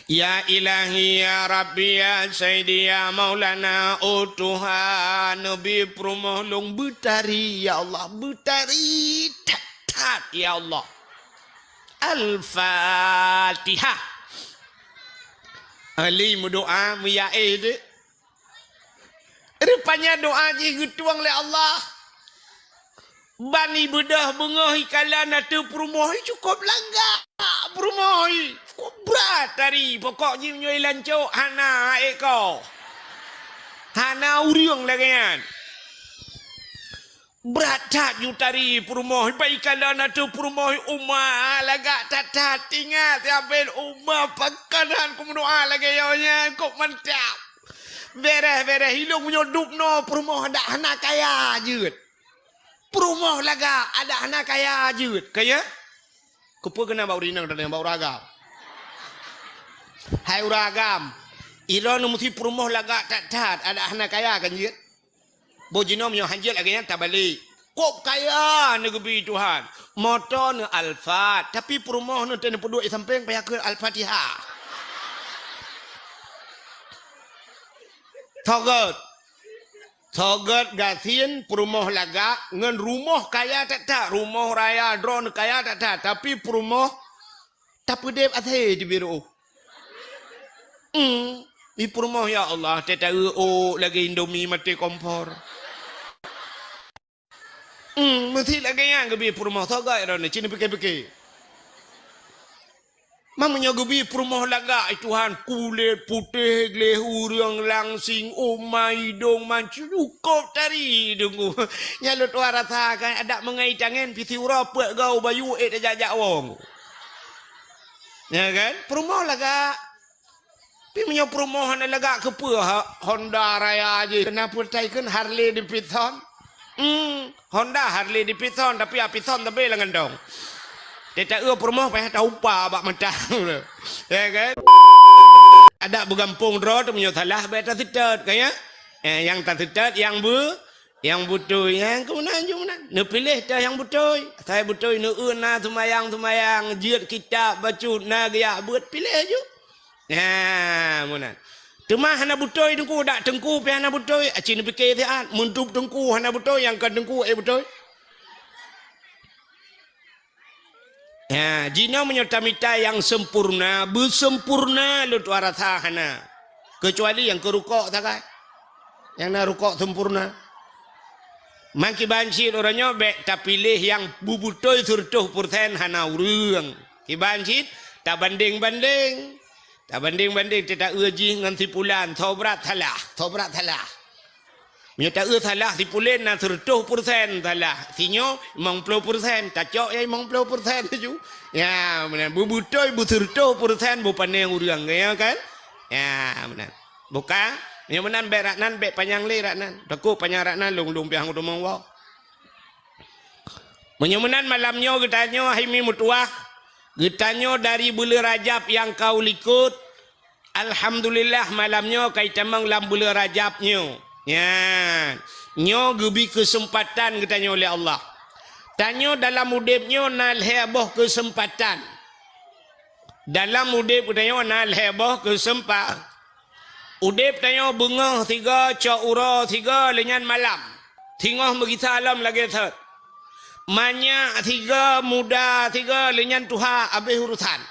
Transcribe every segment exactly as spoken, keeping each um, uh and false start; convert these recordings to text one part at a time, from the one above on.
Ya Ilahi, ya Rabbi, ya Sayyidi, ya Maulana, oh Tuhan, neubi peurumoh lôn beutari, ya Allah, beutari that-that, ya Allah. Al-Fatihah. Ahli meudoa, meuyaéh deh. Rupanya doa jih geutueng lé Allah. Ban ibeudôh beungoh ikalon ateueh peurumoh, cukôp lagak peurumoh, cukôp brat tari. Pokok jih meunyoe ilancok, hana ék ko. Hana ureuëng lagée nyan. Brat that ju tari peurumoh, ban ikalon ateueh peurumoh, uma lagak that-that. Ingat, ya Abel, uma pakon han kumeudoa lagée nyoe nyan, kok mantap. Béréh-béréh ilong meunyoe dubnoe peurumoh adak hana kaya jeuet. Peurumoh lagak adak hana kaya jeuet. Kaya? Keupeue keunan bak ureuëng inong dan bak ureuëng agam? Hai ureuëng agam, droeneuh meusti peurumoh lagak that-that adak hana kaya kan jeuet? Boh jinoe meunyoe han jeuet lagée nyan tabalek. Kok kaya neugeubi Tuhan. Moto neuh Alphard, tapi peurumoh neuh teuh neupeuduek di sampéng payah keu Al-Fatihah. Tho gét. Tho gét gasien peurumoh lagak ngon rumoh kaya that-that, rumoh raya droeneuh kaya that-that, tapi peurumoh tapeudeb asée teubiet reuôh. Hmm, di peurumoh, ya Allah, teuh taeu ôk lagée Indomie maté kompor. Hmm, meusti lagée nyan geubi peurumoh, tho gét droeneuh, ci neupike-pike. Meunyoe geubi peurumoh lagak, ai Tuhan, kulét putéh gleh ureuëng langsing, uma idong mancukôp tari deungoe. Nyan lôn tuan rasa kan, adak meungai tangen pih siuroe peuet goe bayu ék tajak-jak woe. Ya kan? Peurumoh lagak. Tapi meunyoe peurumoh hana lagak, keupeue ha-, Honda raya jih, keunan peuretai kheun Harley Davidson. Hmm, Honda Harley Davidson, tapi Davidson sabe lam gantong. Teuh taeu peurumoh payah taupa bak mata. Ya kan? Adak beugampông droe teuh meunyoe salah bék taseutôt, kan ya? Eh, nyang taseutôt nyang beu-, nyang beutôi, nyang keunan ju meunan. Neupiléh teuh nyang beutôi. Asai beutôi, neueu na seumayang-seumayang, jeuet kitab bacut, na geujak beuet, piléh ju. Nah, meunan. Teuma hana beutôi teungku, dak teungku pih hana beutôi, aci neupike siat, meuntub teungku hana beutôi, nyang kon teungku ék beutôi. Ha, jinoe meunyoe tamita nyang sempurna, beusempurna lôn tuan rasa hana. Keucuali nyang keu rukok sagai. Nyang na rukok sempurna. Mangkiban cit uroe nyoe bék tapiléh nyang beubeutôi seureutôh peureusén hana ureuëng. Kiban cit tabandeng-bandeng. Tabandeng-bandeng teuh taeu jih ngon si pulan, soe brat salah, soe brat salah. Meunyoe taeu salah si pulan na seureutôh peureusén salah, sinyoe limong ploh peureusén, tacok ya limong ploh peureusén laju. Ya, meunan. Beubeutôi beuseureutôh peureusén beupané ureuëng, ya kan? Ya, meunan. Buka, meunyoe meunan bék rak nan, bék panyang lé rak nan. Takot panyang rak nan, lôn-lôn piah ngon teumong woe. Meunyoe meunan malam nyoe geutanyoe hai mi meutuwah, geutanyoe dari buleuen Rajab nyang ka u likot, alhamdulillah malam nyoe ka itamong lam buleuen Rajab nyoe. Nyan, nyoe geubi keuseumpatan geutanyoe lé Allah. Tanyoe dalam udeb nyoe na lhée boh keuseumpatan. Dalam udeb geutanyoe na lhée boh keuseumpa-, udeb tanyoe beungoh sigoe, cok uroe sigoe, lheueh nyan malam. Singoh meugisa lom lagée thot. Manyak sigoe, muda sigoe, lheueh nyan tuha, abéh urosan.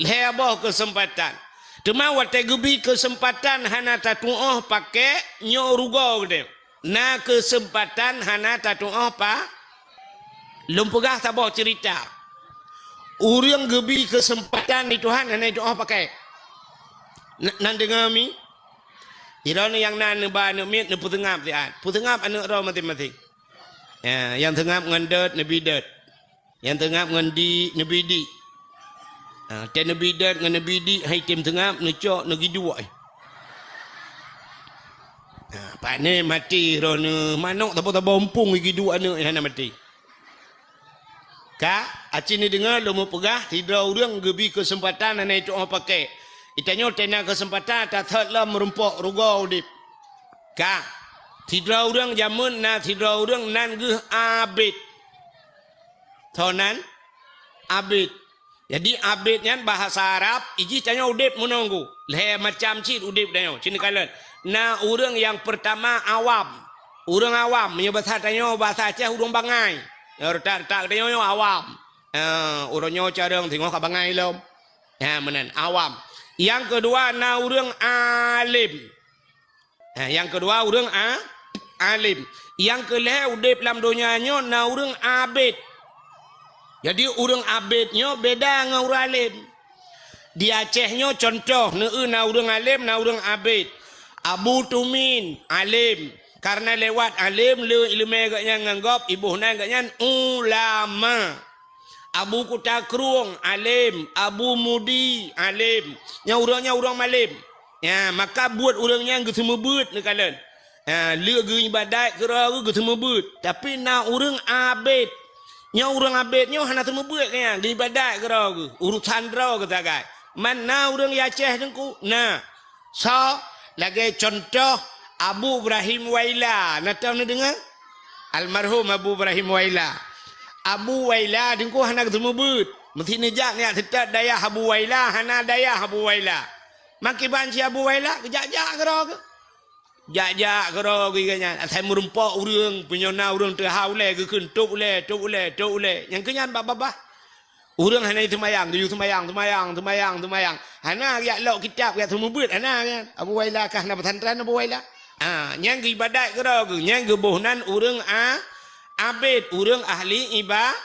Lhée boh keuseumpatan. Teuma watée geubi keuseumpatan hana tatuoh pakék, nyoe rugoe geutanyoe. Na keuseumpatan hana tatuoh pa-, lôn peugah saboh ceurita. Ureuëng geubi keuseumpatan di Tuhan hana jituoh pakék. Na-, nan deungoe mi? Droeneuh nyang na neuba aneuëk miet neupeuseungab siat. Peuseungab aneuëk droe maséng-maséng. Ya, nyang seungab ngon dot neubi dot. Nyang teungab ngon di, neubi di. Ha, tée neubi dot ngon neubi di, hai tem teungab, neucok, neugiduek, eh. Ha, pane maté droeneuh, manok tabo-tabo umpung giduek aneuëk hana maté. Ka, aci neudeungoe lôn meupeugah, sidroe ureuëng geubi keuseumpatan hana jituoh pakék. Geutanyoe tée na keuseumpatan tathot lom meurumpok rugoe udeb. Ka, sidroe ureuëng jameun na sidroe ureuëng nan geuh abet. Soe nan? Abet. Jadi abid nyan bahasa Arab, iji tanyoe udeb meununggu. Lhée macam cit udeb tanyoe, cit neukalon. Na ureuëng nyang peurtama awam. Ureuëng awam, meunyoe bahasa tanyoe, bahasa Aceh ureuëng bangai. Nyang reutak-reutak tanyoe nyoe awam. Eh, ureuëng nyoe carông singoh ka bangai lom. Ha, meunan, awam. Nyang keudua na ureuëng alim. Ha, nyang keudua ureuëng a-, alim. Nyang keulhée udeb lam donya nyoe na ureuëng abid. Jadi ureuëng abid nyoe beda ngon ureuëng alim. Di Aceh nyoe contoh, neueu na ureuëng alim, na ureuëng abid. Abu Tumin, alim. Karena lewat alim, le iéleumé geuhnyan ngon gob, iboh nan geuhnyan ulama. Abu Kuta Krueng, alim. Abu Mudi, alim. Nyang ureuëng nyan ureuëng malem. Ya, maka buet ureuëng nyan geuseumeubeuet neukalon. Ya, le geuibadat keudroe geuh geuseumeubeuet. Tapi na ureuëng abid. Nyoe ureuëng abid nyoe hana seumeubeuet nyan, geuibadat keudroe geuh, urusan droe geuh sagai. Man na ureuëng Aceh teungku? Na. Soe? Lagée contoh Abu Ibrahim Waila. Na tau neudeungoe? Almarhum Abu Ibrahim Waila. Abu Waila teungku hana geuseumeubeuet. Meusti neujak nyan seutôt dayah Abu Waila, hana dayah Abu Waila. Makiban si Abu Waila, geujak-jak keudroe geuh. Jak-jak keudroe geuh nyan, asai meurumpok ureuëng, punyona ureuëng teuhah ulée, geukheun tôb ulée, tôb ulée, tôb ulée. Nyang keu nyan babah-babah. Ureuëng hana seumayang, geuyue seumayang, seumayang, seumayang, seumayang. Hana geujak lok kitab, geujak seumeubeuet, hana nyan. Abu Waila kah na pesantren Abu Waila? Ah, nyan geuibadat keudroe geuh, nyan geuboh nan ureuëng a-, abid, ureuëng ahli iba-,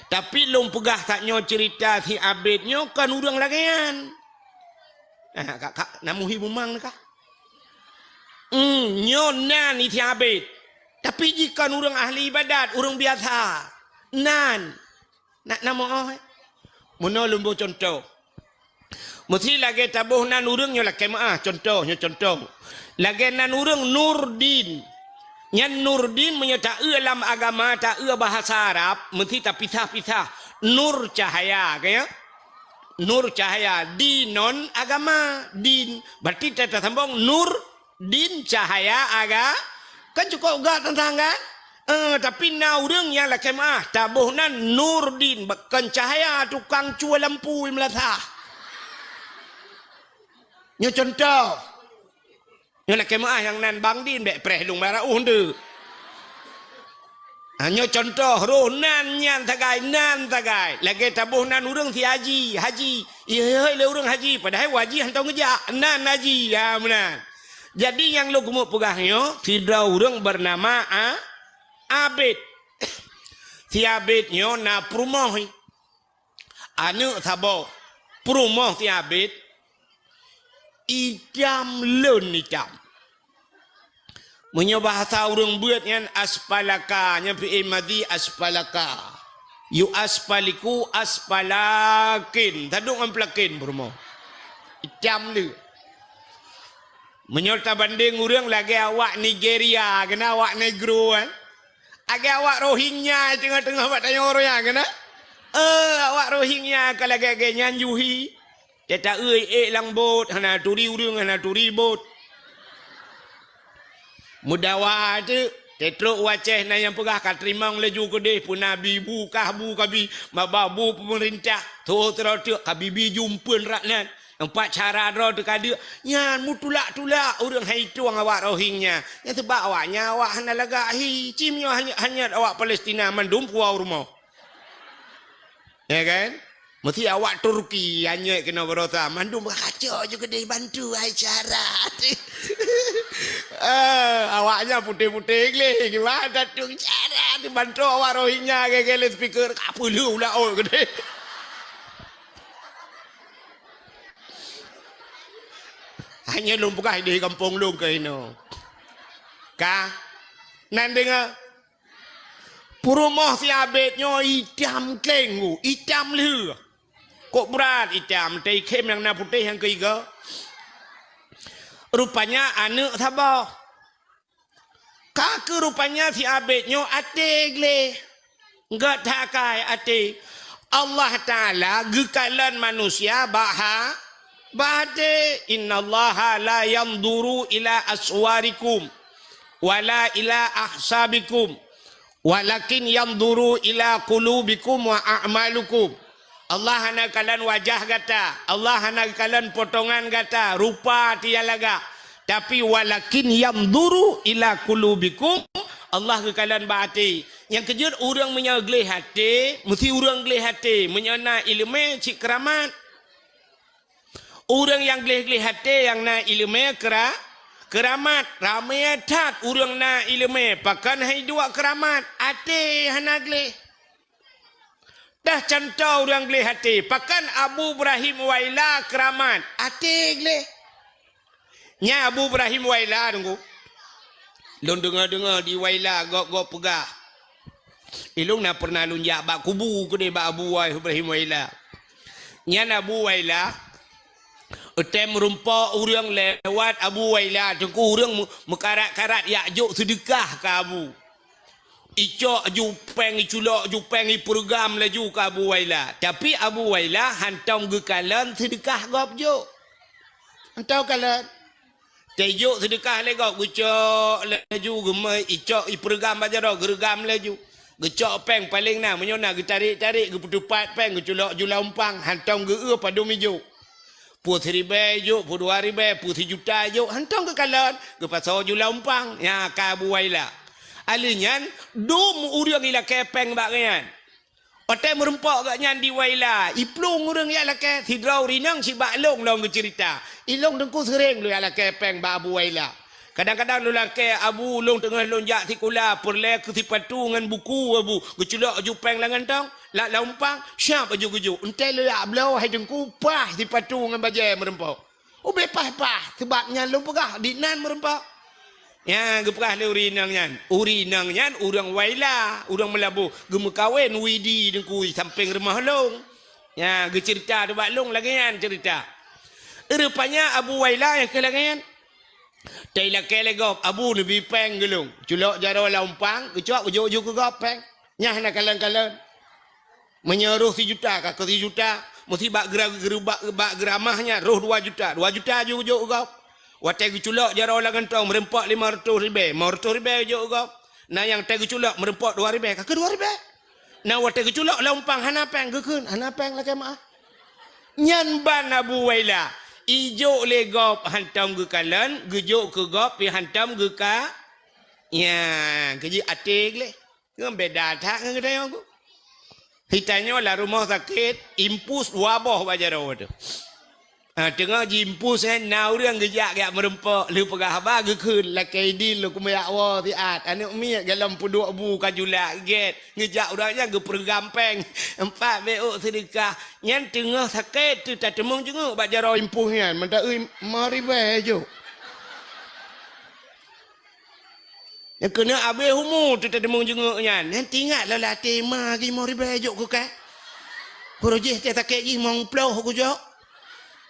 tapi lôn peugah tanyoe ceurita si abid nyoe kon ureuëng lagée nyan. Ah, kak, kak, na muhi bumang kah? Hmm, nyoe nan isi abid. Tapi jih kon ureuëng ahli ibadat, ureuëng biasa. Nan. Nak na meu'oh, eh? Meunoe lôn boh contoh. Meusti lagée taboh nan ureuëng nyoe lakée meu'ah, contoh, nyoe contoh. Lagée nan ureuëng Nurdin. Nyan Nurdin meunyoe taeu lam agama, taeu bahasa Arab, meusti tapisah-pisah. Nur cahaya, ka ya? Nur cahaya, dinon agama, din. Berarti ta-, tasambong nur din cahaya aga-, kan cukôp gak teuntang kan? Eh, tapi na ureuëng nyang lakée meu'ah, taboh nan Nurdin, kon cahaya tukang cue lampu meulasah. Nyoe contoh. Nyoe lakée meu'ah nyang nan Bang Din bék preh lôn bara uh ndeuk. Ha, nyoe contoh roh nan nyan sagai, nan sagai. Lagée taboh nan ureuëng si haji, haji. Ihôi lé ureuëng haji, padahai haji hana ngeujak, nan haji. Ya, meunan. Jadi nyang lôn keumeung peugah nyoe, sidroe ureuëng beunama A-, Abid. Si Abid nyoe na peurumoh. Aneuëk saboh peurumoh si Abid, itam lôn itam. Meunyoe bahasa ureuëng beuet nyan aspalaka, nyan fi'il madhi aspalaka. Yu aspaliku aspalakin. Tadok ngon pelakin peurumoh. Itam lé. Meunyoe tabandeng ureuëng lagée awak Nigeria, keunan awak negro kan. Lagée awak Rohingya teungoh-teungoh bak tanyoe ureuëng nyan keunan. Eh, awak Rohingya ka lagée-lagée nyan juhi. Teuta-eu ék lam bot, hana turi ureuëng, hana turi bot. Meudawa teuk, teutrok u Aceh na nyang peugah ka teurimong laju keudeh, peue na bi bu kah bu kabi, maba bu peumeurintah, tho sidroe teuk ka bibi jumpeuen rak nan. Empat cara droe teuka deuk, nyan meutulak-tulak ureuëng hai tueng awak Rohingya. Nyan seubab awaknyan awak hana lagak hi, cim nyoe hanyot-hanyot awak Palestina mandum puwoe rumoh. Ya kan? Meusti awak Turki anyut keunoe barosa, mandum kaco ju keudeh bantu hai cara. Eh, awaknyan putéh-putéh gleh, gimana tu cara dibantu awak Rohingya gaya-gaya speaker, ka peuleueh ulah ot keudeh. Hanya lôn peugah di gampông lôn keunoe. Ka? Nan deungoe? Peurumoh si Abed nyoe itam kleng, itam lheueh. Kok brat itam, teuikhém nyang na putéh nyang keuigoe. Rupanya aneuëk saboh. Ka keuh rupanya si Abed nyoe até gleh. Gét that akai até. Allah Taala geukalon manusia bak ha-, bak até. Innallaha la yanzuru ila aswarikum wala ila ahsabikum. Walakin yanzuru ila qulubikum wa a'malikum. Allah hana geukalon wajah gata, Allah hana geukalon potongan gata, rupa tiya lagak. Tapi walakin yanzuru ila qulubikum, Allah geukalon bak até. Nyang keujeuet ureuëng meunyoe gleh até, meusti ureuëng gleh até. Meunyoe na iéleumé cit keuramat. Ureuëng nyang gleh-gleh até nyang na iéleumé keura-, keuramat. Ramé that ureuëng na iéleumé, pakon han jiduek keuramat, até hana gleh. Dah contoh ureuëng gleh até, pakon Abu Ibrahim Waila keuramat, até gleh. Nyan Abu Ibrahim Waila, Teungku. Lôn deungoe-deungoe di Waila gob-gob peugah. Ilôn na pernah lôn jak bak kubu keudeh bak Abu Ibrahim Waila. Nyan Abu Waila, watée meurumpok ureuëng lewat Abu Waila, Teungku, ureuëng meu-, meukarat-karat jak jok seudeukah keu Abu. Icok ju péng, iculok ju péng, ipeureugham laju keu Abu Waila. Tapi Abu Waila hantom geukalon seudeukah gob jok. Hantom kalon. Tejok seudeukah lé gob, geucok laju, geumai, icok, ipeureugham bak jaroe, geureugam laju. Geucok péng paleng na, meunyoe na geutarek-tarek, geupeuteupat péng, geuculok ju lam umpang, hantom geu-eu padum ijok. Peue siribée ijok, peue dua ribée, peue sijuta ijok, hantom geukalon, geupasoe ju lam umpang. Nyan ka Abu Waila. Alheuh nyan, dum ureuëng ilakée péng bak geuh nyan. Watée meurumpok geuh nyan di Waila, iplueng ureuëng jak lakée, sidroe ureuëng inong sibak lôn lom geuceurita. Ilôn Teungku seuréng lôn jak lakée péng bak Abu Waila. Kadang-kadang lôn lakée, "Abu, lôn teungoh lôn jak sikula, peureulée keu sipatu ngon buku, Abu." Geuculok ju péng lam gantong, lam, lam umpang, siab laju geujok. Watée lôn jak bloe, hai Teungku, paih sipatu ngon bajée meurumpok. Ubé paih-paih, sabab nyan lôn peugah, di nan meurumpok. Nyan geupeugah lé ureuëng inong nyan. Ureuëng inong nyan ureuëng Waila, ureuëng Meulaboh, geumeukawen Widi Teungku sampéng rumoh lôn. Nyan geuceurita bak lôn lagée nyan ceurita. Rupanya Abu Waila nyang keu lagée nyan. Watée ilakée lé gob, "Abu, neubi péng keu lôn." Culok jaroe lam umpang, geucok geujok ju keu gob péng. Nyan hana kalon-kalon. Meunyoe roh sijuta, ka keu sijuta, meusti bak geura-, geura-, bak, bak geuramah nyan roh dua juta. Dua juta ju geujok keu gob. Watée geuculok jaroe lam gantong meurumpok limong reutôh ribée, limong reutôh ribée geujok keu gob. Na nyang watée geuculok meurumpok dua ribée, ka keu dua ribée. Na watée geuculok lam umpang hana péng, geukheun, "Hana péng, lakée meuáh." Nyan ban Abu Waila. Ijok lé gob hantom geukalon, geujok keu gob pih hantom geuka-, nya, keujeuet até gleh. Ngon beda that ngon geutanyoe. Geutanyoe lam rumoh sakét, impus dua boh bak jaroe teuh. Ha, teungoh jiimpus, eh, na ureuëng geujak, geujak meurumpok, lheueh peugah haba geukheun, "Lakée idin lôn keumeujak woe siat, aneuëk miet golom peuduek bu ka julak gét." Geujak ureuëng nyan geupeureugham péng, empat beuôk seudeukah. Nyan teungoh sakét teuh tateumeung jeungeuek bak jaroe impus nyan, mantong eu limong ribée jok. Nyang keuneuk abéh umu teutateumeung jeungeuek nyan. Nyan teuingat lom lam até, "Ma, limong ribée jok keu kah. Peureujih teuh sakét jih limong ploh kujok."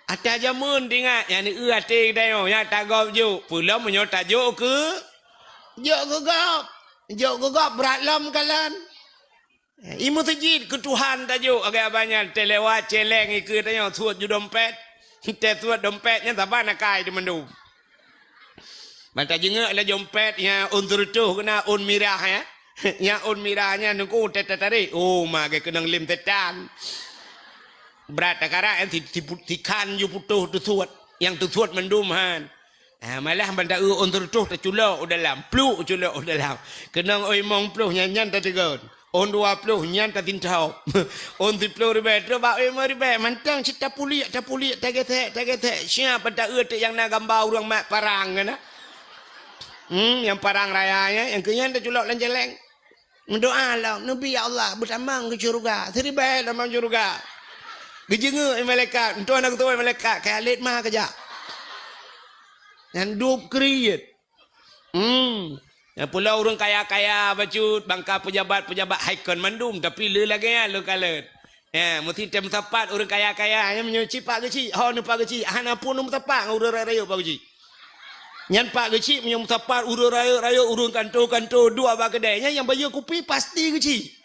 Ata jameun teuingat, nyan eu até geutanyoe, nyan tagob jok. Peulom meunyoe tajok keu, jok keu gob. Jok keu gob brat lom kalon. I meuseujid keu Tuhan tajok, agak banyak teulewat celeng ikeue tanyoe suet ju dompet. Teusuet dompet nyan saban akai teuh mandum. Ban tajeungeuek lam dompet nyan ôn seureutôh keunan ôn mirah nyan. Nyan ôn mirah nyan Teungku teutarek. Oh, ma geukeunong lem setan. Brat takarak nyan si, si, sikhan ju putôh teusuet. Nyang teusuet mandum han. Ah, malah ban ta-eu ôn seureutôh taculok u dalam, pluk culok u dalam. Keunong ôn limong ploh nyan, nyan tateugon. Ôn dua ploh nyan tatintob. Ôn siploh ribée, trok bak limong ribée, mantong cit tapuliek, tapuliek, tagesek, tagesek. Siap ban ta-eu teuk nyang na gamba ureuëng mat parang nyan na. Hmm, nyang parang raya nyan, nyang keu nyan taculok lam jaleng. Meudoa lom, "Neubi ya Allah, beutamong keu syeuruga, siribée tamong syeuruga." Geujeungeuek malaikat, meutuah na geutuwai malaikat, "Kayalét ma keujak." Nyan dub kriet. Hmm. Nyang pulo ureuëng kaya-kaya bacut, bangka pejabat-pejabat hai kon mandum, tapi le lagée nyan le kalon. Ya, meusti teu meusapat ureuëng kaya-kaya, nyan meunyoe cit Pak Geuchik, ho neu Pak Geuchik, hana pun meusapat ngon ureuëng rayeuk-rayeuk Pak Geuchik. Nyan Pak Geuchik meunyoe meusapat ureuëng rayeuk-rayeuk, ureuëng kanto-kanto duek bak keudée, nyan nyang bayeue kupi pasti Geuchik.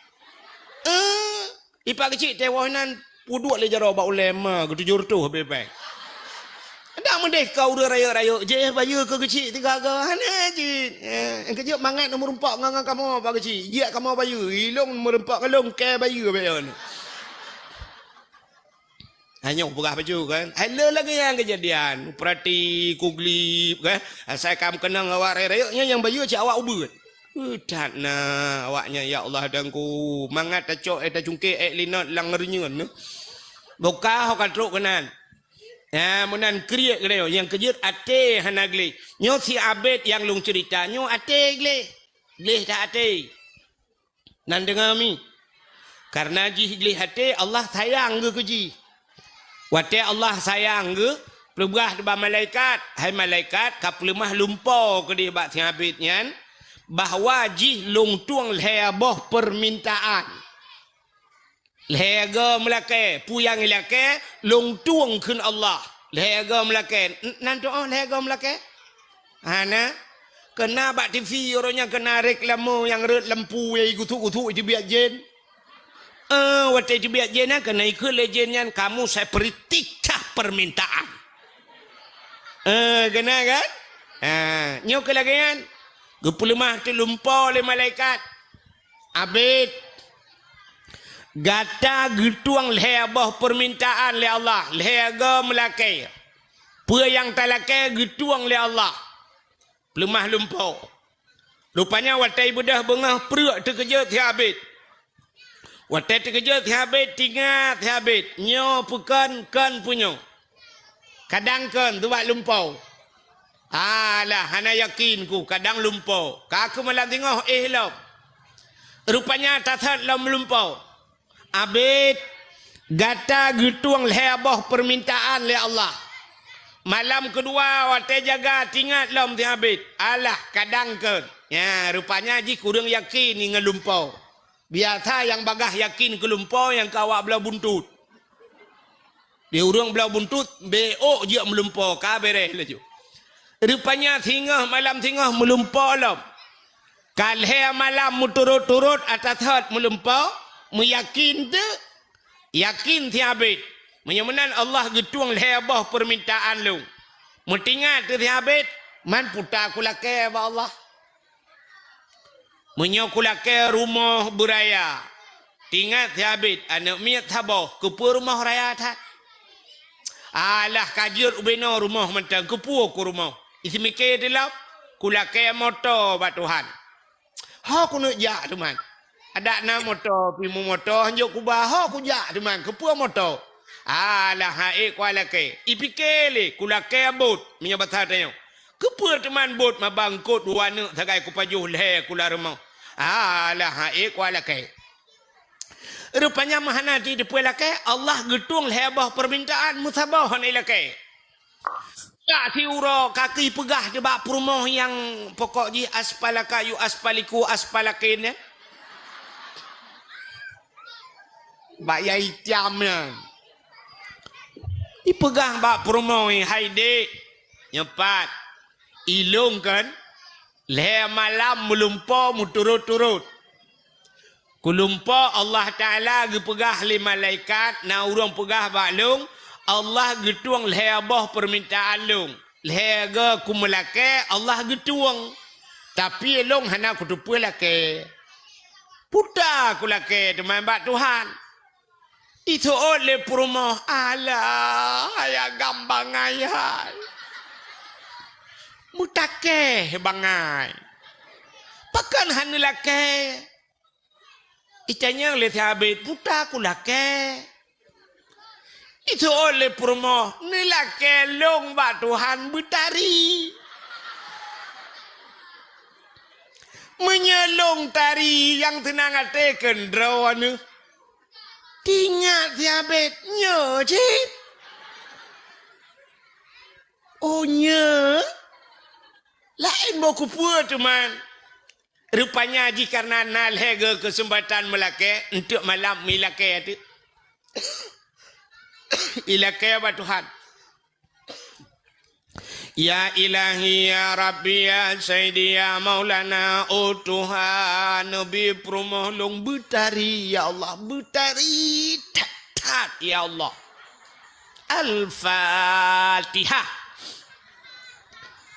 Eh, i Pak Geuchik teuwoh nan peuduek lé jaroe bak ulée ma geutujoh reutôh bée-bée. Dak meudeh ka ureuëng rayeuk-rayeuk jih bayeue keu Geuchik tiga go, hana jih. Eh, keujeuet mangat meurumpok ngon, ngon kamoe Pak Geuchik, jiak kamoe bayeue, ilong meurumpok ngon lôn kée bayeue bée nyoe. Hanya peugah bacut kan. Hai le lagèe nyan keujadian. Peurati kuglib kan. Asai ka meukeunong awak rayeuk-rayeuk nyan nyang bayeue cit awak ubeut. That na awaknyan, ya Allah Tuhanku. Mangat tacok, eh, tacungkek, eh, linot lam reunyeun. Boka ho ka trok keunan. Ya, meunan kriet keunoe. Nyang keujeuet até hana gleh. Nyoe si Abed nyang lôn ceurita. Nyoe até gleh. Gleh that até. Nan deungoe mi. Kareuna jih gleh até, Allah sayang geuh keu jih. Watèe Allah sayang geuh, peugah bak malaikat, "Hai malaikat, ka peuleumah lumpoe keudeh bak si Abed nyan, bahwa jih lôn tueng lhèe boh peumintaan." Lhèe goe meulakèe, peue nyang ilakèe, lôn tueng kheun Allah. Lhèe goe meulakèe, n-, nan tu'oh lhèe goe meulakèe? Hana. Keuna bak T V uroe nyan keuna reklame nyang rhot lampu nyang gusuk-gusuk iteubiet jén. Eh, watèe iteubiet jén nyan keuna ikheun lé jén nyan, "Kamu saya beri tiga permintaan." Eh, keuna kan? Ha, nyoe keu lagèe nyan. Geupeuleumah teuk lumpoe lé malaikat. Abed, gata geutueng lhèe boh peumintaan lé Allah, lhèe goe meulakèe. Peue nyang talakèe geutueng lé Allah. Peuleumah lumpoe. Rupanya watèe beudôh beungoh preuk teukeujot si Abed. Watèe teukeujot si Abed, teuingat si Abed, nyoe peue kon, kon peue nyoe. Kadang kon, teuh bak lumpoe. Alah, hana yakin ku, kadang lumpoe. Ka keuh malam singoh éh lom. Rupanya tasot lom lumpoe. Abed, gata geutueng lhèe boh peumintaan lé Allah. Malam keudua watèe jaga teuingat lom si Abed. Alah, kadang kon. Nya, rupanya jih kureueng yakin ngon lumpoe. Biasa nyang bagaih yakin keu lumpoe nyang ka awak bloe buntut. Di ureueng bloe buntut, bèk ôk jeuet meulumpoe, ka bèrèh laju. Rupanya singoh malam singoh meulumpoe lom. Ka lhèe malam meuturot-turot ata thot meulumpoe, meuyakin teuk, yakin si Abed. Meunyoe meunan Allah geutueng lhèe boh peumintaan lôn. Meuteuingat teuk si Abed, man peue ta kulakèe bak Allah. Meunyoe kulakèe rumoh beuraya, teuingat si Abed, aneuk miet saboh, keupeue rumoh raya that? Alah, ka jeuet ubé noe rumoh mantong, keupeue ku rumoh? Iseumiké teulom, kulakèe moto bak Tuhan. Ho kuneuk jak teuma. Adak na moto, pih meumoto, hanjeuet kuba, ho kujak teuma, keupeue moto? Alah, han ék kulakèe. Ipiké lé, kulakèe bot, meunyoe basa tanyoe. Keupeue teuma bot maba eungkôt dua aneuk sagai kupajoh lhèe kula rumoh? Alah, han ék kulakèe. Rupanya meuhana jiteupeue lakèe, Allah geutueng lhèe boh peumintaan meusaboh hana ilakèe. Jak siuroe ka keuh ipeugah teuk bak peurumoh nyang pokok jih aspalaka yu aspaliku aspalakin nyan. Bak yai tiam nyan. Ipeugah bak peurumoh, "Hai dék, nyoe pat, ilôn kan lhèe malam meulumpoe meuturot-turot. Kulumpoe Allah Taala geupeugah lé malaikat, na ureueng peugah bak lôn, Allah geutueng lhèe boh peumintaan lôn. Lhèe goe kumeulakèe, Allah geutueng. Tapi lôn hana kuteupeue lakèe. Peue ta kulakèe teuma bak Tuhan?" Iseuôt lé peurumoh, "Alah, hai agam bangai hai. Meutakèe bangai. Pakon hana lakèe?" Itanyong lé si Abed, "Peue ta kulakèe?" Iseuôt lé peurumoh, "Neulakèe lôn bak Tuhan beutari. Meunyoe lôn tari nyang seunang até keudroe neuh." Teuingat si Abed, "Nyoe cit." "Oh, nyoe? Laén boh keupeue teuma?" Rupanya jih kareuna na lhèe goe keuseumpatan meulakèe, eunteuk malam meulakèe teuk. Ilakèe bak Tuhan. "Ya Ilahi, ya Rabbi, ya Sayyidi, ya Maulana, oh Tuhan, neubi peurumoh lôn beutari, ya Allah, beutari that-that, ya Allah." Al-Fatihah.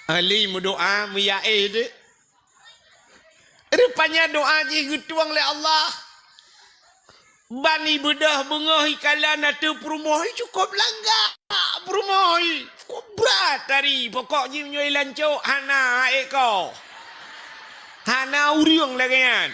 Ali meudoa, meuyaéh deh. Rupanya doa jih geutueng lé Allah. Ban ibeudôh beungoh ikalon ateueh peurumoh, cukôp lagak peurumoh, cukôp brat tari. Pokok jih meunyoe ilancok hana ék ko. Hana ureuëng lagée nyan.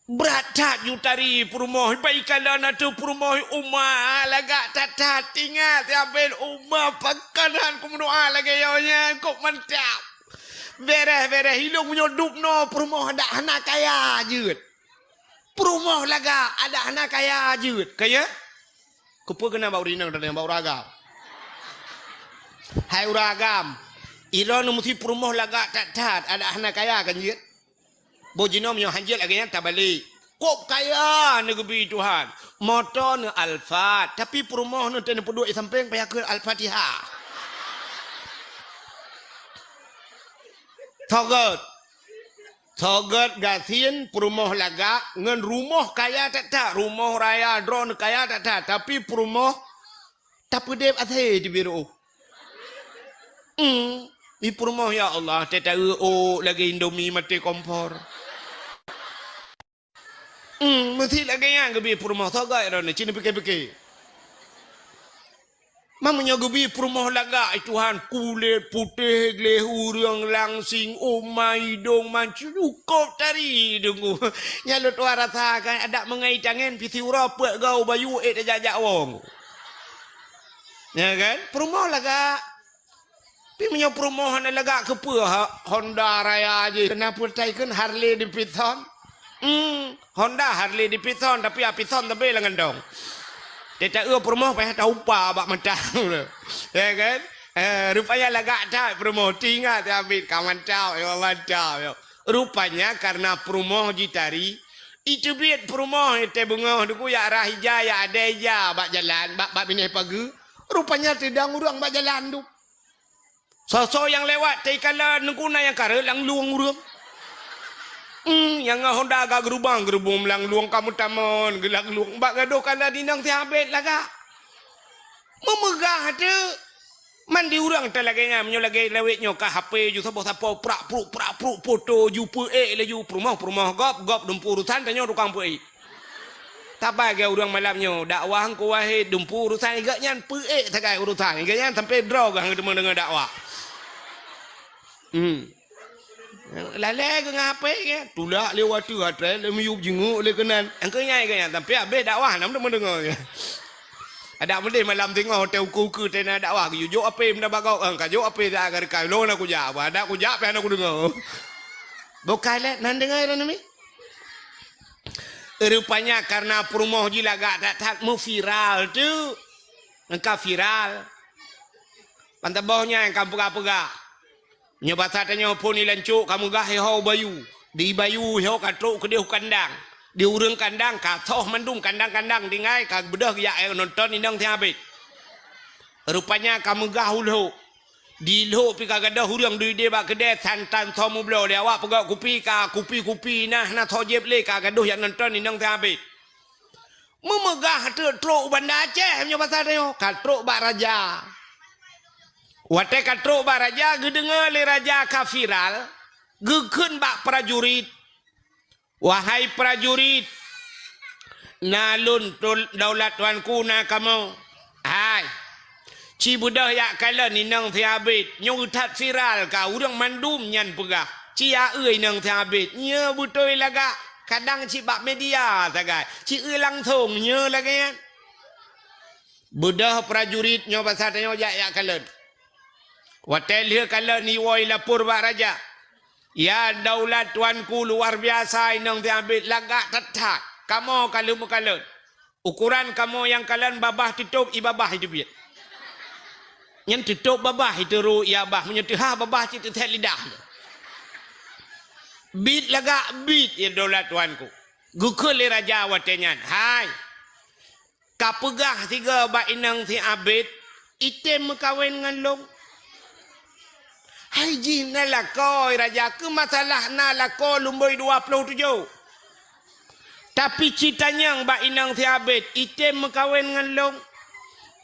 Brat that ju tari peurumoh, ban ikalon ateueh peurumoh, uma lagak that-that. Ingat, siabén uma pakanan kumeudoa lagée nyoe nyan, kok mantap. Béréh-béréh ilong meunyoe dubnoe peurumoh dak hana kaya jeuet. Peurumoh lagak adak hana kaya jeuet, kaya? Keupeue keunan bak ureuëng inong dan bak ureuëng agam? Hai ureuëng agam, droeneuh meusti peurumoh lagak that-that, adak hana kaya kan jeuet? Boh jinoe meunyoe hanjeuet lagée nyan tabalek. Kok kaya neugeubi Tuhan. Moto neuh Alphard, tapi peurumoh neuh teuh neupeuduek sampéng payah keu Al-Fatihah. Togot. Togot gasien peurumoh lagak ngon rumoh kaya that-that, rumoh raya droeneuh kaya that-that, tapi peurumoh tapeudeb asée di biru. Hmm, di peurumoh ya Allah, teuh taeu ôk lagée Indomie maté kompor. Hmm, meusti lagée nyan geubi peurumoh togot droeneuh, cit neupike-pike. Meunyoe geubi peurumoh lagak, ai Tuhan, kulét putéh gleh ureuëng langsing, uma idong mancung, cukôp tari deungoe. Nyan lôn tuan rasa kan, adak meungai tangen pih siuroe peuet goe bayu ék tajak-jak wong. Ya kan? Peurumoh lagak. Tapi meunyoe peurumoh hana lagak keupeue ha, Honda raya jih keunan peuretai kheun Harley Davidson. Hmm, Honda Harley Davidson tapi Davidson tapi lam gandong. Teuh taeu peurumoh payah taupa bak mata. Ya kan? Eh, rupanya lagak that peurumoh. Teuingat habéh ka mantap, ya mantap, ya. Rupanya karena peurumoh jitari, iteubiet peurumoh teuh beungoh deungoe jak rhah ija, jak adée ija bak jalan, bak, bak binéh pageue. Rupanya teudong ureuëng bak jalan tu. Soe-soe nyang lewat teuh ikalon, neungku na nyang kareuet lam lueng ureuëng. Hmm, nyang ngon Honda gak geurubang-geurubong lam lueng ka meutamon geulam lueng bak gadôh kalon inong sihabét lagak. Meumeugah teuk. Man di ureuëng teuh lagée nyan, meunyoe lagée lawét nyoe ka H P ju saboh sapo prak pruk prak pruk foto ju peuék laju peurumoh-peurumoh gob, gob dumpu urusan tanyoe tukang peuék. Saban geu ureuëng malam nyoe, dakwah Teungku Wahid dumpu urusan, gobnyan peuék sagai urusan, gobnyan sampai droe geuh teuma deungoe dakwah. Hmm. Lalée geuh ngon H P geuh, tulak lé watée atré lé miyueb jingeuk lé keunan. Engkau nyai gobnyan sampai habéh dakwah nam teuma deungoe. Adak meudeh malam singoh teuh ukeue-ukeue teuh na dakwah geuyue jok H P meunan bak gob, eh, ka jok H P dak ka reukai lôn aku jak, adak kujak pih hana kudeungoe. Bukai lé nan deungoe lôn mi. Rupanya karena peurumoh jih lagak that-that meuviral tu. Ka viral. Ban saboh nyan ka peugah-peugah. Nyoe basa tanyoe phon ilancok ka meugah iho bayu. Di bayu iho ka trok keudeh u kandang. Di ureuëng kandang ka soh mandum kandang-kandang tinggai ka beudôh geujak nonton inong sihabét. Rupanya ka meugah u Lhok. Di Lhok pih ka gadôh ureuëng duek ideh bak keudée santan soe meubloe lé awak peugöt kupi ka kupi-kupi na hana soe jieb lé ka gadôh jak nonton inong sihabét. Meumeugah teuk trok u Banda Aceh meunyoe basa tanyoe ka trok bak raja. Watée ka trok bak raja geudeungoe lé raja ka viral geukheun bak prajurit. Wahai prajurit, na lôn daulat tuanku na kamoe. Hai, ci beudôh jak kalon inong sihabét nyoe that viral ka ureuëng mandum nyan peugah. Ci aeu inong sihabét nyoe beutôi lagak kadang cit bak media sagai. Ci eu langsong nyoe lagée nyan. Beudôh prajurit nyoe basa tanyoe jak jak kalon. Watée lheueh kalon iwoe ilapor bak raja. Ya daulat tuanku luar biasa inong sihabét lagak that-that. Kamoe ka lheueh meukalon. Ukoran kamoe nyang kalon babah teutôb i babah iteubiet. Nyan teutôb babah iteurô i babah meunyoe teuhah babah cit teuthét lidah. Bit lagak bit ya daulat tuanku. Geukheun lé raja watée nyan, hai. Ka peugah sigoe bak inong sihabét, item meukawen ngon lôn. Hai jih na lakoe raja keu masalah na lakoe lumboi dua ploh tujoh. Tapi ci tanyong bak inong sihabét, item meukawen ngon lôn.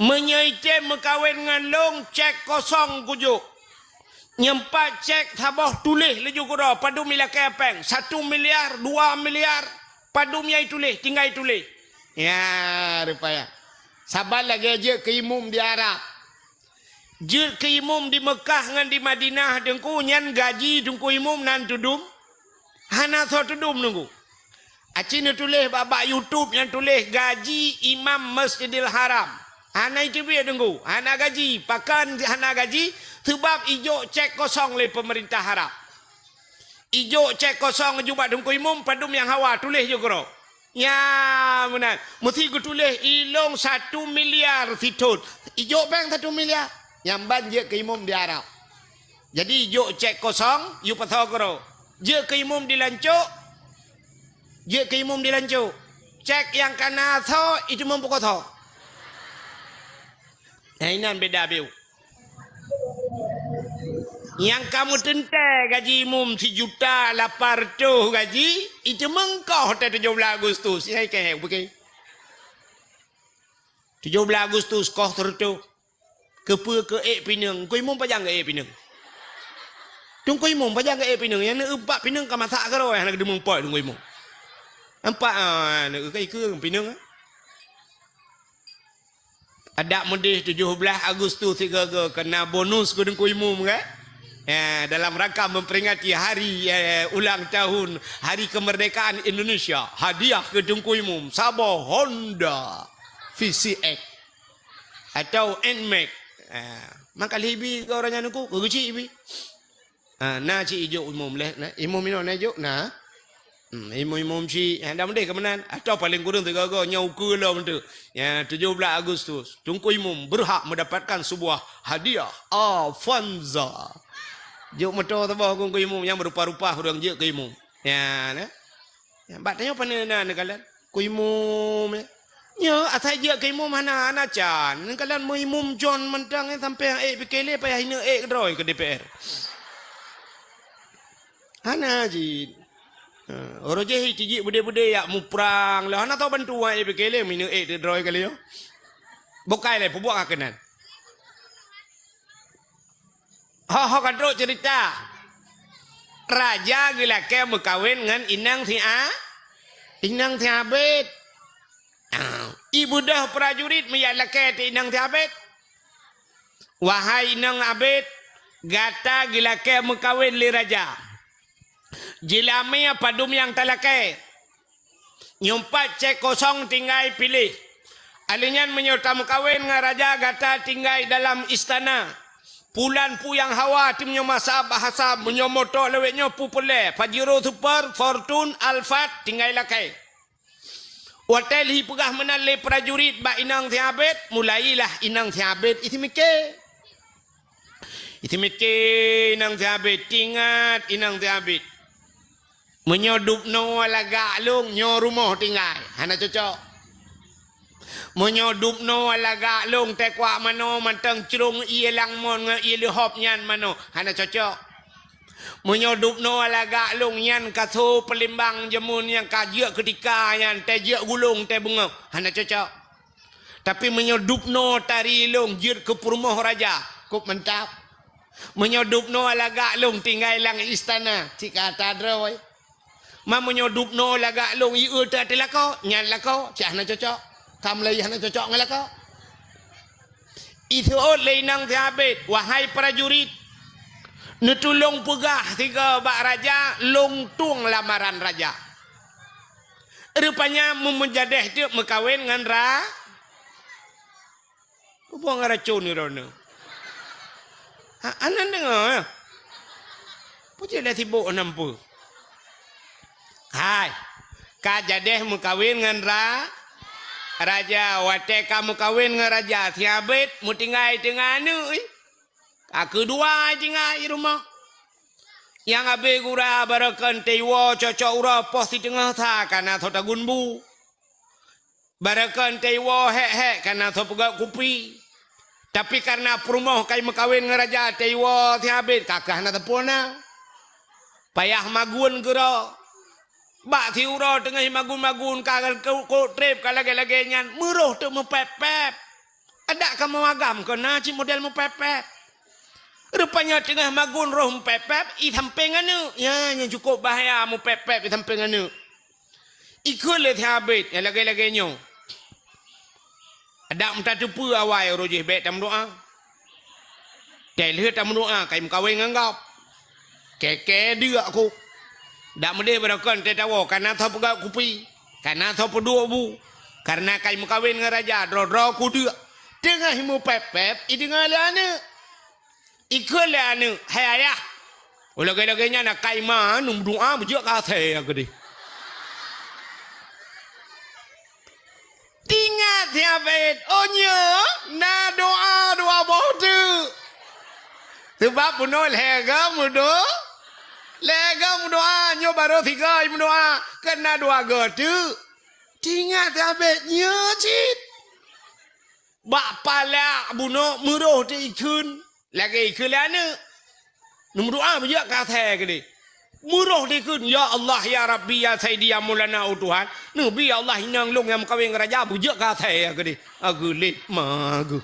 Meunyoe item meukawen ngon lôn, cek kosong kujok. Nyang pat cek saboh tuléh laju keudroe padum ilakée péng, satu miliar, dua miliar. Padum nyang ituléh, tinggai tuléh. Ya, rupanya. Saban lagée jeuet keu imum di Arab. Jeuet keu imum di Meukah ngon di Madinah, Teungku, nyan gaji Teungku Imum nan teudum? Hana soe teudum, Teungku. Aci neutuléh bak, bak YouTube nyang tuléh gaji Imam Masjidil Haram. Hana iteubiet, Teungku. Hana gaji. Pakon hana gaji? Seubab ijok cek kosong lé peumeurintah Arab. Ijok cek kosong jubah Teungku Imum, padum nyang hawa, tuléh ju keudroe. Nya meunan. Meusti geutuléh ilong satu miliar sithon. Ijok péng satu miliar. Nyang ban jeuet keu imum di Arab. Jadi ijok cek kosong, ju pasoe keudroe. Jeuet keu imum di Lancok. Jeuet keu imum di Lancok. Cek nyang kana soe, itu imum peukosoe. Nah, inan beda biu. Nyang ka meuteuntée gaji imum sijuta lapan reutôh gaji, itu meungkoh teuh tujoh blaih Agustus. Nyang ikei, bukée. Tujoh blaih Agustus koh seureutôh. Keupeue keu ék pineung? Teungku Imum pajan geu ék pineung? Teungku Imum pajan geu ék pineung? Nyang neueumpat pineung ka masak keudroe, hana geudeumeung pot Teungku Imum. Empat, ah, neueukeu pineung. Adak meudeh tujoh blaih Agustus sigoe-goe keu na bonus keu Teungku Imum, kan? Ya, dalam rangka memperingati hari, eh, ulang tahun Hari Kemerdekaan Indonesia, hadiah keu Teungku Imum saboh Honda V C X atau Nmax. Ah, maka lheuh ibi keu ureueng nyan Teungku, keu geuchik ibi. Ah, na cit ijok imum leh, na. Imum inoe na ijok, na. Hmm, imum-imum cit, ya, dah meudeh keu meunan. Atau paléng kureueng sigoe-goe nyoe ukeue lom tu. Ya, tujoh blaih Agustus. Teungku Imum berhak mendapatkan sebuah hadiah Avanza. Jok moto saboh Teungku Imum nyang meurupa-rupa ureueng jeuet keu imum. Ya, na. Nyan, bak tanyoe pane na neukalon? Keu imum, eh. Nyoe asai jeuet keu imum hana, hana can. Neukalon meu imum John mantong, eh, sampoe ék pike lé payah ineuk ék keudroe keu D P R. Hana jih. Ha, uroe jih tijik beudé-beudé yak muprang lé. Hana tao bantuan ék pike lé, ineuk ék keudroe kali nyoe. Bukai lé, peubuet ka keunan. Ho, ho ka trok cerita. Raja geulakée meukawen ngon inong si A-, inong si Abed. Ah, ibeudôh prajurit meujak lakée teu inong si Abed. Wahai inong Abed, gata geulakée meukawen lé raja. Jeulamé padum nyang talakée. Nyoe pat cek kosong tinggai piléh. Alèh nyan meunyoe tameukawen ngon raja gata tinggai dalam istana. Pulan pu nyang hawa tim nyoe masa bahasa meunyoe moto lewat nyoe pu peureulée, Pajero Super, Fortune, Alphard tinggai lakée. Watée lhi peugah meunan lé prajurit bak inong si Abed, mulailah inong si Abed isi miké. Isi miké inong si Abed, tingat inong si Abed. Meunyoe dubnoe lagak lôn nyoe rumoh tinggai, hana cocok. Meunyoe dubnoe lagak lôn teukuak manoe mantong crông ié langmon ngon ié leuhop nyan manoe, hana cocok. Meunyoe dubnoe lagak lôn nyan ka so peulimbang jameun nyang ka jeuet keutika nyan teuh jeuet gulong teuh beungoh, hana cocok. Tapi meunyoe dubnoe tari lôn jeuet keu peurumoh raja, kôp mantap. Meunyoe dubnoe lagak lôn tinggai lam istana, cit ka ata droe. Ma meunyoe dubnoe lagak lôn ié teuh ateueh lakoe, nyan lakoe, cit hana cocok. Ka meulayeue hana cocok ngon lakoe. Iseuôt lé inong si Abed, wahai prajurit, neutulông peugah sigoe bak raja, lôn tueng lamaran raja. Rupanya meumeujadeh teuk meukawen ngon ra-, Peue buet ngon racôn droeneuh? Ha, aneuk deungoe, eh? Peue cit lé sibok nam peue? Hai, ka jadeh meukawen ngon ra-, raja. Watée ka meukawen ngon raja, si Abed meutinggai teungoh aneuk, ih. Ka keudua tinggai i rumoh. Nyang abéh gura barokon teuiwoe cocok uroe poh siteungoh sa ka na soe tagun bu. Barokon teuiwoe hék-hék ka na soe peugöt kupi. Tapi kareuna peurumoh ka meukawen ngon raja teuiwoe si Abed ka keuh hana teupeu na. Payah magun keudroe. Bak siuroe teungoh magun-magun ka kok treb ka lagée-lagée nyan, meuroh teuk meupép-pép. Adak kamoe agam keu na cit model meupép-pép. Rupanya teungoh magun roh meupép-pép, i sampéng aneuk. Ya, nyan cukôp bahaya meupép-pép i sampéng aneuk. Ikheun lé si Abed nyang lagée-lagée nyoe. Adak meutateupeue awai uroe jih bék tameudoá. Tée lheueh tameudoá kai meukawen ngon gob. Kée-kée deuk ku. Dak meudeh barokon tée tawoe kana soe peugöt kupi, kana soe peuduek bu. Kareuna kai meukawen ngon raja droe-droe kudeuk. Teungoh mupéb-péb ideungoe lé aneuëk. Ikheun lé aneuëk, "Hai ayah, lagée-lagée nyan akai ma neumeudoá beujeuet keu asée keudeh." Tingat si Abed, "Oh nyoe na doá dua boh teuk." Seubab bunoe lhée goe meudo-, lhée goe meudoá, nyoe barô sigoe meudoá, kan na dua goe teuk. Tingat si Abed, nyoe cit. Bak palak bunoe meuroh teuk ikheun, lagée ikheun lé aneuëk. Neumeudoá beujeuet keu asée keudeh. Meuroh teuk ikheun, "Ya Allah, ya Rabbi, ya Saidi, ya Maulana, oh Tuhan, neubi ya Allah inong lôn nyang meukawen ngon raja beujeuet keu asée keudeh." Ageulet ma geuh.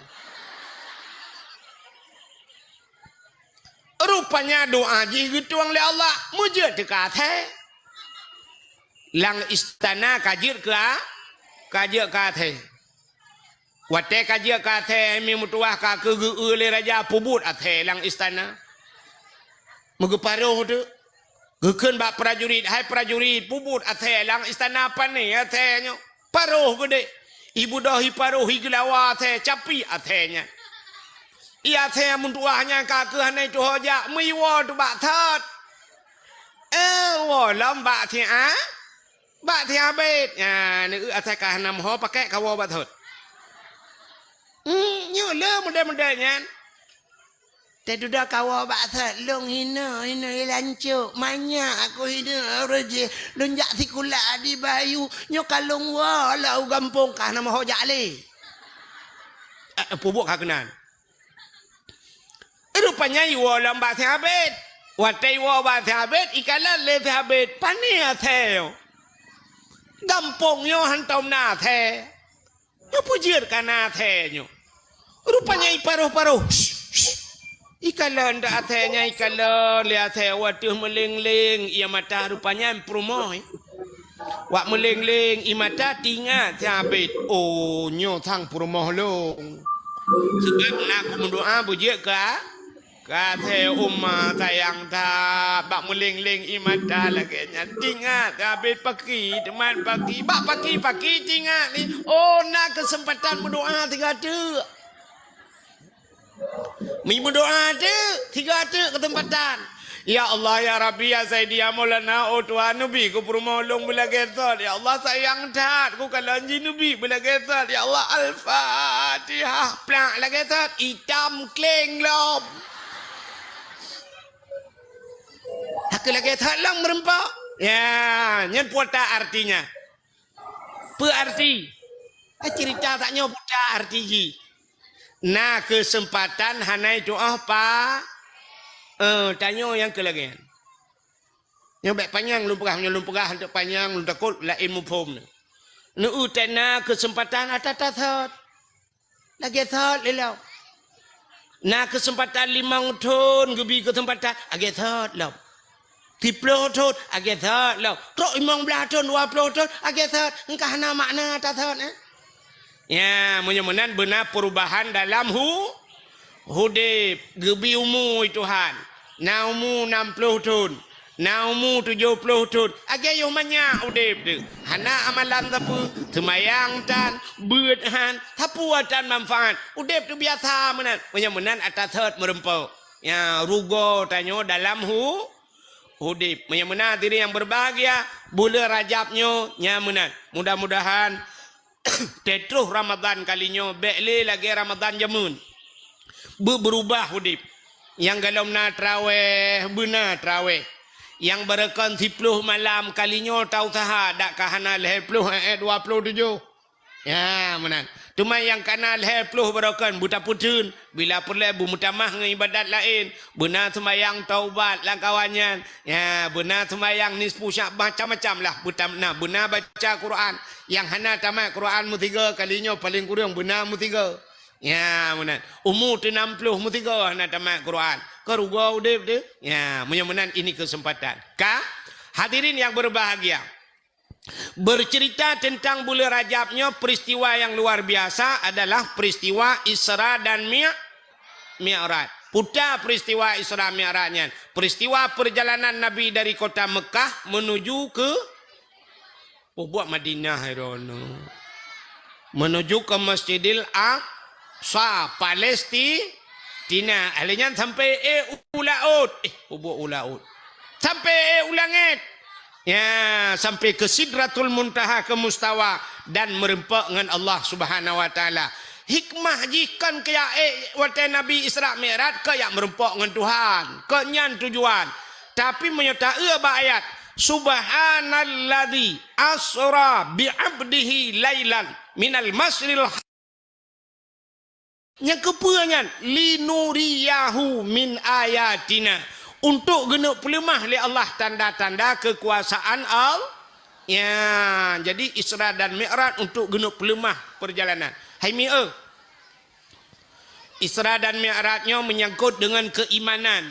Rupanya doá jih geutueng lé Allah, meujeuet teuk keu asée. Lam istana ka jeuet keu a-, ka jeuet keu asée. Watée ka jeuet keu asée, mi meutuwah ka keu geu-eu lé raja peubuet asée lam istana. Meugeuparoh teuk. Geukheun bak prajurit, "Hai prajurit, peubuet asée lam istana, pané asée nyoe." Paroh geudeh. Ibeudôh iparoh, igeulawa asée, capi asée nyan. Ié asée meutuwah nyan ka keuh hana ituho jak, meuiwoe teuk bak thot. Eh, woe lom bak si a-, bak si Abed. Nyan, neueu asée ka hana meuho pakék kawoe bak thot. Hmm, nyoe le model-model nyan. Teududoe kawoe bak thot, lôn hinoe, hinoe ilancok, manyak aku hinoe uroe jih. Lôn jak sikula di Bayu, nyoe ka lôn woe lom u gampông ka hana meuho jak lé. Eh, eh, peubuet ka keunan. Rupanya iwoe lom bak si Abed. Watée iwoe bak si Abed, ikalon lé si Abed, pané asée nyoe. Gampông nyoe hantom na asée. Nyoe peue jeuet ka na asée nyoe. Rupanya iparoh-paroh. Ikalon dak asée nyan, ikalon lé asée, watée meuléng-léng ié mata rupanya peurumoh. Wak meuléng-léng ié mata tingat si Abed, "Oh, nyoe sang peurumoh lôn." Seubab na kumeudoá beujeuet keu a-, Keu asée uma sayang that, bak meuléng-léng ié mata lagée nyan. Tingat, Abed paki, teuma paki, bak paki-paki tingat ni. Oh, na keuseumpatan meudoá sigoe teuk. Mi meudoá teuk, sigoe teuk keuseumpatan. Ya Allah, ya Rabbi, ya Saidi, ya Maulana, oh Tuhan, neubi keu peurumoh lôn beulagée thot. Ya Allah, sayang that, kukalon jih neubi beulagée thot. Ya Allah, Al-Fatihah, plak lagée thot, itam kléng lom. Hana lagée that lom meureumpok. Ya, nyan peue artinya. Peue arti? Eh, cerita tanyoe peue arti jih. Na keuseumpatan hana itu'oh pa-, eh, tanyoe nyang keu lagée nyan. Nyoe bék panyang lôn peugah, nyoe lôn peugah hantom panyang, lôn takot laén muphom nyoe. Neueu that na keuseumpatan ata-ata thot. Lagée thot lé lom. Na keuseumpatan limong thon geubi keuseumpatan, lagée thot lom. Siploh thon, lagée thot lom. Trok limong blaih thon, dua ploh thon, lagée thot. Engka hana makna ata thot, eh? Ya, meunyoe meunan beuna peurubahan dalam hu-, udeb, geubi umu Tuhan. Na umu nam ploh thon. Na umu tujoh ploh thon, lagée yoh manyak udeb teuh. Hana amalan sapeue, seumayang tan, beuet han, sapeue tan manfaat. Udeb teuh biasa meunan. Meunyoe meunan ata thot meureumpok. Ya, rugoe tanyoe dalam hu-, udeb. Meunyoe meunan hadirin nyang berbahagia, buleuen Rajab nyoe nyang meunan. Mudah-mudahan Teutroh Ramadhan kali nyoe bék lé lagée Ramadhan jameun. Beu-, beurubah udeb. Nyang golom na trawéh, beuna trawéh. Nyang barokon siploh malam kali nyoe tausaha dak ka hana lhée ploh, eh, eh, dua ploh tujoh. Ya, meunan. Teuma nyang ka na lhée ploh barokon beutapeutheun. Bila peureulée beumeutamah ngon ibadat laén, beuna seumayang taubat lam kawan nyan. Ya, beuna seumayang nisfu Sya'ban, macam-macam lah. Beutam-, na, beuna baca Quran. Nyang hana tamat Quran meusigoe kali nyoe paleng kureueng beuna meusigoe. Ya, meunan. Umu teuh nam ploh meusigoe hana tamat Quran. Ka rugoe udeb teuh. Ya, meunyoe meunan ini keuseumpatan. Ka, hadirin nyang berbahagia. Bercerita tentang bulan Rajab nyoe, peristiwa yang luar biasa adalah peristiwa Isra dan Mi-, Mi'raj. Puta peristiwa Isra Mi'raj nyan, peristiwa perjalanan Nabi dari kota Mekah menuju ke, oh, buat Madinah, hai rono. Menuju ke Masjidil Aqsa, Palestina. Ahli nyan sampai, eh, u laôt. Eh, pubuet u laôt. Sampai, eh, u langét. Ya, sampai ke Sidratul Muntaha, ke mustawa, dan meureumpok ngon Allah Subhanahu wa Taala. Hikmah jih kon keu jak, eh, watée Nabi Isra Mi'raj, keu jak meureumpok ngon Tuhan. Keu nyan tujuan. Tapi meunyoe taeu bak ayat, "Subhanalladzi asra bi 'abdihi lailan minal masjidil ha-," nyang keupeue nyan, "Linuriyahu min ayatina," untuk geuneuk peuleumah lé Allah tanda-tanda keukuasaan Allah. Ya, jadi Isra dan Mi'raj untuk geuneuk peuleumah perjalanan. Hai mi-, eh. Isra dan Mi'raj nyoe menyangkut dengan keimanan.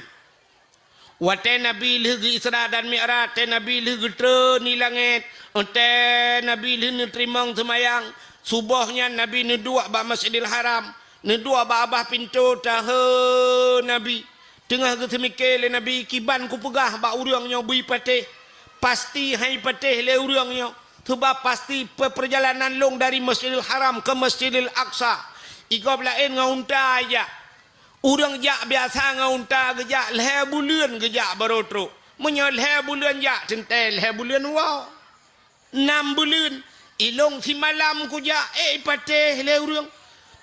Watée Nabi lheueh geu-Isra dan Mi'raj, watée Nabi lheueh geutreun di langét, watée Nabi lheueh neuteurimong seumayang, suboh nyan Nabi neuduek bak Masjidil Haram, neuduek bak babah pintoe, tahe Nabi. Teungoh geuseumike lé Nabi, "Kiban kupeugah bak ureuëng nyoe beu patéh, pasti han patéh lé ureuëng nyoe, seubab pasti pe-, peurjalanan lôn dari Masjidil Haram ke Masjidil Aqsa, i gob laén ngon unta jak." Ureuëng jak biasa ngon unta geujak, lhée buleuen geujak barô trok. Meunyoe lhée buleuen jak, teuntée lhée buleuen woe. Nam buleuen, ilôn simalam kujak, eh, patéh lé ureuëng.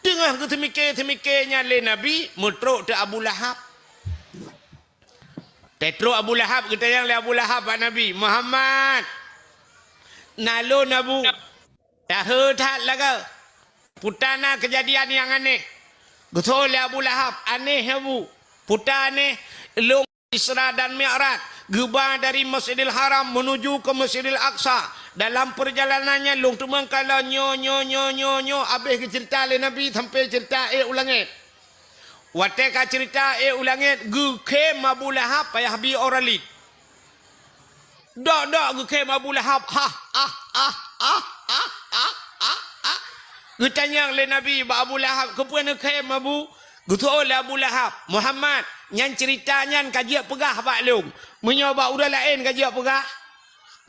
Teungoh geuseumike-seumike nyan lé Nabi, meutrok teuk Abu Lahab. Teutrok Abu Lahab, geutanyong lé Abu Lahab bak Nabi, "Muhammad, na lôn Abu, tahe that lagée." Puta na keujadian nyang aneh. Geutanyong lé Abu Lahab, "Aneh, Abu?" Puta aneh, lôn Isra dan Mi'raj, geuba dari Masjidil Haram menuju ke Masjidil Aqsa. Dalam perjalanan nyan lôn teumeukalon nyoe, nyoe, nyoe, nyoe, nyoe, habéh geuceurita lé Nabi sampai ceurita ék u langét. Watée ka ceurita ék u langét, geukhém Abu Lahab payah bi ora lid. Dok-dok geukhém Abu Lahab, hah, ah, ah. Geutanyong lé Nabi bak Abu Lahab, "Keupeue neukhém, Abu?" Geutanyong lé Abu Lahab, "Muhammad, nyan ceurita nyan ka jeuet peugah bak lôn. Meunyoe bak ureuëng laén ka jeuet peugah?"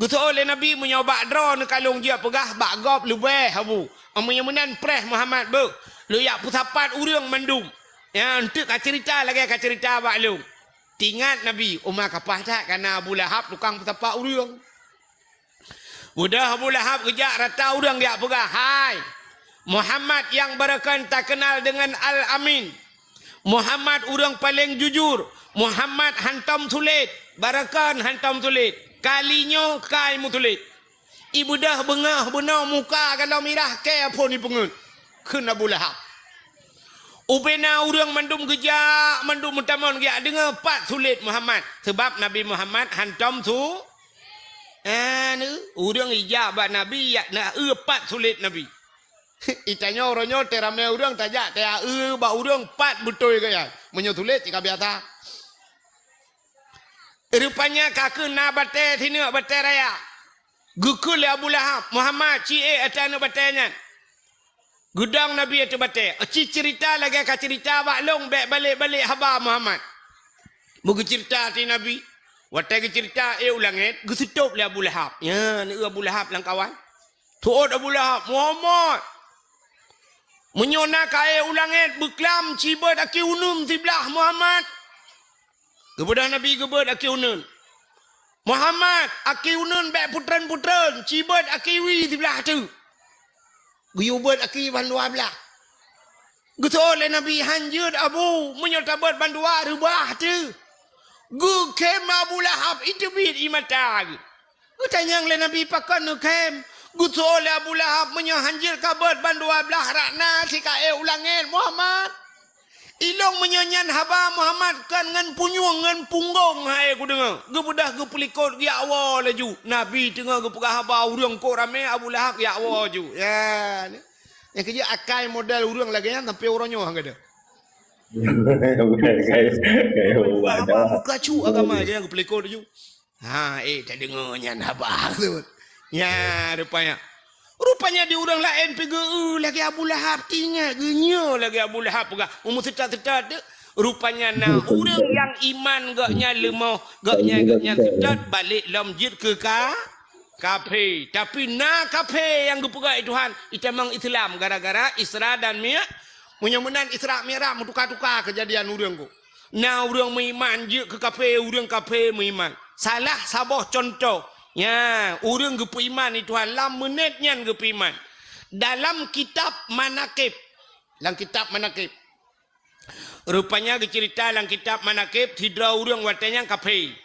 Geutanyong lé Nabi, "Meunyoe bak droeneuh ka lôn jeuet peugah, bak gob leubeh, Abu. Meunyoe meunan preh Muhammad beuh, lôn jak peusapat ureuëng mandum nyang teuk ka ceurita lagée ka ceurita bak lôn." Teuingat Nabi, uma kapah that kana Abu Lahab tukang peusapat ureuëng. Beudôh Abu Lahab geujak rata ureuëng geujak peugah, "Hai, Muhammad nyang barokon takeunal deungon Al-Amin. Muhammad ureuëng paleng jujur. Muhammad hantom sulet. Barokon hantom sulet. Kali nyoe kai meusulet." I beudôh beungoh bunoe muka galom mirah kée phon ipeungeuet kheun Abu Lahab. Ubena ureuëng mandum geujak, mandum meutamong geujak deungoe pat sulet Muhammad. Seubab Nabi Muhammad hantom su-, anu, ureuëng ijak bak Nabi, jak na eu pat sulet Nabi. Itanyoe uroe nyoe teuramé ureuëng tajak taya eu bak ureuëng pat beutôi gaya. Meunyoe sulet cit ka biasa. Rupanya ka keuh na batée sineuk batée raya. Geukheun lé Abu Lahab, "Muhammad, ci ék ateueh aneuëk batée nyan." Geudong Nabi ateueh batée, "Ci ceurita lagée ka ceurita bak lôn, bék balek-balek haba Muhammad." Meugeuceurita ateueh Nabi. Watée geuceurita ék u langét, geuseutôb lé Abu Lahab. Nyan, eu Abu Lahab lam kawan. Teuôt Abu Lahab, "Muhammad, meunyoe na ka ék u langét, beuklam ci beuet aki uneun siblah Muhammad." Geubeudôh Nabi geubeuet aki uneun. "Muhammad, aki uneun bék putreun-putreun, ci beuet aki wie siblah teuk." Geuyue beuet aki ban dua blah. Geutanyong lé Nabi, "Han jeuet, Abu, meunyoe tabeuet ban dua reubah teuk." Geukhém Abu Lahab, iteubiet ie mata geuh. Geutanyong lé Nabi, "Pakon neukhém?" Geutanyong lé Abu Lahab, "Meunyoe han jeuet kabeuet ban dua blah rot na sikaék u langét, Muhammad. Ilôn meunyoe nyan haba Muhammad kon ngon punyueng ngon punggong hai kudeungoe." Geubeudôh geupeulikot geujak woe laju. Nabi teungoh geupeugah haba ureuëng kok ramé Abu Lahab geujak woe laju. Ya, ni. Nyang keujeuet akai model ureuëng lagée nyan sampai uroe nyoe han gadôh. Kayu, kayu, kayu, Apa, apa, apa kacu agama dia geupeulikot laju. Ha, eh, tadeungoe nyan haba tersebut. Nya, rupanya. Rupanya di ureuëng laén pi geu lagée Abu Lahab, tingat geunyoe lagée Abu Lahab peugah, meuseutat-seutat tu. Rupanya na ureuëng nyang iman gobnyan leumoh, gobnyan, gobnyan seutat, balek lom jeuet keu ka, kafé. Tapi na kafé nyang geupeugah lé Tuhan, itamong Islam gara-gara Isra dan Mi-, meunyoe meunan Isra Mi'raj meutuka-tuka keujadian ureuëng ku. Na ureuëng meuiman jeuet keu kafé, ureuëng kafé meuiman. Salah saboh cuntoh, nya, ureuëng geupeuiman lé Tuhan lam meunét nyan geupeuiman. Dalam kitab Manaqib, lam kitab Manaqib, rupanya geuceurita lam kitab Manaqib, sidroe ureuëng watée nyan kafé.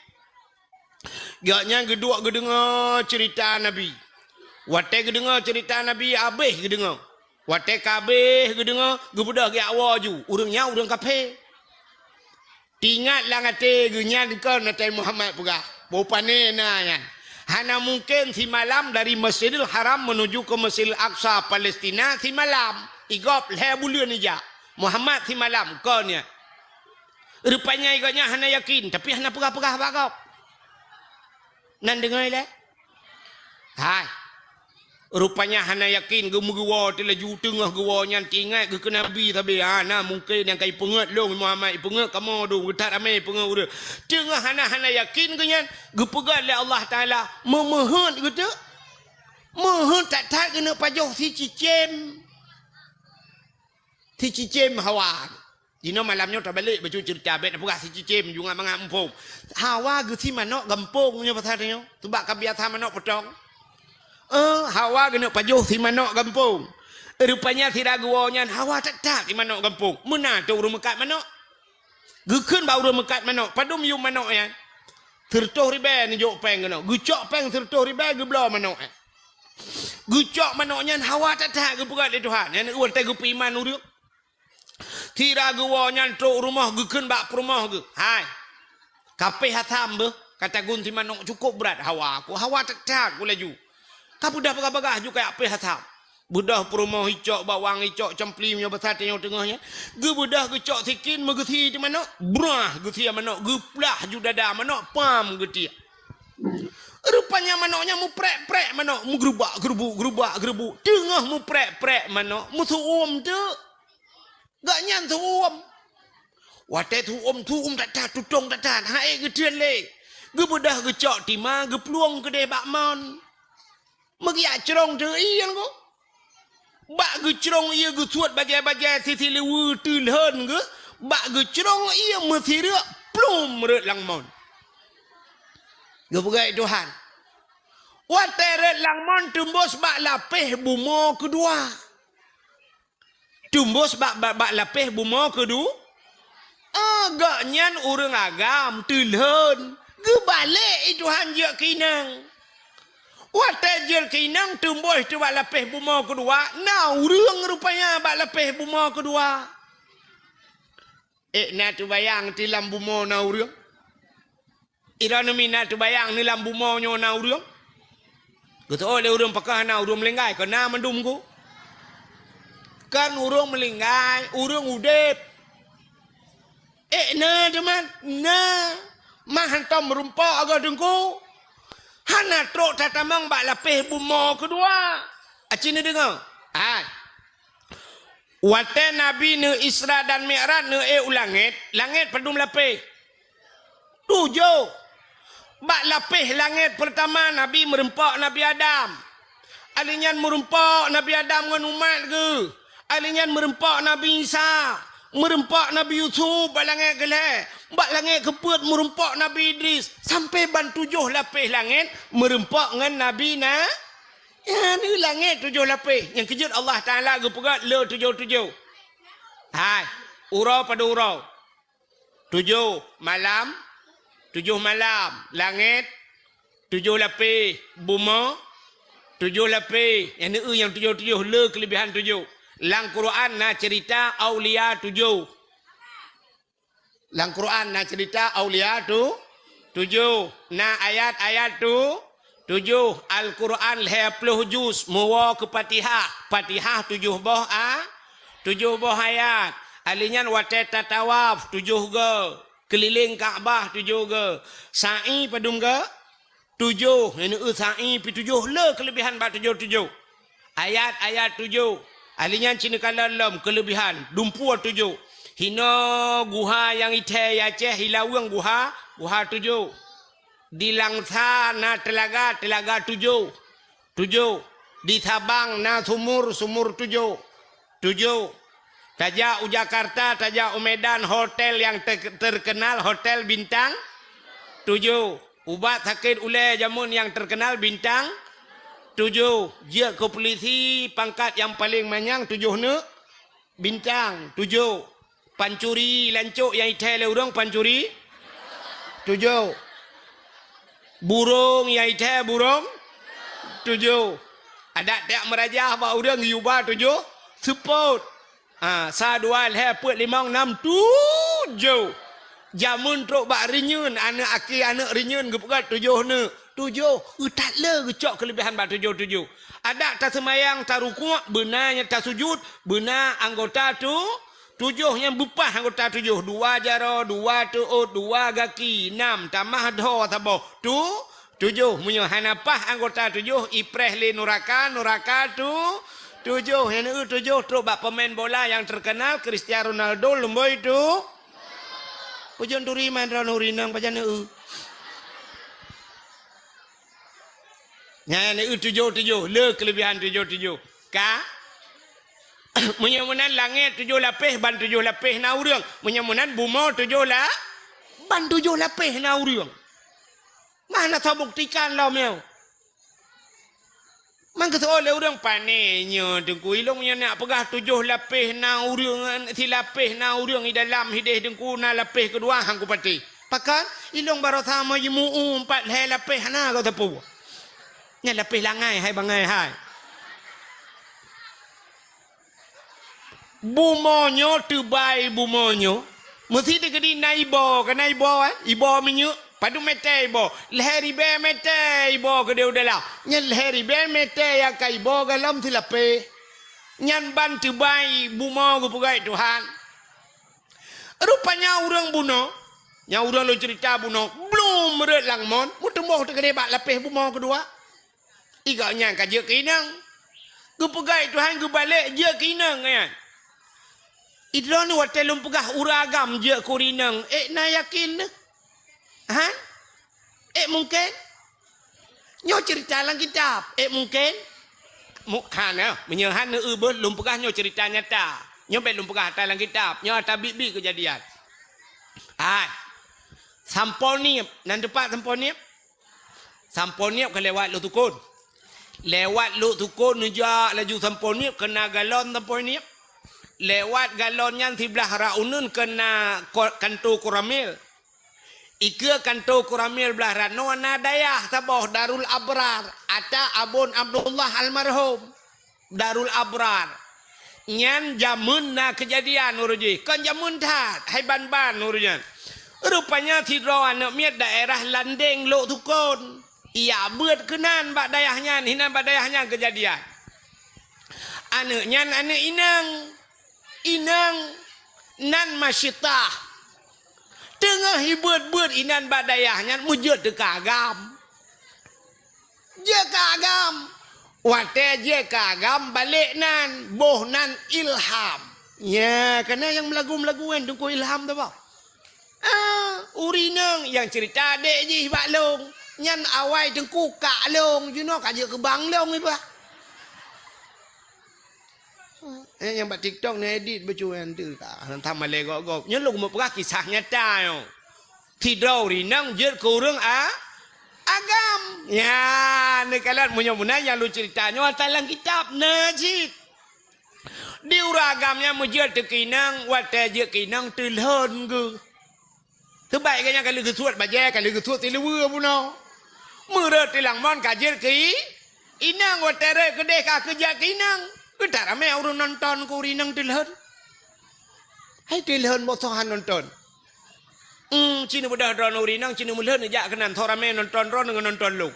Gobnyan geuduek geudeungoe ceurita Nabi. Watée geudeungoe ceurita Nabi, habéh geudeungoe. Watée ka habéh geudeungoe, geubeudôh geujak woe ju, ureuëng nyan ureuëng kafé. Teuingat lam até geuh nyan kon Nabi Muhammad peugah, "Boh pané na nyan. Hana mungken simalam dari Masjidil Haram menuju ke Masjidil Aqsa, Palestina, simalam. Igob lhée buleuen ijak. Muhammad simalam kon nyan." Rupanya gobnyan hana yakin, tapi hana peugah-peugah bak gob. Nan deungoe ilée? Hai. Rupanya hana yakin, geumeugewoe teulaju teungoh geuwoe nyan teuingat geuh keu Nabi sabe. Ha, na mungken nyang ka ipeungeut lôn Muhammad, ipeungeut kamoe dum, geuthat ramé ipeungeut ureuëng. Teungoh hana, hana yakin geuh nyan, geupeugah lé Allah Taala, "Meumeuheuet geuh teuh? Meuheuet that-that geuneuk pajoh sicicém." Sicicém hawa. Jinoe malam nyoe tabalek bacut ceurita, bék tapeugah sicicém, ju ngat mangat muphom. Hawa geusie manok gampông nyoe pasal nyoe. Teubak ka biasa manok peutong. Eh, hawa geuneuk pajoh sie manok gampông. Rupanya sira geuwoe nyan hawa that-that sie manok gampông. Meunan teuh ureuëng meukat manok. Geukheun bak ureuëng meukat manok, "Padum yum manok nyan?" "Sireutôh ribée neujok péng keunoe." Geucok péng sireutôh ribée geubloe manok nyan. Geucok manok nyan hawa that-that geupeugah lé Tuhan. Nyan watée geupeuiman ureuëng. Sira geuwoe nyan trok rumoh geukheun bak peurumoh geuh, "Hai, kapéh asam beuh, ka tagun sie manok cukôp brat hawa ku, hawa that-that ku laju. Ka beudôh bagah-bagah ju kajak péh asam." Beudôh peurumoh icok bawang, icok campli meunyoe basa tanyoe teungoh nyan. Geubeudôh geucok sikin meugeusie teuh manok, brah geusie manok, geuplah ju dada manok, pam geutiek. Rupanya manok nyan meuprek-prek manok, meugeurubak-geurubuk, geurubak-geurubuk. Teungoh meuprek-prek manok, meuseuuem teuk. Gobnyan seuuem. Watée seuuem, seuuem that-that, tutong that-that, han ék geuteun lé. Geubeudôh geucok tima, geuplueng keudeh bak mon. Meugiak crong teuh ié nyan ko. Bak geucrong ié geusuet bajée-bajée sisi liweue teulhon geuh, bak geucrong ié meusireuk plum rot lam mon. Geupeugah Tuhan. Watée rot lam mon teumbôs bak lapéh bumoe keudua. Teumbôs bak, bak, bak lapéh bumoe keudua. Ah, gobnyan ureuëng agam teulhon. Geubalek i Tuhan jeuet keu inong. Watée jeuet keu inong teumbôs teuh bak lapéh bumoe keudua, na ureuëng rupanya bak lapéh bumoe keudua. Ék na teubayang ti lam bumoe na ureuëng? Droeneuh mi na teubayang ni lam bumoe nyoe na ureuëng? Geuteuôt lé ureuëng pakon hana ureuëng meulinggai, kon na mandum ku. Kon ureuëng meulinggai, ureuëng udeb. Ék na teuma, na. Mah hantom meurumpok agoe teungku. Hana trok tatamong bak lapéh bumoe keudua. Aci neudeungoe? Hai. Watée Nabi neu Isra dan Mi'raj neu ék u langét, langét padum lapéh? Tujoh. Bak lapéh langét peurtama Nabi meurumpok Nabi Adam. Alheuh nyan meurumpok Nabi Adam ngon umat geuh. Alheuh nyan meurumpok Nabi Isa. Meurumpok Nabi Yusuf bak langét keulhée. Bak langét keupeuet meurumpok Nabi Idris. Sampoe ban tujoh lapéh langét meurumpok ngon Nabi na. Nyan di langét tujoh lapéh. Nyang keujeuet Allah Taala geupeugah le tujoh-tujoh. Hai, uroe padum uroe? Tujoh malam, tujoh malam. Langét, tujoh lapéh. Bumoe, tujoh lapéh. Nyang neu nyang tujoh-tujoh, le keuleubehan tujoh. Lam Quran na ceurita aulia tujoh. Lam Quran na ceurita aulia tu tujoh, na ayat-ayat tu tujoh, Al-Quran lhée ploh juz, meuwoe keu Fatihah, Fatihah tujoh boh a, tujoh boh ayat. Alheuh nyan watée tatawaf tujoh goe, keulileng Ka'bah tujoh goe, sa'i padum goe? Tujoh, nyan eu sa'i pih tujoh, le keuleubihan bak tujoh-tujoh. Ayat-ayat tujoh. Ahli nyan ci neukalon lom keuleubihan, dumpeue tujoh. Hinoe guha nyang ithèe i Aceh, i Laweueng guha, guha tujoh. Di Langsa na teulaga, teulaga tujoh. Tujoh. Di Sabang na sumur, sumur tujoh. Tujoh. Tajak u Jakarta, tajak u Medan, hotel nyang ter-, terkenal, hotel bintang tujoh. Ubat sakét ulèe jameun nyang terkenal bintang tujoh. Jeuet keu pulisi pangkat nyang paleng manyang tujoh neuk bintang tujoh. Pancuri lancok nyang ithèe lé ureueng pancuri tujoh. Burông nyang ithèe burông tujoh. Adak tajak meurajah bak ureueng yuba tujoh seupôt. Ha, sa, dua, lhèe, peuet, limong, nam, tujoh. Jameun trok bak rinyeun, aneuk aki aneuk rinyeun geupeugah tujoh neuk. Tujoh, eu that le geucok keuleubihan bak tujoh-tujoh. Adak taseumayang, tarukuk, beuna nyan tasujut, beuna anggota tu, tujoh nyang beupah anggota tujoh. Dua jaroe, dua teuôt, dua gaki, nam, tamah dhoe saboh. Tu, tujoh. Meunyoe hana pah anggota tujoh, ipreh lé nuraka, nuraka tu, tujoh. Nyan eu tujoh trok bak pemain bola nyang terkenal, Cristiano Ronaldo, lumboi tu. Peujeuet turi man droeneuh ureueng inong pajan eu. Nyan eu tujoh-tujoh, le keuleubihan tujoh-tujoh. Ka? Meunyoe meunan langèt tujoh lapéh, ban tujoh lapéh na ureueng. Meunyoe meunan bumoe tujoh la-, ban tujoh lapéh na ureueng. Mana tabuktikan lom nyoe? Mangkeuseuôt lé ureueng, "Pané nyoe Teungku, ilôn nyoe nak peugah tujoh lapéh na ureueng, silapéh na ureueng i dalam hideh Teungku, na lapéh keudua han kupatéh." "Pakon?" "Ilôn baroesa meujimu'ue pat lhèe lapéh hana goe teupeu." Nyan lapéh langai hai bangai hai. Bumoe nyoe teubai bumoe nyoe, meusti teukeudi na iboh, ka na iboh, eh? Iboh minyeuk, padum mètè iboh? Lhèe ribèe mètè iboh keudéh u dalam. Nyan lhèe ribèe mètè nyang ka iboh gohlom silapéh. Nyan ban teubai bumoe geupeugöt Tuhan. Rupanya ureueng bunoe, nyang ureueng lôn ceurita bunoe, blom rhot lam mon, meuteumboh teukeudéh bak lapéh bumoe keudua. I gobnyan ka jeuet keu inong. Geupeugöt Tuhan geubalek jeuet keu inong nyan. I droeneuh watèe lôn peugah ureueng agam jeuet keu ureueng inong, ék na yakin neuh? Han? Ék mungken? Nyoe ceurita lam kitab, ék mungken? Mu-, hana, meunyoe han eu beuh lôn peugah nyoe ceurita nyata. Nyoe bèk lôn peugah ata lam kitab, nyoe ata biet-biet keujadian. Hai. Sampoe Niep, nan teupat Sampoe Niep? Sampoe Niep ka lewat Lhoksukon. Lewat Lhoksukon neujak laju Sampoe Niep, keu na galon Sampoe Niep. Lewat galon nyan siblah rot uneuen keu na ko-, kanto Koramil. Ikeue kanto Koramil blah rot nyoe na dayah saboh Darul Abrar, ata Abon Abdullah almarhum. Darul Abrar. Nyan jameun na keujadian uroe jih. Kon jameun that, hai ban-ban uroe nyan. Rupanya sidroe aneuk miet daerah Landeng Lhoksukon. Ijak beuet keunan bak dayah nyan, hinan bak dayah nyan keujadian. Aneuk nyan aneuk inong. Inong nan Masyitah. Teungoh ibeuet-beuet inan bak dayah nyan meujeuet teuka agam. Jeuet ka agam. Watèe jeuet ka agam balek nan, boh nan Ilham. Nya, kana nyang meulagu-meulagu nyan Teungku Ilham tu bah. Ah, ureueng inong nyang ceurita adék jih bak lôn. Nyan awai Teungku kak lôn, jinoe ka jeuet keu bang lôn iba. Eh, nyang bak TikTok neuedit bacut nyan tu ka. Hantom malèe gob-gob. Nyoe lôn meupeugah kisah nyata nyoe. Sidroe ureueng inong jeuet keu ureueng a-, agam. Nyan, neukalon meunyoe meunan nyang lôn ceurita nyoe ata lam kitab na cit. Di ureueng agam nyan meujeuet teuka inong, watèe jeuet keu inong teulhon geuh. Teubai geuh nyan ka lheueh geusuet bajèe, ka lheueh geusuet siluweue bunoe. Meureuet tilang mon ka jeuet keu i-, inong, watèe rhot keudéh ka keu jeuet keu inong. Geutak ramé ureueng nonton keu ureueng inong teulhon. Hai teulhon boh soe han nonton. Hmm, ci neubeudôh droeneuh ureueng inong, ci neumeulhon neujak keunan, soe ramé nonton droeneuh ngon nonton lôn.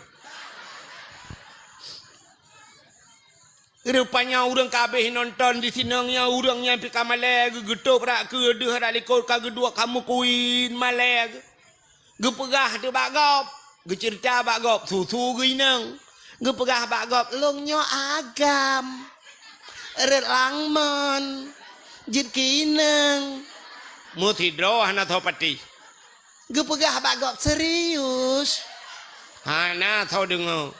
Rupanya ureueng ka habéh nonton di sinong nyan, ureueng nyan pih ka malèe geuh, geutôb brat keue deuh brat likôt ka geuduek ka meukuin malèe geuh. Geupeugah teuk bak gob, Geuceurita bak gob, su-su geuinong. Geupeugah bak gob, "Lôn nyoe agam. Rot lam mon. Jeuet keu inong." Meusidroe hana soe patéh. Geupeugah bak gob, "Serius?" Hana soe deungoe.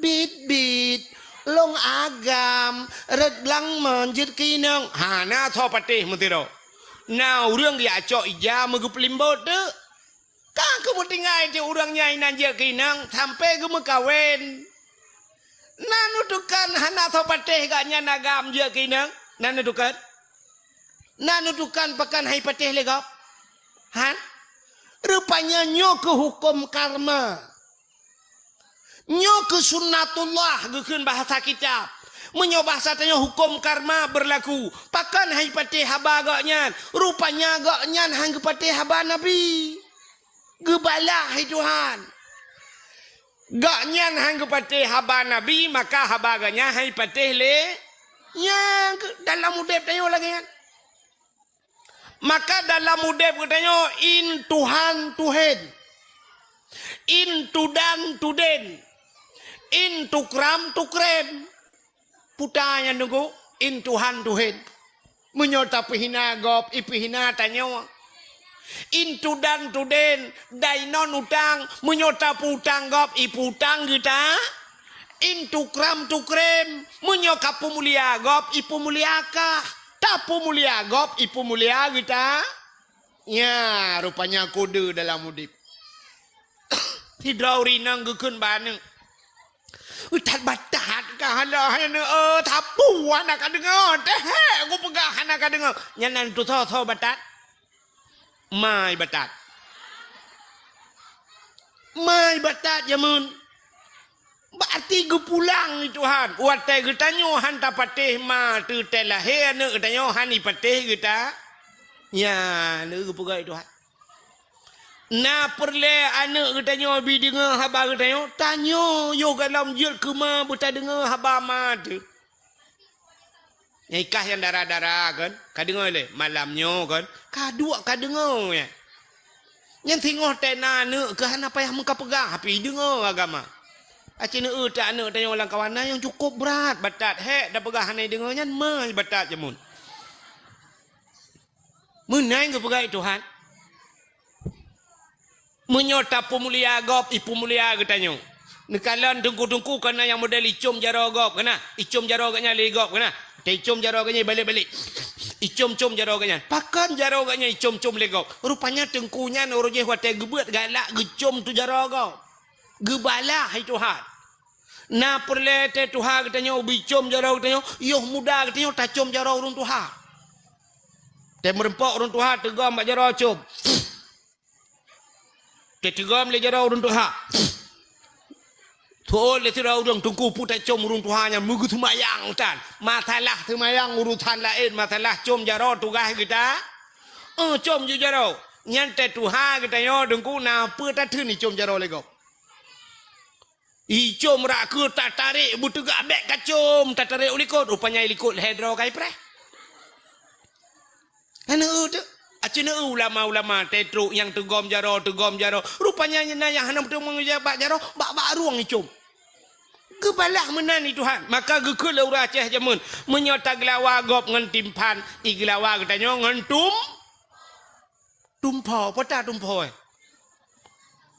"Bit-bit. Lôn agam. Rot lam mon. Jeuet keu inong." Hana soe patéh meusidroe. Na ureuëng geujak cok ija meugeupeulimbot teuk. Ka keuh meutinggai teuk ureuëng nyan inan jeuet keu inong sampoe geumeukawen. Na neutukan hana soe patéh gobnyan agam jeuet keu inong? Na neutukan? Na neutukan pakon han ipatéh lé gob? Han? Rupanya nyoe keuh huköm karma. Nyoe keuh sunnatullah geukheun bahasa kitab. Meunyoe bahasa tanyoe huköm karma beurlaku, pakon han ipatéh haba gobnyan? Rupanya gobnyan han geupatéh haba Nabi. Geubalah hai Tuhan. Gobnyan han geupatéh haba Nabi, maka haba gobnyan han ipatéh lé. Nyang keuh dalam udeb tanyoe lagée nyan. Maka dalam udeb geutanyoe in Tuhan tuhen, in tudan tuden, in tukram tukrem. Puta nyan teungku, in Tuhan tuhen. Meunyoe tapeuhina gob, ipeuhina tanyoe. In tudan tuden, dainon utang, meunyoe tapeutang gob, ipeutang geuta. In tukram tukrem, meunyoe kapeumulia gob, ipeumulia kah. Tapeumulia gob, ipeumulia geuta. Nya, rupanya kode dalam udeb. Sidroe ureuëng inong geukheun bak aneuëk, "That batat kah hana, hana, eh, sapeue hana ka deungoe, teuh hek kupeugah hana ka deungoe." Nyan nan tusoe-soe batat. Mai batat. Mai batat jameun. Berarti geupulang lé Tuhan. Watée geutanyoe han tapatéh ma teuh tée lahé aneuëk geutanyoe han ipatéh geuta. Nya, lé geupeugah lé Tuhan. Na peureulée aneuëk geutanyoe bi deungoe haba geutanyoe, tanyoe yoh gohlom jeuet keu ma beutadeungoe haba ma teuh. Nyang ikah nyang dara-dara kan, ka deungoe lé malam nyoe kan, ka duek ka deungoe nyan. Nyan singoh tée na aneuëk keuh hana payah meukapeugah, tapi deungoe agama. Aci neueu tak aneuëk tanyoe lam kawan na nyang cukup brat batat, hek tapeugah hana deungoe nyan mai batat jameun. Meunan geupeugah Tuhan. Meunyoe tapeumulia gob, ipeumulia geutanyoe. Neukalon teungku-teungku kana nyang model icom jaroe gob kana, icom jaroe gobnyan lé gob kana. Taicom jaroe gobnyan balek-balek. Icom-com jaroe gobnyan. Pakon jaroe gobnyan icom-com lé gob? Rupanya teungku nyan uroe jéh watée geubeuet galak geucom tu jaroe gob. Geubalah hai Tuhan. Na peureulée tée tuha geutanyoe bicom jaroe geutanyoe, yoh muda geutanyoe tacom jaroe ureuëng tuha. Tée meureumpok ureuëng tuha teugom bak jaroe com. Teuteugom lé jaroe ureuëng tuha. Tuôn lé sidroe ureuëng teungku peue tacom ureuëng tuha nyan meugeuseumayang tan. Masalah seumayang urusan laén, masalah com jaroe tugaih geuta. Eh, com ju jaroe. Nyan tée tuha geutanyoe teungku na peue tatheun icom jaroe lé gob. Icom rak keu tatarek beuteugah bék kacom, tatarek u likot, rupanya i likot lhée droe kai preh. Hana eu teu. Aci neu ulama-ulama teutrok nyang teugom jaroe, teugom jaroe. Rupanya na nyang hana meuteumé bak jaroe, bak-bak rueng icom. Geubalah meunan i Tuhan. Maka geukheun lé ureuëng Aceh jameun, meunyoe tageulawa gob ngon timphan, igeulawa geutanyoe ngon tum-, tumpho. Peue ta tumpho, eh?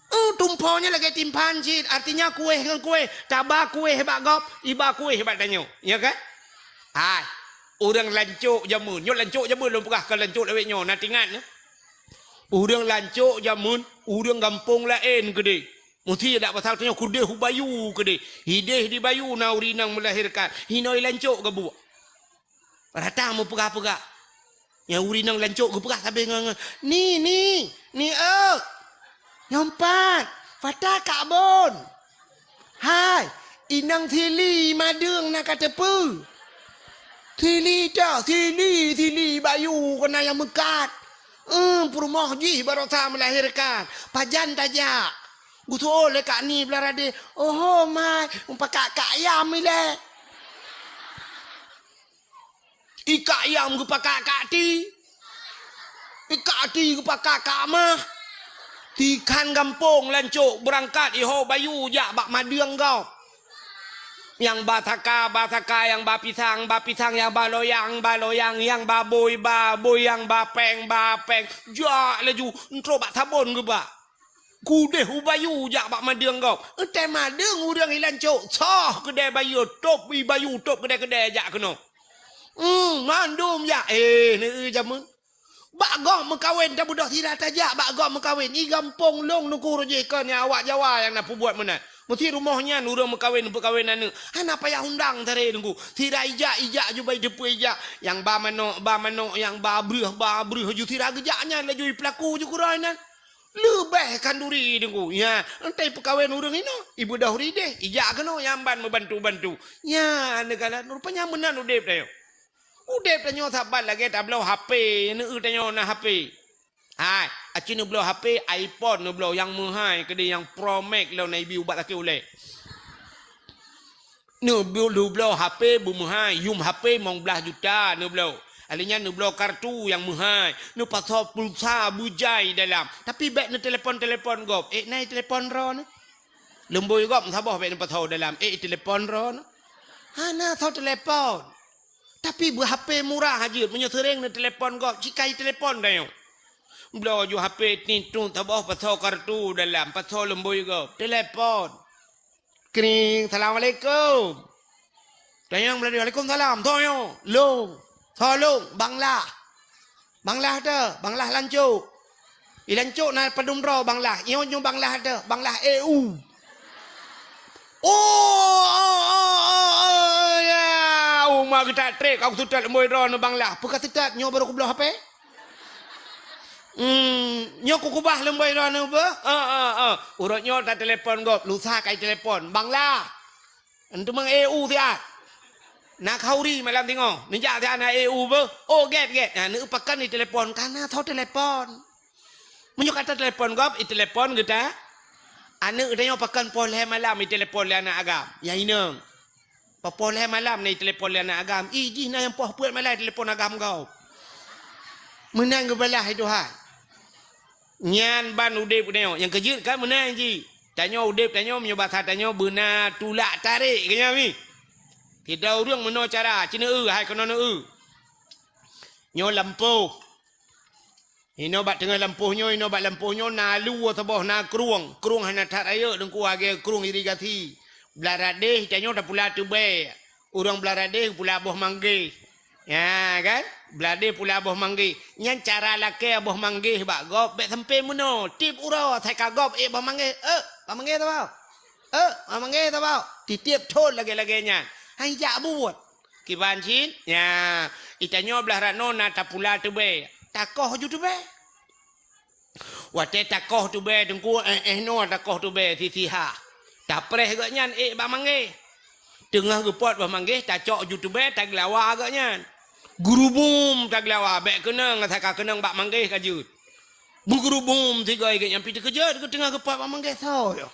Eh, tumpho nyan lagée timphan cit, artinya kueh ngon kueh. Taba kueh bak gob, iba kueh bak tanyoe. Ya kan? Hai, ureuëng lancok jameun. Nyoe lancok jameun lôn peugah, kon lancok lawét nyoe, na teuingat nyoe. Ureuëng lancok jameun, ureuëng gampông laén keudeh. Musti dak pasal tanyoe keudeh u bayu keudeh. Hideh di bayu na ureuëng inong meulahérkan. Hinoe lancok gabuek. Rata meupeugah-peugah. Nyang ureuëng inong lancok geupeugah sabe ngon, ngon, "Ni, ni, ni, eu! Nyoe pat, fata kak bon! Hai, inong sili madeueng na ka teupeue! Sili teuh, sili, sili bayu keunan nyang meukat! Eum, peurumoh jih barosa meulahérkan! Pajan tajak?" Geutuwoe lé kak ni blah radeh, "Oho, mai, mupakak kak yam ilée." I kak yam geupakak kak ti. I kak ti geupakak kak mah. Tikhan gampông lancok beurangkat iho bayu jak bak madeueng gob. Nyang ba saka, ba saka, nyang ba pisang, ba pisang, nyang ba loyang, ba loyang, nyang ba bôi, ba bôi, nyang ba péng, ba péng. Jak laju, entrok bak sabon geuba. Keudeh u bayu jak bak madeueng gob. Eunteuk madeueng ureuëng i lancok, soh keudè bayu, tôb i bayu, tôb keudè-keudè jak keunoe. Hmm, mandum jak. Eh, neu jameun. Bak gob meukawen, tabeudôh sira tajak bak gob meukawen. I gampông lôn Teungku Rojih kon nyang awak Jawa nyang na peubuet meunan. Meusti rumoh nyan ureuëng meukawen, peukawen aneuëk. Hana payah undang taré Teungku. Sira ijak, ijak ju bai teupeu ijak. Nyang ba manok, ba manok, nyang ba breueh, ba breueh ju sira geujak nyan laju i peulaku ju keurôi nan. Leubeh khanduri Teungku. Ya, entai peukawen ureuëng inoe, ibeudôh rideh, ijak keunoe nyang ban meubantu-bantu. Nya, neukalon rupanya meunan udeb tanyoe. Udeb tanyoe saban lagée tabloe H P, neu tanyoe na H P. Hai, aci neubloe H P, iPhone neubloe nyang meuhai keudeh nyang Pro Max lom na ibi ubat sakét ulée. Neubloe, neubloe H P beumeuhai, yum H P limong blaih juta neubloe. Alèh nyan neubloe kartu nyang meuhai, neupasoe pulsa beujai dalam. Tapi bék neutelepon-telepon gob. Eh, na i telepon droeneuh? Lumbôi gob saboh bék neupasoe dalam. Eh, i telepon droeneuh? Hana soe telepon. Tapi beu H P murah jeuet, meunyoe seuréng neutelepon gob, cit ka i telepon tanyoe. Bloe ju H P tintu saboh pasoe kartu dalam, pasoe lumbôi gob, telepon. Kring, "Assalamualaikum." Tanyong meulalu, "Waalaikumsalam." Soe nyoe? "Lôn." "Soe lôn?" "Bang Lah." "Bang Lah teuh?" "Bang Lah lancok." "I lancok na padum droe Bang Lah?" "Nyoe nyoe Bang Lah teuh, Bang Lah E U." "Oh, oh, oh, oh, oh, ya. Uma geutak trek, aku seutôt lumbôi droeneuh Bang Lah." "Peu ka seutôt, nyoe barô kubloe H P." Hmm, nyoe kukubah lumbôi droeneuh beuh? Eh, eh, eh. Uroe nyoe tatelepon gob, lusa ka itelepon. Bang Lah. Enteumang E U siat. Na khauri malam singoh. Neujak siat na E U beuh? Oh, gét, gét. Na, neupakan itelepon. Kana soe telepon. Meunyoe ka tatelepon gob, itelepon geuta. Aneuëk tanyoe pakan poh lhée malam itelepon lé aneuëk agam. Ya inong. Poh lhée malam na itelepon lé aneuëk agam. Ih, jih na nyang poh peuet malam itelepon agam gob. Meunan geubalah hai Tuhan. Nyan ban udeb tanyoe. Nyang keujeuet kan meunan jih. Tanyoe udeb tanyoe meunyoe basa tanyoe beuna tulak tarek keu nyan mi. Sidroe ureuëng meunoe cara, ci neu-eu hai keunoe neu-eu. Nyoe lampôh. Inoe bak teungoh lampôh nyoe, inoe bak lampôh nyoe na lue saboh na krueng. Krueng hana that rayeuk Teungku, lagée krueng irigasi. Blah radeh tanyoe tapula teubée. Ureuëng blah radeh pula boh manggeh. Ya kan? Blah radeh pula boh manggeh. Nyan cara lakée boh manggeh bak gob bék sampoe meunoe. Tieb uroe sai ka gob ék boh manggeh. Eh, boh manggeh saboh. Eh, boh manggeh saboh. Titieb thon lagée-lagée nyan. Hai jak buet. Kiban cit, nya, itanyoe blah rot noe na tapula teubée, takoh ju teubée. Watée takoh teubée Teungku, eh, eh noe takoh teubée sisihah. Tapreh gobnyan ék bak manggeh. Teungoh geupot bak manggeh, tacok ju teubée, tageulawa gobnyan. Geurubum tageulawa, bék keunong, asai ka keunong bak manggeh ka jeuet. Beugeurubum sigoe gobnyan pih teukeujot, teungoh geupot bak manggeh soe nyoe.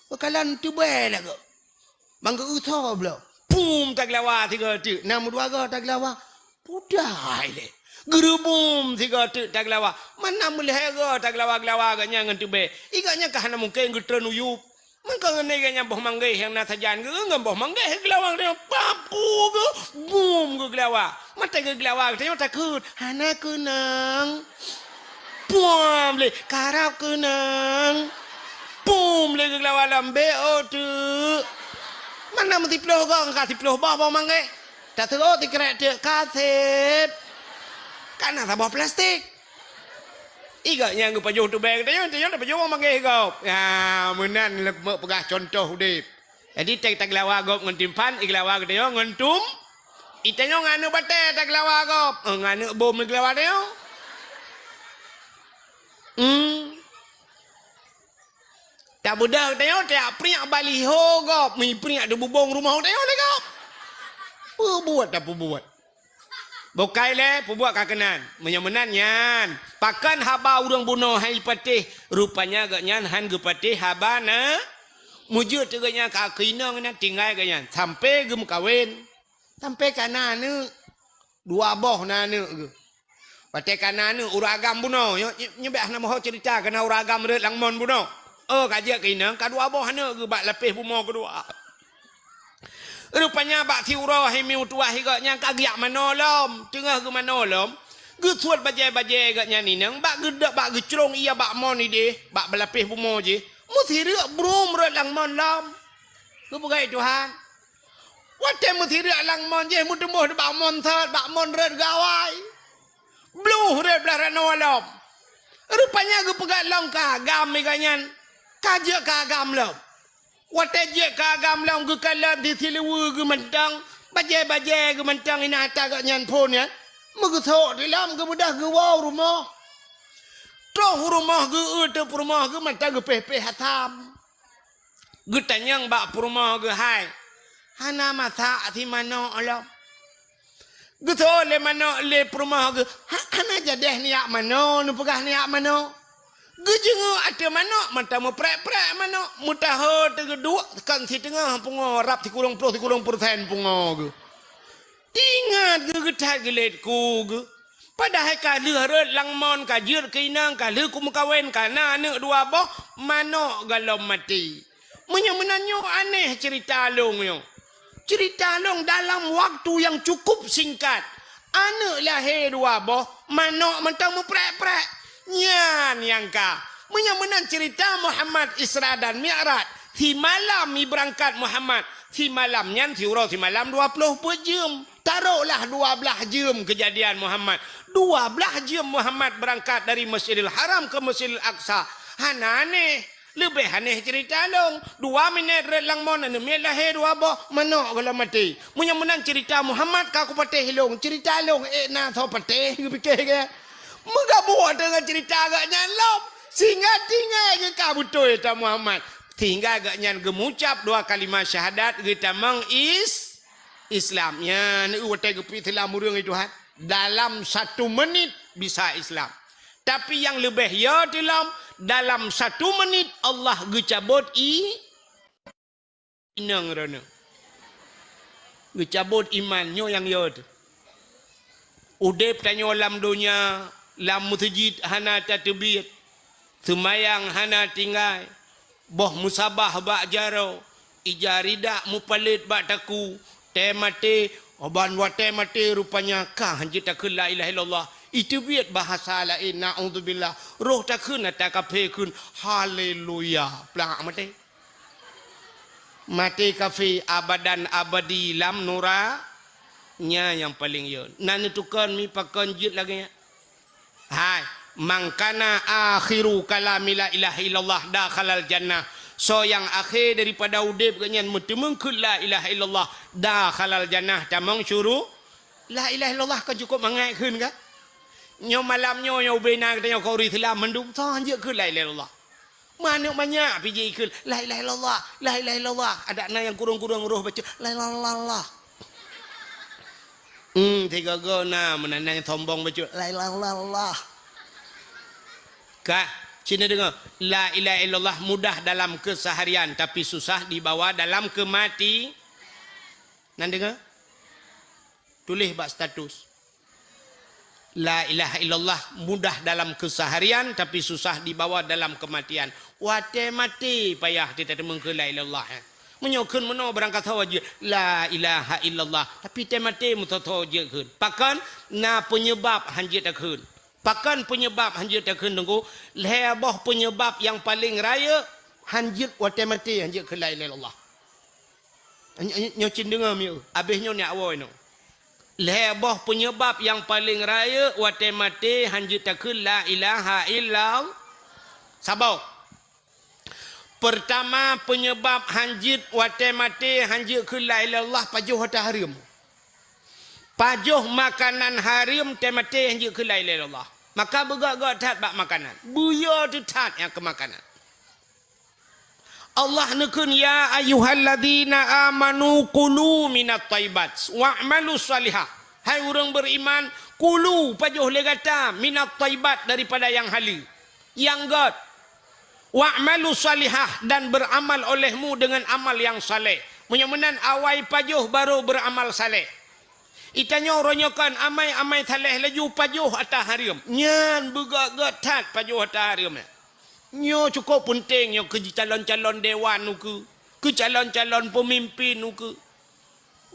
Beukalon teubée lagoe. Bang geu-eu soe bloe. Pum tageulawa sigoe teuk. Na meudua goe tageulawa. Pudai lé. Geurubum sigoe teuk tageulawa. Mana meulhée goe tageulawa-geulawa gobnyan ngon teubée. I gobnyan ka hana mungken geutreun u yup. Mangko ngon gobnyan boh manggeh nyang na sajan geu ngon boh manggeh geulawa geutanyoe papu geu bum geugeulawa. Mata geugeulawa geutanyoe takot. Hana keunong. Puam lé, karab keunong. Pum lé geulawa lom bék teuk. Mana meusiploh gong ka siploh boh boh manggeh. Taseuôt sikrek teuk ka seb. Kana saboh plastik. I gobnyan geupajoh teubée geutanyoe, tanyoe tapajoh boh manggeh gob. Ya, meunan lé meuk peugah cuntoh udeb. Jadi, teuh tageulawa gob ngon timphan, igeulawa geutanyoe ngon tum. Itanyoe ngon aneuëk batée tageulawa gob, eh, ngon aneuëk bom igeulawa tanyoe. Hmm. Tabeudôh tanyoe, tajak priek baliho gob, mi priek di bubông rumoh tanyoe lé gob. Peubuet tapeubuet. Bukai lé, peubuet ka keunan. Meunyoe meunan nyan, pakon haba ureuëng bunoe hai patéh, rupanya gobnyan han geupatéh haba na. Meujeuet teuk gobnyan ka keu inong nyan tinggai gobnyan, sampoe geumeukawen, sampoe ka na aneuëk, dua boh na aneuëk geuh. Watée ka na aneuk ureuëng agam bunoe, nyoe, nyoe, nyoe bèk hana meuho ceurita keu na ureuëng agam rhot lam mon bunoe. Oh, ka jeuet keu inong, ka dua boh aneuk geuh bak lapéh bumoe keudua. Rupanya bak siuroe hai mié tuwah gobnyan ka geujak manoe lom, teungoh geumanoe lom, geusuet bajée-bajée gobnyan inong, bak geuda-, bak geucrong ie bak mon idéh, bak lapéh bumoe jih, meusireuk brum rhot lam mon lom. Geupeugah Tuhan. Watée meusireuk lam mon jih, meuteumboh bak mon sot, bak mon rhot gawai. Bluh rhot blah ranoe lom. Rupanya geupeugah lom ka agam gobnyan, ka jeuet ka agam lom. Watée jeuet ka agam lom geukalon di siluweue geuh mantong, bajée-bajée geuh mantong inan ata gobnyan phon nyan. Meugeusok di lom geubeudôh geuwoe u rumoh. Troh u rumoh geuh, eu teuk peurumoh geuh mantong geupéh-péh asam. Geutanyong bak peurumoh geuh, "Hai, hana masak si manok lom?" Geutho lé manok lé peurumoh geuh, "Ha-, hana jadeh neujak manoe, neupeugah neujak manoe." Geujeungeuk ateueh manok, mantong meuprek-prek manok, meutaho teugeuduek kon siteungoh pungoe rab sikureueng ploh sikureueng peureusén pungoe geuh. Tingat geuh geuthat geulet ku geuh. Padahai ka lheueh rhot lam mon, ka jeuet keu inong, ka lheueh kumeukawen, ka na aneuk dua boh, manok goh lom maté. Meunyoe meunan nyoe aneh ceurita lôn nyoe. Ceurita lôn dalam waktu nyang cukup singkat, aneuk lahé dua boh, manok mantong meuprek-prek. Nyan nyang ka. Meunyoe meunan ceurita Muhammad Isra dan Mi'raj, simalam ibeurangkat Muhammad, simalam nyan siuroe simalam dua ploh peuet jeuem. Taroklah dua blaih jeuem keujadian Muhammad. Dua blaih jeuem Muhammad beurangkat dari Masjidil Haram keu Masjidil Aqsa. Hana aneh. Leubeh aneh ceurita lôn. Dua minét rhot lam mon, aneuk miet lahé dua boh, manok goh lom maté. Meunyoe meunan ceurita Muhammad ka kupatéh lôn, ceurita lôn ék na soe patéh, geupike geuh. Meugabuek deungon ceurita gobnyan lom, sehingga tinggai geuh ka beutôi ata Muhammad. Sehingga gobnyan geumucab dua kalimah syahadat geutamong is-, Islam. Nyan, eu, watée geupeu Islam ureuëng itu, ha? Dalam satu menit bisa Islam. Tapi nyang leubeh yo teulom, dalam satu menit Allah geucabot i-, inong droeneuh. Geucabot iman, nyoe nyang yo teuh. Udeb tanyoe lam donya, lam meuseujid hana tateubiet, seumayang hana tinggai, boh meusabah bak jaroe, ija ridak mupalét bak takue, tée maté, ban watée maté rupanya ka hanjeuet takheun la ilaha illallah. Iteubiet bahasa laén, naudzubillah. Roh takheun ata kafé kheun, haleluya. Plak maté. Maté kafé abadan abadi lam nura-, nyan nyang paleng yo. Na neutukon mi pakon jeuet lagée nyan? Hai, "Man kana akhiru kalami la ilaha illallah dakhalal jannah." Soe nyang akhé daripada udeb geuh nyan meuteumeung kheun la ilaha illallah, dakhalal jannah, tamong syuru-, la ilaha illallah kon cukup mangat kheun ka? Nyoe malam nyoe, nyoe ubena geutanyoe keu ureuëng Islam mandum, soe hanjeuet kheun la ilaha illallah? Manök manyak pih jikheun, "La ilaha illallah, la ilaha illallah." Adak na nyang kurong-kurong roh baca, "La ilaha illallah." Hmm, tiga go na, meunan nyang sombong baca, "La ilaha illallah." Ka, sini dengar, "La ilaha illallah mudah dalam keseharian, tapi susah dibawa dalam kemati." Nan dengar? Tuléh bak status. La ilaha illallah mudah dalam keseharian, tapi susah dibawa dalam kematian. Watée maté payah teuteumeukeue la ilaha illallah, eh. Meunyoe kheun meunoe barangkasoe jeuet la ilaha illallah, tapi tée maté meusoe-soe jeuet kheun. Pakon? Na peunyeubab hanjeuet takheun. Pakon peunyeubab hanjeuet takheun, Teungku? Lhée boh peunyeubab nyang paleng rayeuk hanjeuet watée maté hanjeuet kheun la ilaha illallah. Nyoe, nyoe cit deungoe mieu, abéh nyoe nyak woe nyoe. Lhée boh peunyeubab nyang paleng rayeuk watée maté hanjeuet takheun la ilaha illallah. Saboh. Peurtama, peunyeubab hanjeuet watée maté hanjeuet kheun la ilaha illallah, pajoh hareuem. Pajoh makanan hareuem tée maté hanjeuet kheun la ilaha illallah. Maka beugét-gét that bak makanan. Beuyo teuh that nyang keu makanan. Allah neukheun, "Ya ayyuhalladzina amanu kulu minat thaibat wa'malu shalihah." Hai ureuëng beriman, kulu, pajoh lé gata, minat thaibat, daripada nyang haleue, nyang gét. "Wa'malu shalihah," dan beramal olehmu dengan amal yang saleh. Meunyoe meunan awai pajoh baru beramal saleh. Itanyoe uroe nyoe kan amai-amai saleh laju pajoh ata hareuem. Nyan beugét-gét that pajoh ata hareuem nyan. Nyoe cukôp peunteng nyoe keu calon-calon dewan ukeue, keu calon-calon peumimpin ukeue.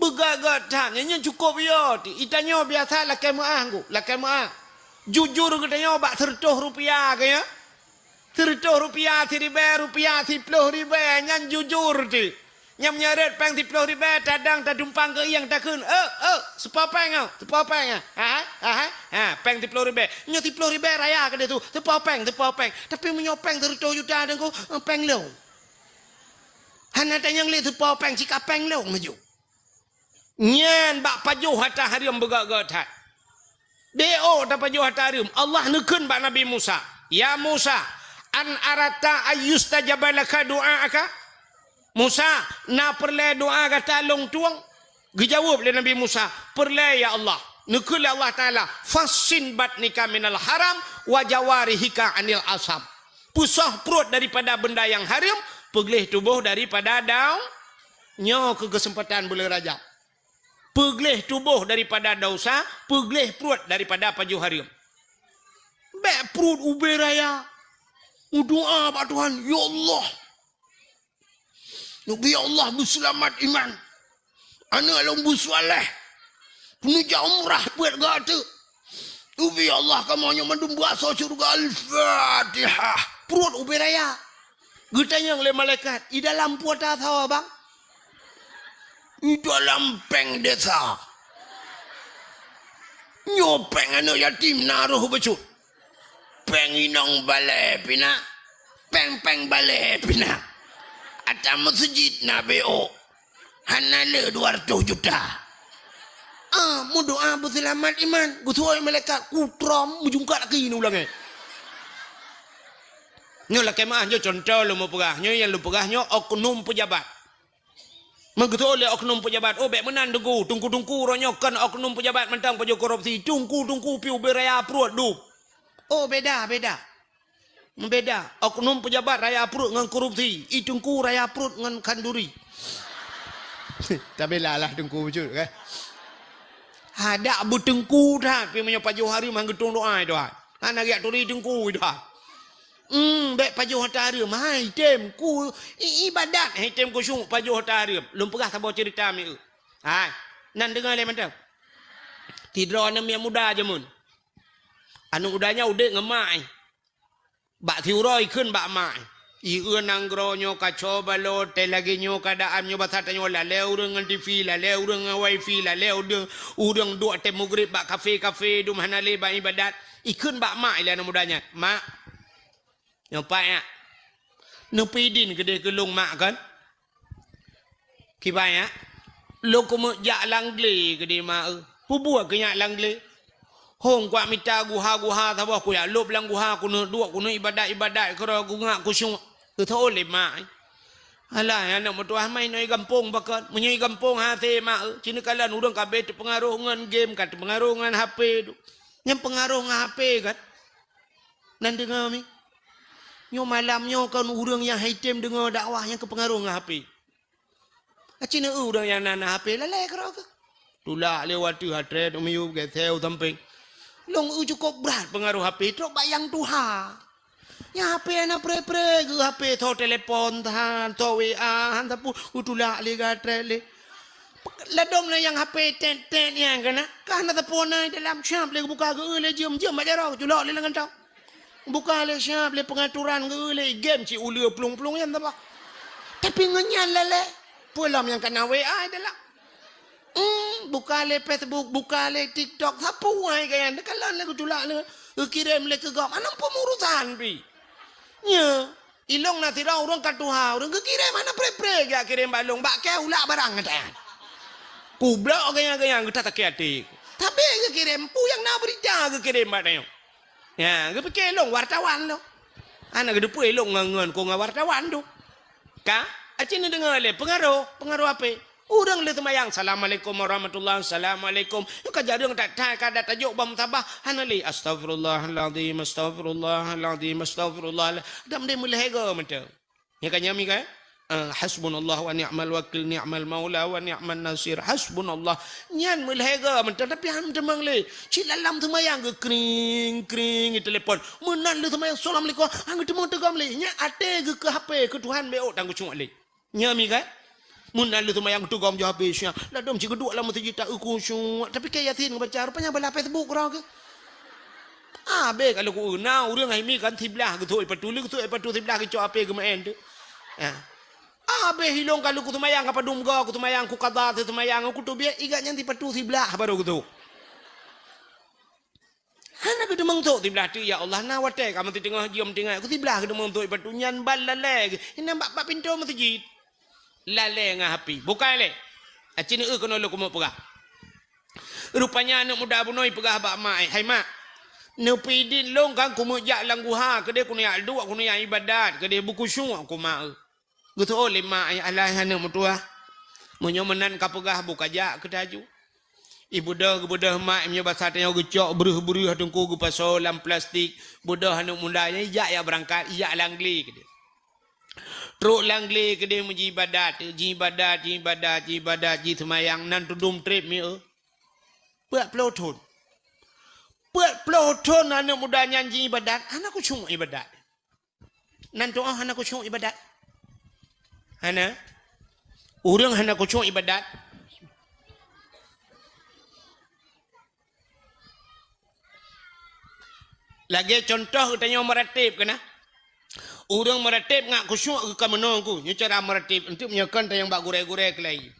Beugét-gét that nyan, nyan cukôp yo ti. Itanyoe biasa lakée meuáh ngku, lakée meuáh. Jujur geutanyoe bak seureutôh rupiah keu nyan. Seureutôh rupiah, siribée rupiah, siploh ribée, nyan jujur ti. Nyang meunyoe rot péng siploh ribée, tadang tadumpang keu ieng takheun, "Eh, eh, seupo péng, oh, seupo péng, ah. Ha, ha, ha, ha, péng siploh ribée." Nyoe siploh ribée raya keudeh tu, seupo péng, seupo péng. Tapi meunyoe péng seureutôh juta, Teungku, eh, péng lôn. Hana tanyong lé seupo péng, sika péng lôn laju. Nyan bak pajoh ata hareuem beugét-gét that. Beu tapajoh ata hareuem. Allah neukheun bak Nabi Musa, "Ya Musa, an arata ayyustajaba laka du'aaka?" "Musa, na peureulée doá gata lôn tueng?" Geujaweueb lé Nabi Musa, "Peureulée, ya Allah." Neukheun lé Allah Taala, "Fassin batnika minal haram wa jawarihika anil asam." Peusoh pruet daripada benda nyang hareuem, peugleh tuboh daripada dau-, nyoe keu keuseumpatan buleuen Rajab. Peugleh tuboh daripada desya, peugleh pruet daripada pajoh hareuem. Bék pruet ubé raya. Meudoá bak Tuhan, "Ya Allah, neubi Allah beuseulamat iman. Aneuëk lôn beuseuleh. Neujak umrah peuet gata. Neubi Allah kamoe nyoe mandum beuasoe syeuruga." Al-Fatihah. Pruet ubé raya. Geutanyong lé malaikat, "I dalam peue ata soe, Bang?" "I dalam péng desa. Nyoe péng aneuëk yatim na roh bacut. Péng inong balée pih na. Péng-péng balée pih na. Ata meuseujid na beu. Hana le dua reutôh juta." Ah, meudoá beuseulamat iman. Geusuai malaikat kutrom meujungkat laki ni ulang, eh. Nyoe lakée meuáh, nyoe cuntoh lôn meupeugah. Nyoe nyang lôn peugah nyoe oknum peujabat. Meugeutôi lé oknum peujabat, "Oh, bék meunan, Teungku. Teungku-teungku uroe nyoe kon oknum peujabat mantong pajoh korupsi. Teungku-teungku pih ubé raya pruet dum." Oh, beda, beda. Meubeda. Oknum peujabat raya pruet ngon korupsi. I teungku raya pruet ngon khanduri. Tabila lah teungku bacut, kan? Hadak beuteungku that, pih meunyoe pajoh hareuem han geutueng doá, Tuhan. Hana geujak turi teungku, Tuhan. Hmm, bék pajoh ata hareuem. Hai tem ku i-, ibadat, hai tem khusyuk pajoh ata hareuem. Lôn peugah saboh ceurita mieu. Hai, nan deungoe lé mantong. Sidroe aneuk miet muda jameun. Aneuk muda nyan udeb ngon mak, eh. Bak siuroe ikheun bak mak, eh. Ieu nanggroe nyoe kacau balau, teuh lagée nyoe keuadaan nyoe basa tanyoe lalée ureuëng ngon T V, lalée ureuëng ngon wifi, lalée ureuëng, ureuëng duek teuh mugreb bak kafe-kafe, dum hana lé bak ibadat. Ikheun bak mak ilée aneuk muda nyan, "Mak, nyoe pat nyak. Neupeudin keudeh keu lôn mak kon?" Kiban nyak, lôn keumeuk jak lam glé keudeh mak eu. Peue buet keu nyak lam glé? Hong kuat mita guha-guha saboh kujak lôb lam guha keuneuk duek keuneuk ibadat-ibadat keudroe kungak kusyuek. Geutho lé mak. Alah, aneuk meutuah mai nyoe gampông pakon. Meunyoe gampông hase mak eu, ci neukalon ureuëng ka abéh teupeungaroh ngon game, ka teupeungaroh ngon H P tu. Nyang peungaroh ngon H P kan? Nan deungoe mi. Nyoe malam nyoe kon ureuëng nyang hai tem deungoe dakwah nyang keupeungaroh ngon H P. Aci neu ureuëng nyang na, na H P lalée keudroe keuh. Tulak lé wateueh atrét miyueb geuseu sampéng. Lôn eu cukôp brat peungaroh H P trok bak nyang tuha. Nyang H P hana pré-pré geuh H P, tho telepon than, tho W A han sapeue, eu tulak lé gatrét lé. Ladom lé nyang H P tet-tet nyang kana, ka hana sapeue na dalam, siab lé geubuka geu lé jeuem, jeuem bak jaroe, culok lé lam kantong. Buka lé siab lé peungaturan geu lé game cit uleue plueng-plueng nyan saboh. Tapi ngon nyan lalée, peue lom nyang kana W A dalam. Hmm, buka lé Facebook, buka lé TikTok, sapeue hai gaya, neukalon lé geutulak lé, geukirém lé keu gob, hana peue meurusan pih. Nyo, ilong na sidroe ureuëng ka tuha, ureuëng geukirém hana pré-pré geujak kirém bak lôn, bak kée ulak barang gata. Kublok gaya-gaya geuta sakét até. Tapi geukirém, peue nyang na beurita geukirém bak tanyoe. Ya, geupike lôn wartawan lôn. Hana geuteupeue lôn ngon, ngon, kon ngon wartawan tu. Ka, aci neudeungoe lé peungaroh, peungaroh H P. Ureuëng lé seumayang, "Assalamualaikum warahmatullah, assalamualaikum." Nyoe ka jareueng that-that ka dat tajok bak musabah, hana lé, "Astagfirullahalazim, astagfirullahalazim, astagfirullah." Dam deh meulhée goe mantong. Nyoe ka nyami kan? Ah, hasbunallah wa ni'mal wakil, ni'mal maula wa ni'man nasir. Hasbunallah. Nyan meulhèe goe mantong, tapi han meuteumang lé. Cit lam seumayang geu kring, kring, telepon. Meunan lé seumayang, assalamualaikum. Han geuteumang teugom lé. Nyan até geu keu H P, keu Tuhan bèk ôk tan geucok lé. Nyan mi kan? Meunan lé seumayang teugom ju H P siang. Ladôm cit geuduek lam meuseujid ta khusyuk. Tapi keu Yasin geubaca, rupanya balah Facebook keudroe geuh. Abéh ka lheueh ku na ureueng hai mi kan siblah geusok ipatu, lheueh geusok ipatu siblah geucok H P geumeu'en tu. Ha. Abéh ilong ka lheueh ku seumayang ka padum goe, ku seumayang ku qadha, ku seumayang ku teubiet, igat nyan sipatu siblah baru geusok. Hana geuteumeung sôk siblah teuk, ya Allah, na watèe ka meuteungoh jeuem tinggai, ku siblah geuteumeung sôk ipatu nyan ban lalè geuh. Inan bak, bak pintoe meuseujid. Lalè ngon H P. Bukai lé. Aci neueu keunoe lôn keumeung peugah. Rupanya aneuk muda bunoe peugah bak mak, "Hai mak, neupeuidin lôn kan kumeujak lam guha, keudeh kuneuk jak duek, kuneuk jak ibadat, keudeh beukhusyuk ku mak eu." Geuteu'oh lé mak, "Alah aneuk meutuah, meunyoe meunan ka peugah, bu kajak keu taju." Ibeudôh, geubeudôh mak, meunyoe basa tanyoe geucok breuh-breuh teungku geupasoe lam plastik, beudôh aneuk muda nyan ijak jak beurangkat, ijak lam glé keudeh. Trok lam glé keudeh meujibadat, jibadat, jibadat, jibadat, jiseumayang, nan teudum trép mi eu. Peuet ploh thon. Peuet ploh thon aneuk muda nyan jiibadat, hana khusyuk ibadat. Nan tu'oh hana khusyuk ibadat. Hana. Ureueng hana khusyuk ibadat. Lagèe contoh geutanyoe meurateb keunan. Ureueng meurateb ngat khusyuk geuh ka meunoe ku. Nyoe cara meurateb. Enteuk meunyoe kon tanyong bak gurèe-gurèe keulai.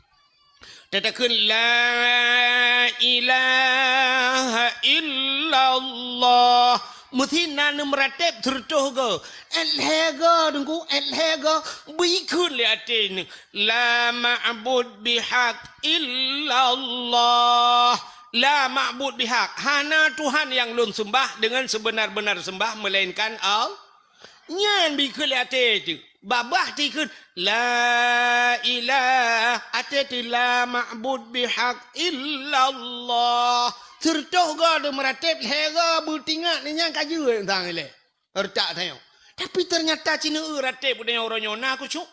Tatakheun, "La ilaha illallah." Meusi na neumeuratéb sireutôh goe. Èt lhèe goe, Teungku, èt lhèe goe. Beukheun lé até neuh, "La ma'bud bihaq illallah." La ma'bud bihaq. Hana Tuhan nyang lôn seumbah deungon seubeuna-beuna seumbah meulainkan Allah. Nyan bikheun lé até teuh. Babah tikheun, "La ilah." Até teuh, "La ma'bud bihaq illallah." Sireutôh goe deuh meuratéb, lhèe goe beutingat, nyan ka jeuet sang ilèe. Reutak tanyoe. Tapi teunyata ci neueu ratéb geutanyoe uroe nyoe na khusyuk.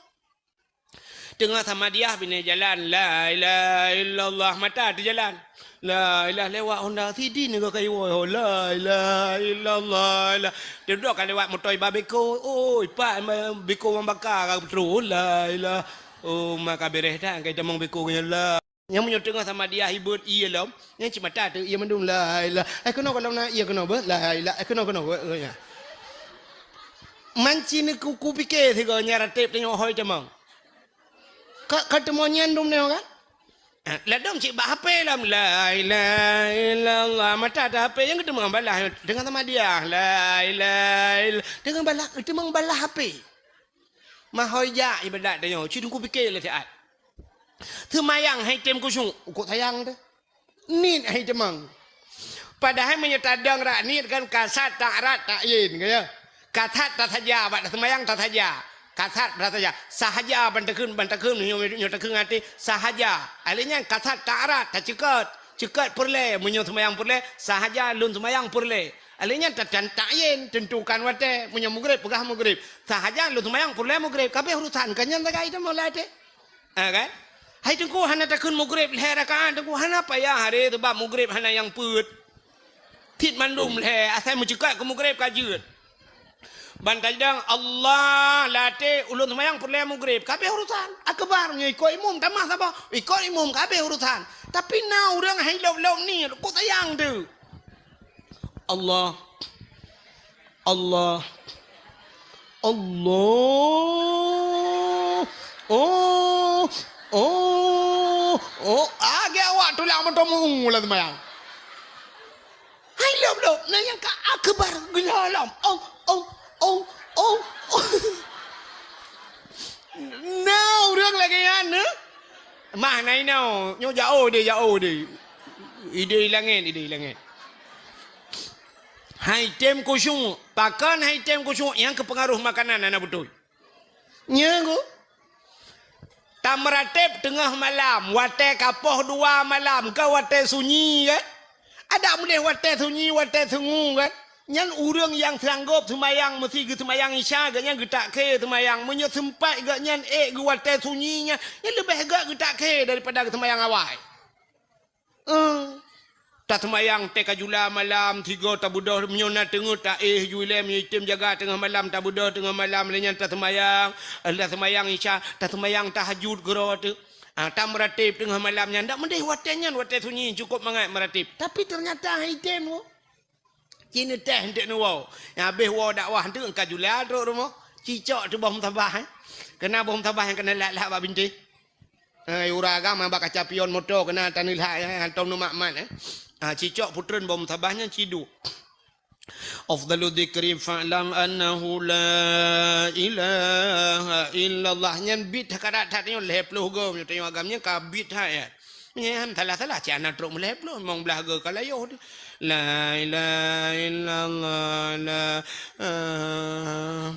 Teungoh samadiah binéh jalan, "La ilaha illallah," mata teujalan. "La ilaha," lewat honda, sidin nyoe ka iwoe, "La ilaha illallah, la." Teudok ka lewat moto iba beko, "Oi, Pak, beko mambaka ka beutôi, la ilaha." Oh, maka bereh that, ka itamong beko nyan, la. Nyang meunyoe teungoh samadiah ibeuet ié lom, nyan cit mata teuh ié mandum, "La ilaha." Eh, keunoe gohlom na ié keunoe beuh, "La ilaha." Eh, keunoe, keunoe, keunoe, keunoe. Manci neuku-, kupike sigoe nyan ratéb tanyoe hôi tamong. Ka, ka teumo nyan dum nyoe kan? Eh, ladôm cit bak H P lom, "La ilaha illallah." Mata teuh H P nyang geuteumong balah, teungoh samadiah, "La ilaha ill-," teungoh balah, teumong balah H P. Mahôi jak ibadat tanyoe, ci teungku pike lé siat. Seumayang hai tem khusyuk, ukok sayang teuh. Niet hai teumang. Padahai meunyoe tadong rak niet kan kasat tak rat tak yin, ka ya. Kasat tasaja, bak seumayang tasaja. Kasat tasaja. Sahaja ban takheun, ban takheun, nyoe, nyoe takheun até, sahaja. Alèh nyan kasat tak rat, taceukot. Ceukot peureulèe, meunyoe seumayang peureulèe, sahaja lôn seumayang peureulèe. Alèh nyan ta-, tan-, tak yin, tentukan watèe, meunyoe mugreb, peugah mugreb. Sahaja lôn seumayang peureulèe mugreb, ka abéh urusan, ka nyan sagai teuma lam até. Ha, kan? Hai Teungku, hana takheun mugreb lhèe rakaat, Teungku, hana payah, haré, sabab mugreb hana nyang peuet. Cit mandum lhèe, asai meuceukot keu mugreb ka jeuet. Ban tajidong, Allah, lam até ulôn seumayang peureulèe mugreb, ka abéh urusan. Akbar, nyoe ikot imum, tamah saboh, ikot imum, ka abéh urusan. Tapi na ureueng hai lôb-lôb niet, kok sayang teuh. Allah. Allah. Allah. Oh. Oh. Oh. Agak awak tulang meutomu lah seumayang. Hai lôb-lôb, na nyang ka akbar geulah lom. Oh, oh, oh, oh, oh. Na ureueng lagèe nyan, eh? Mah na inoe, nyoe jauh deh, jauh deh. Idéh langèt, idéh langèt. Hai tem khusyuk, pakon hai tem khusyuk nyang keupeungaruh makanan hana beutôi. Nyan ku. Tameuratéb teungoh malam, watèe ka poh dua malam, ka watèe sunyi kan? Adak meudeh watèe sunyi, watèe sungu kan? Nyan ureuëng nyang sanggob seumayang meusi geuseumayang Isya, geuhnyan geutak khe seumayang. Meunyoe seumpat geuhnyan ék geuwatée sunyi nyan, nyan leubeh gét geutak khe daripada geuseumayang awai. Eh, taseumayang teuka jula malam, sigoe tabeudôh, meunyoe na teungeut taéh ju ilée, meunyoe item jaga teungoh malam, tabeudôh teungoh malam, lheueh nyan taseumayang, eh, taseumayang Isya, taseumayang tahajud keudroe teuk. Ah, tameuratéb teungoh malam nyan, dak meudeh watée nyan, watée sunyi, cukôp mangat meuratéb. Tapi teunyata han item, oh. Ci neutéh eunteuk neuwoe. Nyang habéh woe dakwah eunteuk ka jula trok rumoh. Cicok teuh boh musabah, eh. Keuna boh musabah nyang keuna lat-lat bak bintéh. Eh, ura agam bak kaca pion moto keuna taneulhak, eh, hantom neumat-mat, eh. Ah, cicok putreun boh musabah nyan ciduek. Afdalu dzikri fa'lam annahu la ilaha illallah. Nyan bit ka that-that nyoe lhée ploh goe, meunyoe tanyoe agam nyan ka bit that, ya. Nyan salah-salah, cit hana trok meulhée ploh, limong blaih goe ka layoh tu. La ilaha illallah, la, ah,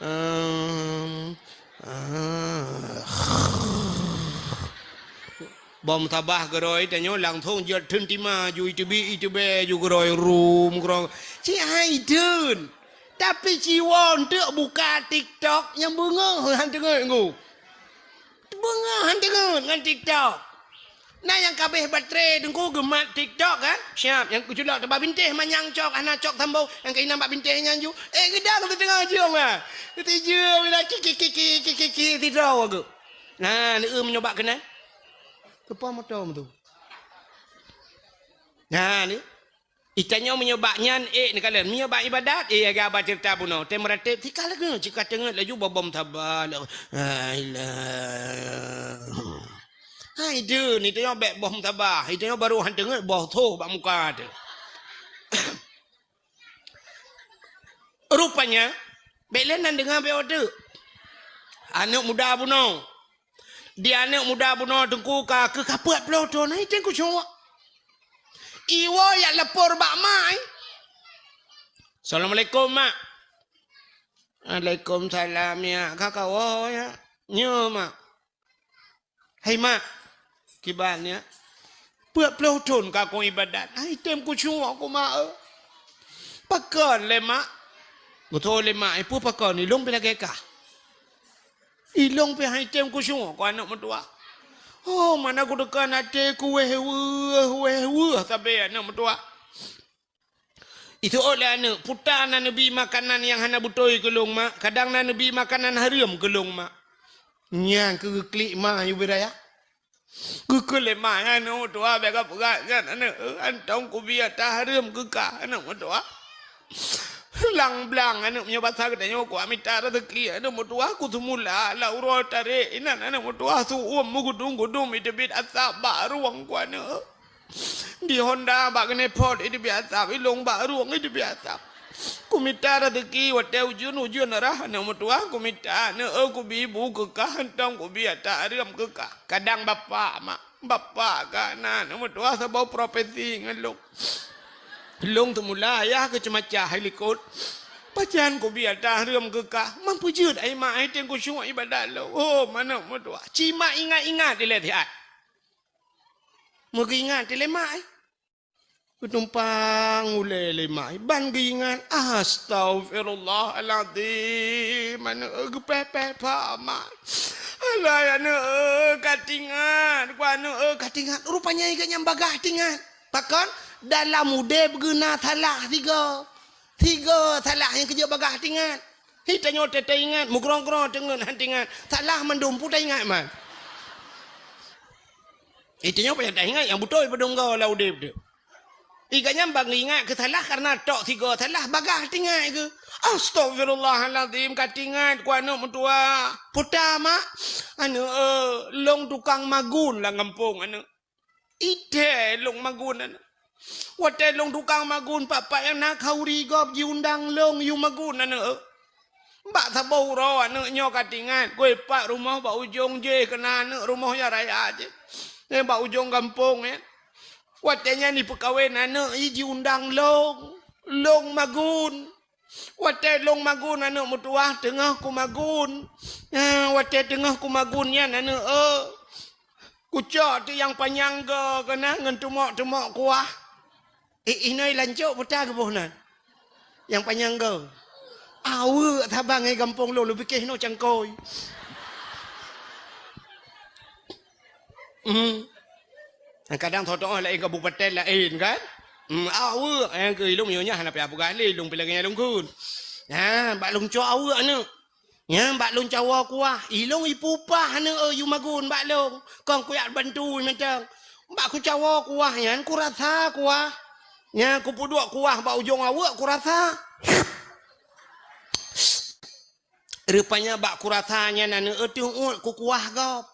ah, ah. Boh musabah keudroe tanyoe langsong jeuet theun tima ju iteubiet iteubiet ju keudroe rum keudroe. Cit hai theun. Tapi ci woe eunteuk buka TikTok nyang beungoh han teungeut ngku. Beungoh han teungeut ngon TikTok. Na nyang ka abéh baterai teungku geumat TikTok kan? Siap, nyang keuculok teuba bintéh manyang cok hana cok sambông, nyang keunan bak bintéh nyan ju. Eh, geudang teuteungoh jeuem ah. Teuteujeuem ila ki ki ki ki ki ki ki sidroe geuh. Nah, neueu meunyoe bak keunan. Keupa moto meutu. Nah, ni. Itanyoe meunyoe bak nyan, eh, neukalon. Meunyoe bak ibadat, eh, lagée haba ceurita bunoe. Tém meuratéb, tika lagée, cit ka teungeut laju bobom saba. La ilaha. Hai, deuh, itanyoe bék boh musabah. Itanyoe barô han teungeut boh tho bak muka teuh. Rupanya, bék lé nan deungoe bék odeuk. Aneuëk muda bunoe. Di aneuëk muda bunoe teungku ka keu ka peuet ploh thon, hai teuku cok. Iwoe yak lapor bak mak, eh. Assalamualaikum, Mak. Waalaikumsalam, ya. Ka kawoe, ya. Nyoe, Mak. Hai, Mak. Kiban, ya. Peuet ploh thon ka kong ibadat. Hai tem kucok ku, Mak, eh. Pakon lé, Mak? Beutôi lé, Mak. Eh, peue pakon? Ilong pih lagée kah. Ilong pih hai tem kucok ku aneuëk meutuwah. Oh, mana ku teuka até ku wéh weueh, wéh weueh sabe aneuëk meutuwah. Itu lé aneuëk, puta na neubi makanan nyang hana beutôi keu lôn, Mak. Kadang na neubi makanan hareuem keu lôn, Mak. Nyang keu geuklik ma yue beu raya. Geukheun lé ma nyan, aneuëk meutuwah, bék kapeugah nyan, aneuëk, eh, antong kubi ata hareuem keu kah, aneuëk meutuwah. Blang-blang, aneuëk, meunyoe basa geutanyoe, kuat mita raseuki, aneuëk meutuwah, kuseumula lam uroe tarek inan, aneuëk meutuwah, su-uem meugudum-gudum iteubiet asap bak rueng ku, aneuëk. Di honda bak keuneuk phot iteubiet asap, ilong bak rueng iteubiet asap. Kumita raseuki watée ujeuen-ujeuen rhah, aneuëk meutuwah, kumita, aneuëk, eh, kubi bu keu kah, antong kubi ata hareuem keu kah. Kadang bapak, Mak. Bapak ka na, aneuëk meutuwah, saboh profesi ngon lôn. Lôn teumula ayah keu ceumacah hai likot. Pajan kubi ata hareuem keu kah. Man peujeuet ai mak, ai tem kucok ibadat lôn. Oh, aneuëk meutuwah. Ci mak ingat-ingat ilée siat. Meugeuingat ilée mak, eh. Geutumpang ulée lé mak, eh. Ban geuingat. Astaghfirullahalazim. Aneuëk, eh, geupéh-péh pha mak. Alah, aneuëk, eh, ka tingat. Ku aneuëk, eh, ka tingat. Rupanya iga nyang bagah tingat. Pakon? Dalam udeb geuh na salah sigoe. Sigoe salah nyang keujeuet bagah tingat. Hi tanyoe teuingat, meugrong-grong teungeut han tingat. Salah mandum peue taingat man. Hi tanyoe payah taingat nyang beutôi padum goe lam udeb teuh. Iga nyan ban ingat keu salah kareuna tok sigoe salah bagah tingat keu. Astagfirullahalazim, ka tingat ku aneuëk meutuwah. Puta mak, aneuëk, eh, lôn tukang magun lam gampông aneuëk. Ideh lôn magun aneuëk. Watée lôn tukang magun, pat-pat nyang na khauri gob jiundang lôn yue magun aneuëk. Bak saboh uroe aneuëk nyoe ka tingat, gui pat rumoh bak ujong jéh keuna aneuëk rumoh nyang raya jéh. Eh, bak ujong gampông nyan. Watée nyan jipeukawen aneuëk jih jiundang lôn, lôn magun. Watée lôn magun aneuëk meutuwah teungoh kumagun. Eh, watée teungoh kumagun nyan aneuëk, eh. Kucok teuh nyang panyang goe keuna ngon teumok-teumok kuah. Eh, inoe lancok peue ta geuboh nan. Nyang panyang go. Aweuek saban ngon gampông lôn, lôn piké hinoe cangkôi. Hmm. Kadang tho-tho laén kabupaten laén kan. Hmm, aweuek nyang keu ilông nyoe nyan hana payah peugah lé, ilông pih lagèe nyan lôn kheun. Nyan, bak lôn cok aweuek aneuk. Nyan bak lôn cawoe kuah, ilông ipupah aneuk eu yue magun bak lôn. Kon kuyak bantu mantong. Bak kucawoe kuah nyan kurasa kuah. Nyan kupeuduek kuah bak ujong aweuek kurasa. Rupanya bak kurasa nyan aneuk eu teuôt kukuah gob.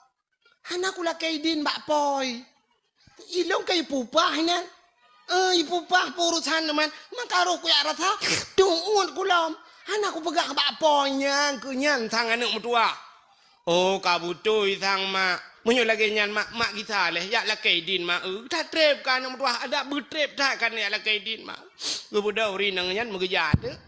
Hana kulakèe idin bak pôi. Ilông ka ipupah inan. Eh, ipupah peurusan teuma. Maka roh kuyak rasa teuôt kulom. Hana kupeugah bak pôi nyan keu nyan sang aneuk meutuwah. Oh, ka beutôi sang mak. Meunyoe lagèe nyan mak, mak gisa lé, jak lakèe idin mak. Eh, that trép ka aneuk meutuwah, adak beutrép that ka jak lakèe idin mak. Geubeudôh ureueng inong nyan meugeujak teuk.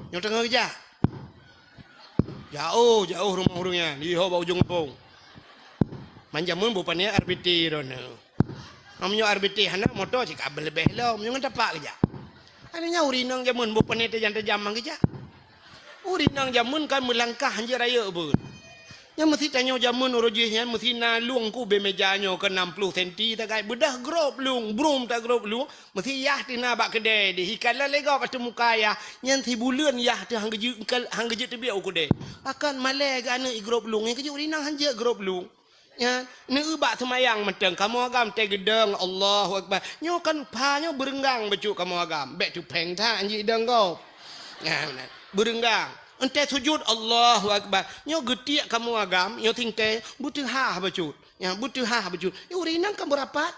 Nyoe teungoh geujak. Jaoh, jaoh rumoh ureueng nyan, di ho bak ujong gampông. Man jameun beu pané R B T droeneuh. Meunyoe R B T hana, moto cit ka beuleubeh lom, nyoe ngon tapak geujak. Aneuk nyan ureueng inong jameun beu pané tajam-tajam man geujak. Ureueng inong jameun kan meulangkah hanjeuet rayeuk beuet. Nyan meusi tanyoe jameun uroe jih nyan meusi na lueng keu ubé meja nyoe keu nam ploh senti tagai beudah grob lueng, brum tagrob lueng, meusi yah teuh na bak keudè deh, ikalon lé gob ateueh muka yah, nyan sibuleuen yah teuh han geujeuet, han geujeuet teubiet u keudè. Pakon malèe geuh aneuk igrob lueng, nyan keuh jeuet ureueng inong hanjeuet grob lueng. Nyan, neueu bak seumayang mantong, kamoe agam teugeudong, Allahu Akbar. Nyoe kan pha nyoe beureunggang bacut kamoe agam, bèk teupèng that hanjeuet idong gob. Nyan, meunan. Beureunggang. Entèe sujut, Allahu Akbar. Nyoe geutiek kamoe agam, nyoe singkèe, beuteuhah bacut. Nyan, beuteuhah bacut. Nyoe ureueng inong kan beurapat.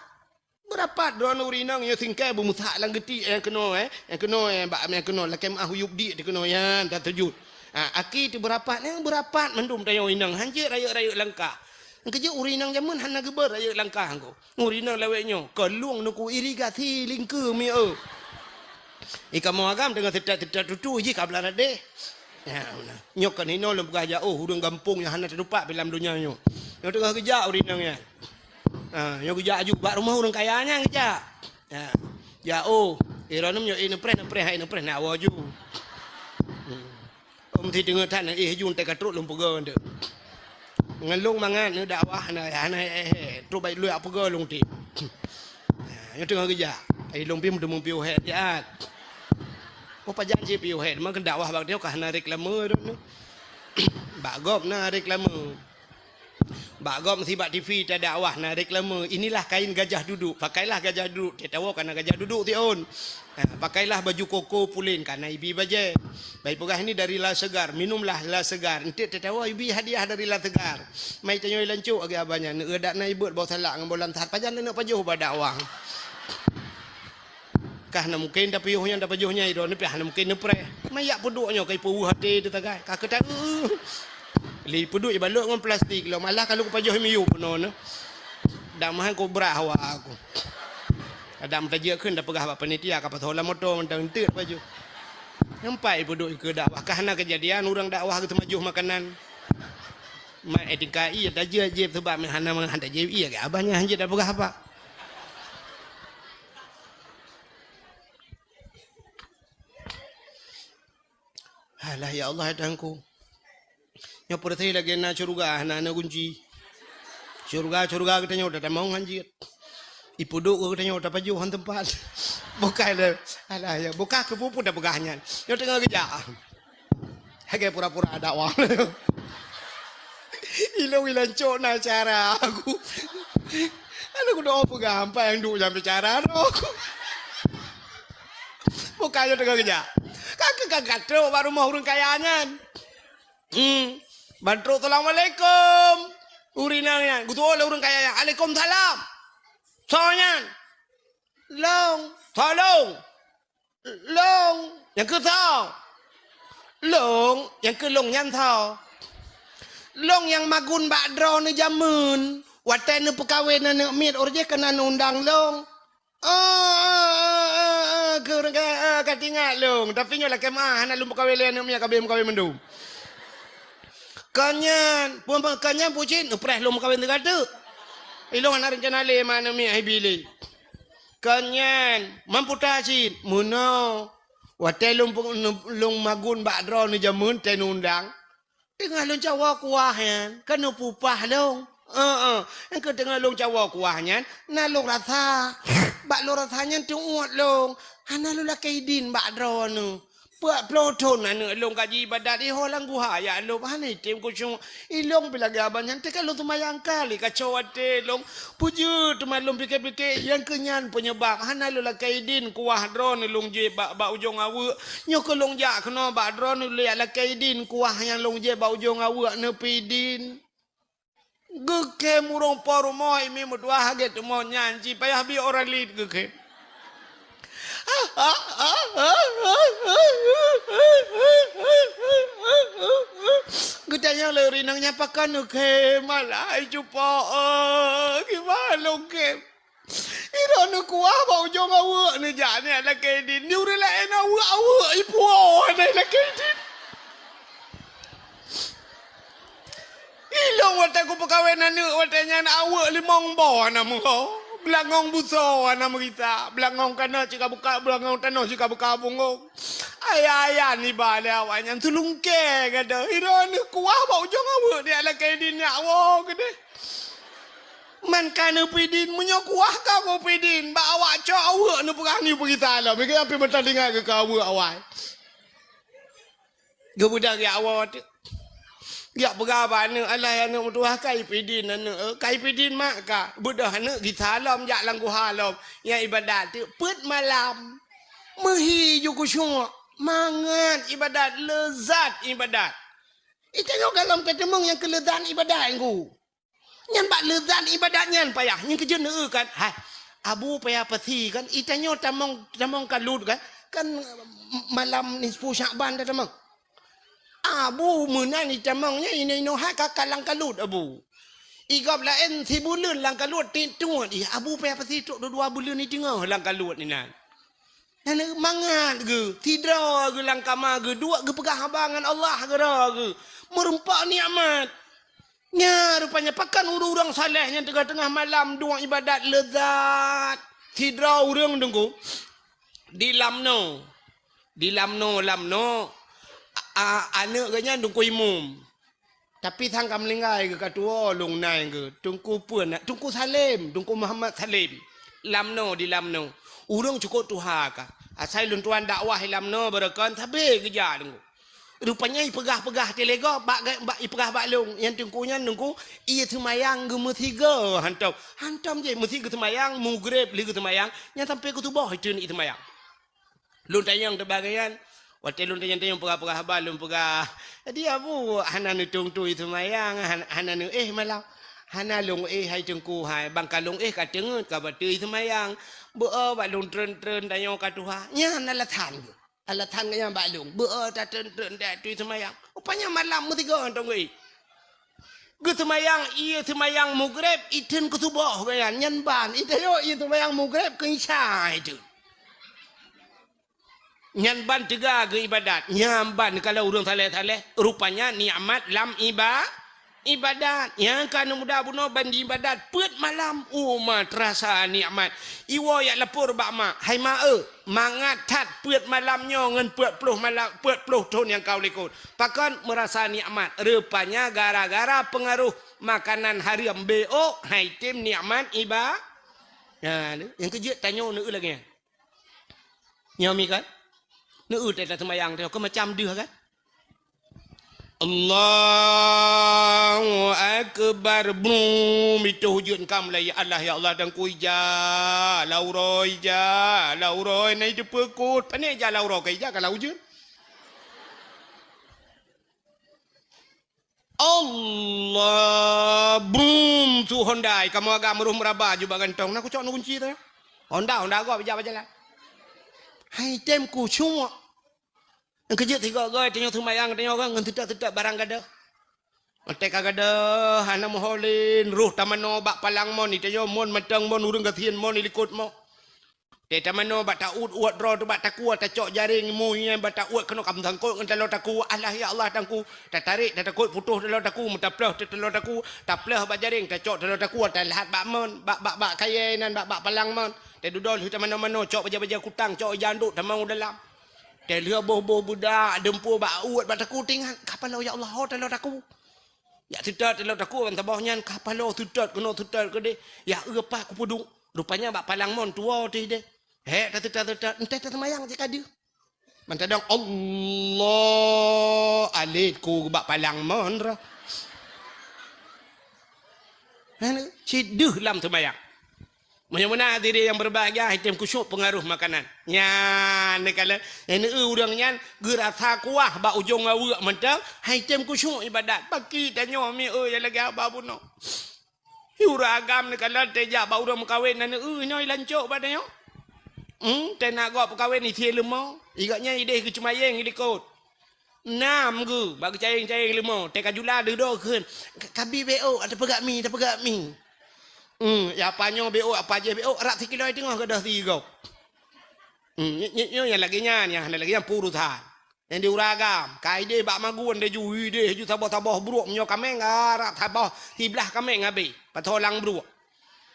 Beurapat droeneuh ureueng inong nyoe singkèe beumeusak lam geutiek nyang keunoe, eh. Nyang keunoe, eh, bak nyang keunoe, lakèe meuah u yup diek teuh keunoe, nyan, that sujut. Ha, aki teuh beurapat, nyang beurapat mandum tanyoe inong, hanjeuet rayeuk-rayeuk langkah. Nyang keujeuet ureueng inong jameun hana geubeuet rayeuk langkah nyan. Ureueng inong lawét nyoe, ka lueng nukue irigasi lingkeu mieu. Di kamoe agam teungoh seutat-seutat tutu jih ka blah radeh. Ya, meunan. Nyoe kan hinoe lôn peugah jak, oh, ureueng gampông nyang hana teutupat pih lam donya nyoe. Nyoe teungoh geujak ureueng inong nyan. Ha, nyoe geujak aju bak rumoh ureueng kaya nyan geujak. Ha. Jak, oh, droeneuh nyoe, eh, neupreh, neupreh, hai neupreh, neuwoe aju. Hmm. Om si teungoh that, eh, aju teuka trok lôn peugah tu. Ngon lôn mangat neudakwah, hana, hana, eh, eh, trok baik lôn peugah lôn ti. Ha, nyoe teungoh geujak. Ai lôn pih meuteumé piôh hèt siat. Oh, pajan cit piôh hèt, meukeun dakwah bak nyoe ka hana reklame droeneuh. Bak gob na reklame. Bak gob meusi bak T V tadakwah na reklame, "Inilah kain gajah duduk, pakailah gajah duduk." Teuh tawoe ka na gajah duduk siôn. Ha, "Pakailah baju koko pulen," ka na ibi bajèe. Bah ipeugah, "Ini dari La Segar, minumlah La Segar." Enteuk teuh tawoe ibi hadiah dari La Segar. Mai tanyoe lancok lagèe abah nyan, neueu dak na ibeuet boh salak ngon boh lansat, pajan taneuk pajoh bak dakwah. Kah na mungken tapiôh nyan tapajoh nyan, droeneuh pih hana mungken neupreh. Mayak peuduek nyoe ka ipeuweueh até teuh tagai. Ka keutai, lé peuduek ibalot ngon plastik lom, alah ka lheueh kupajoh miyueb bunoe nyoe. Dak meuhan kubrah awak aku. Adak meutajak kheun tapeugah bak panitia ka pasoe lam moto mantong enteuk tapajoh. Nyan pat ipeuduek keu dakwah, ka hana keujadian ureueng dakwah geuteumajoh makanan. Mak, eh, tingkai tajak jieb sebab hana meuhan tajak ié, abah nyan hanjeuet tapeugah apa. Alah, ya Allah, ya Tuhanku. Nyoe peureuséh lagèe na syeuruga, hana, hana gunci. Syeuruga, syeuruga geutanyoe tatamong hanjeuet. Ipeuduek geutanyoe tapajoh han teumpat. Bukai lé, alah, ya, bukai keu peue-peue tapeugah nyan. Nyoe teungoh geujak. Lagèe pura-pura dakwah. Ilôn ilancok na cara aku. Aneuk kudoe peugah, ampai nyang duek nyang bicara droe. Bukai nyoe teungoh geujak. Ka keu ka trok bak rumoh ureueng kaya nyan. Hmm. Ban trok, "Assalamualaikum." Ureueng inong nyan, geutuwoe lé ureueng kaya nyan, "Alaikumsalam." Soe nyan? "Lôn." "Soe lôn?" "Lôn." "Nyang keu soe?" "Lôn." "Nyang keu lôn nyan soe?" "Lôn nyang magun bak droeneuh jameun, watèe neupeukawen aneuk miet, uroe jéh keunan undang lôn." "Oh, oh, oh, oh, keu ureueng ka, ah, ka teuingat lôn. Tapi nyoe lakèe meu'ah, hana lôn peukawen lé aneuk miet, ka abéh meukawen mandum." Kon nyan, peue kon nyan peucit, neupreh lôn meukawen teuka teuk. Ilôn hana reuncana lé ma aneuk miet hai bi lé. Kon nyan, mampu tasit, meunoe. Watée lôn pe-, lôn magun bak droeneuh jameun tée undang. Teungoh lôn cawoe kuah nyan, ka neupupah lôn. Heeh, nyang keu teungoh lôn cawoe kuah nyan, na lôn rasa. Bak lôn rasa nyan teuuet lôn. Hana lôn lakée idin bak droeneuh. Peuet ploh thon aneuk lôn ka jiibadat iho lam guha yak lôn, hana item khusyuk. Ilôn pih lagée abang nyan teuka lôn seumayang kali kaco watée lôn. Peue jeuet teuma lôn pike-pike, nyang keu nyan peunyebab hana lôn lakée idin kuah droeneuh lôn jieb bak, bak ujong aweuek. Nyoe keu lôn jak keunoe bak droeneuh lôn jak lakée idin kuah nyang lôn jieb bak ujong aweuek neupidin. Geukhem ureuëng po rumoh imi meutuah hagét teuma nyan jipayah bi orang lét geukhem. Geutanyong lé ureuëng inong nyan pakon neukhem, alah hai cupo, kiban lôn khem. Droeneuh kuah bak ujong aweuek neujak nyan lakée idin. Di ureuëng laén aweuek-aweuek ipuwoe hana lakée idin. Ilôn watée kupeukawen aneuk watée nyan aweuek limong boh hana meuho. Beulangong busoe hana meurita. Beulangong kana cit ka buka, beulangong tanoh cit ka buka bungong. Ayah-ayah niba lé awaknyan tulungkée gata. Droeneuh kuah bak ujong aweuek neujak lakée idin nyak woe keudeh. Man ka neupidin, meunyoe kuah ka meupidin, bak awak cok aweuek neupeugah nyoe peugita lom. Mike nyang pih meutan ingat keu aweuek awai. Geubeudôh geujak woe teuk. Geujak peugah bak aneuk, "Alah aneuk meutuah ka ipidin aneuk, eh, ka ipidin mak ka." Beudôh aneuk gisa lom jak lam guha lom. Nyang ibadat teuk peuet malam. Meuhi ju khusyuk, mangat ibadat, leuzat ibadat. Itanyoe galom ka teumeung nyang keu leuzat ibadat nyan ku. Nyan bak leuzat ibadat nyan payah. Nyan keujeuet neueu kan. Hai, Abu payah pasi kan. Itanyoe tamong, tamong kalut kan. Kan malam nisfu Syakban dah tamong. Abu meunan itamong nyan inoe-inoe hai ka, ka lam kalut Abu. Igop laén sibuleuen lam kalut tiep tuet. Ih, Abu payah pasi trok dua buleuen iteungoh lam kalut inan. Nyan mangat geuh, sidroe geuh lam kama geuh, duek geupeugah haba ngon Allah keudroe geuh. Meureumpok nikmat. Nya rupanya pakon ureuëng-ureuëng saleh nyang teungoh-teungoh malam duek ibadat leuzat. Sidroe ureuëng teungku di Lamno. Di Lamno, Lamno, a, a, aneuk geuh nyan Teungku Imum. Tapi sang ka meuninggai geuh ka tuwoe lôn nai geuh. Teungku peue na, Teungku Salem, Teungku Muhammad Salem. Lamno di Lamno. Ureuëng cukôp tuha ka. Asai lôn tuan dakwah di Lamno beureukan sabe geujak Teungku. Rupanya ipeugah-peugah teulego bak, bak ipeugah bak lôn, nyang teungku nyan teungku ie seumayang geumeusigoe hantom. Hantom jih meusi geuseumayang, mugreb lé geuseumayang, nyan sampai keu suboh iteuneuk iseumayang. Lôn tanyong teuh bak geuh nyan, watée lôn tanyong-tanyong peugah-peugah haba lôn peugah, "Jadi Abu hana neutung tui seumayang, hana, hana neuéh malam." "Hana lôn éh hai teungku hai, bang ka lôn éh ka teungeut ka batui seumayang. Beu-o bak lôn treun-treun tanyoe ka tuha." Nyan alasan geuh. Alasan geuh nyan bak lôn, beu-o tatreun-treun dat tui seumayang. Rupanya malam meusigoe hantom geuéh. Geuseumayang ie seumayang mugreb, iteun keu suboh geuh nyan, nyan ban. Iteun yo ie seumayang mugreb keu isya iteun. Nyan ban teuga geuibadat. Nyan ban kalau ureuëng saleh-saleh, rupanya nikmat lam iba-, ibadat. Nyang ka neuh muda bunoe ban jiibadat peuet malam, uma teurasa nikmat. Iwoe jak lapor bak mak, "Hai mak eu, mangat that peuet malam nyoe ngon peuet ploh malam, peuet ploh thon nyang ka u likot." Pakon meurasa nikmat, rupanya gara-gara peungaroh makanan hareuem B O hai tem nikmat iba-, nah, nyang keujeuet tanyoe neueu lagée nyan. Nyoe mi kan? Neueu teuh taseumayang teuh, keu macam deuh kan? Allahu Akbar. Brum, itu hujud kam lai Allah, ya Allah, dan ku ija, lauroi ija, lauroi nai teupeu kot. Pane ija lauroi ka ija ka lau hujud. Allah, brum, su Honda, kamoe agam roh meuraba jubak gantong. Na kucok na kunci tu. Honda, Honda gob ija bajalan. Hai tem kucok. Nyang keujeuet sigoe-goe tanyoe seumayang tanyoe ngon teutak-teutak barang gadoh. Watée ka gadoh hana meuho lé, roh tamanoe bak palang mon, itanyoe mon mantong mon ureuëng gasien mon ilikot mo. Teutamanoe bak taôt-ôt droe teuh bak takue, tacok jaréng mui nyan bak taôt keunoe ka meusangkot ngon taloe takue. Alah ya Allah Teungku, tatarek tatakot putôh taloe takue, meutaplôh teuh taloe takue, taplôh bak jaréng, tacok taloe takue, talhat bak mon, bak, bak, bak kayèe nan, bak, bak palang mon. Teududoe lheueh tamanoe-manoe, cok bajèe-bajèe kutang, cok ija anduk tamong u dalam. Teuh lheueh boh-boh beudak deumpue bak uet bak takue tingat, ka paloe ya Allah, ho taloe takue. Jak seutôt taloe takue ban saboh nyan, ka paloe seutôt keunoe seutôt keudéh. Ya eu pat kupeuduek. Rupanya bak palang mon tuwoe teuh deh. Hék taseutôt-seutôt, enteh taseumayang cit ka deuh. Mantadong Allah alet ku bak palang mon roh. Hana, cit deuh lam seumayang. Meunyoe meunan hadirin yang berbahagia, hai tem khusyuk pengaruh makanan. Nyan, neukalon, nyan ureueng nyan geurasa kuah bak ujong aweuek mantong, hai tem khusyuk ibadat. Paki tanyoe mi, eu, nyang lagèe haba bunoe. Ureueng agam neukalon teuh jak bak ureueng meukawen, na neu-eu nyoe lancok bak tanyoe. Hmm, teuh na gob peukawen isie leumo. Igak nyan ideh geuceumayeng i likot. Nam geu bak geucayeng-cayeng leumo, teuh ka jula deuh doh kheun. Ka-, kabi beu, tapeugah mi, tapeugah mi. Hmm, ya apa nyoe beu, apa jih beu, rab sikilo teungoh gadoh sigob. Hmm, nyoe, nyoe, nyoe nyang lagèe nyan, nyang hana lagèe nyan peurusan. Nyang di ureueng agam, ka ideh bak magun deh ju, ideh ju saboh-saboh bruek meunyoe kaméng, ah, rab saboh siblah kaméng habéh, pasoe lam bruek.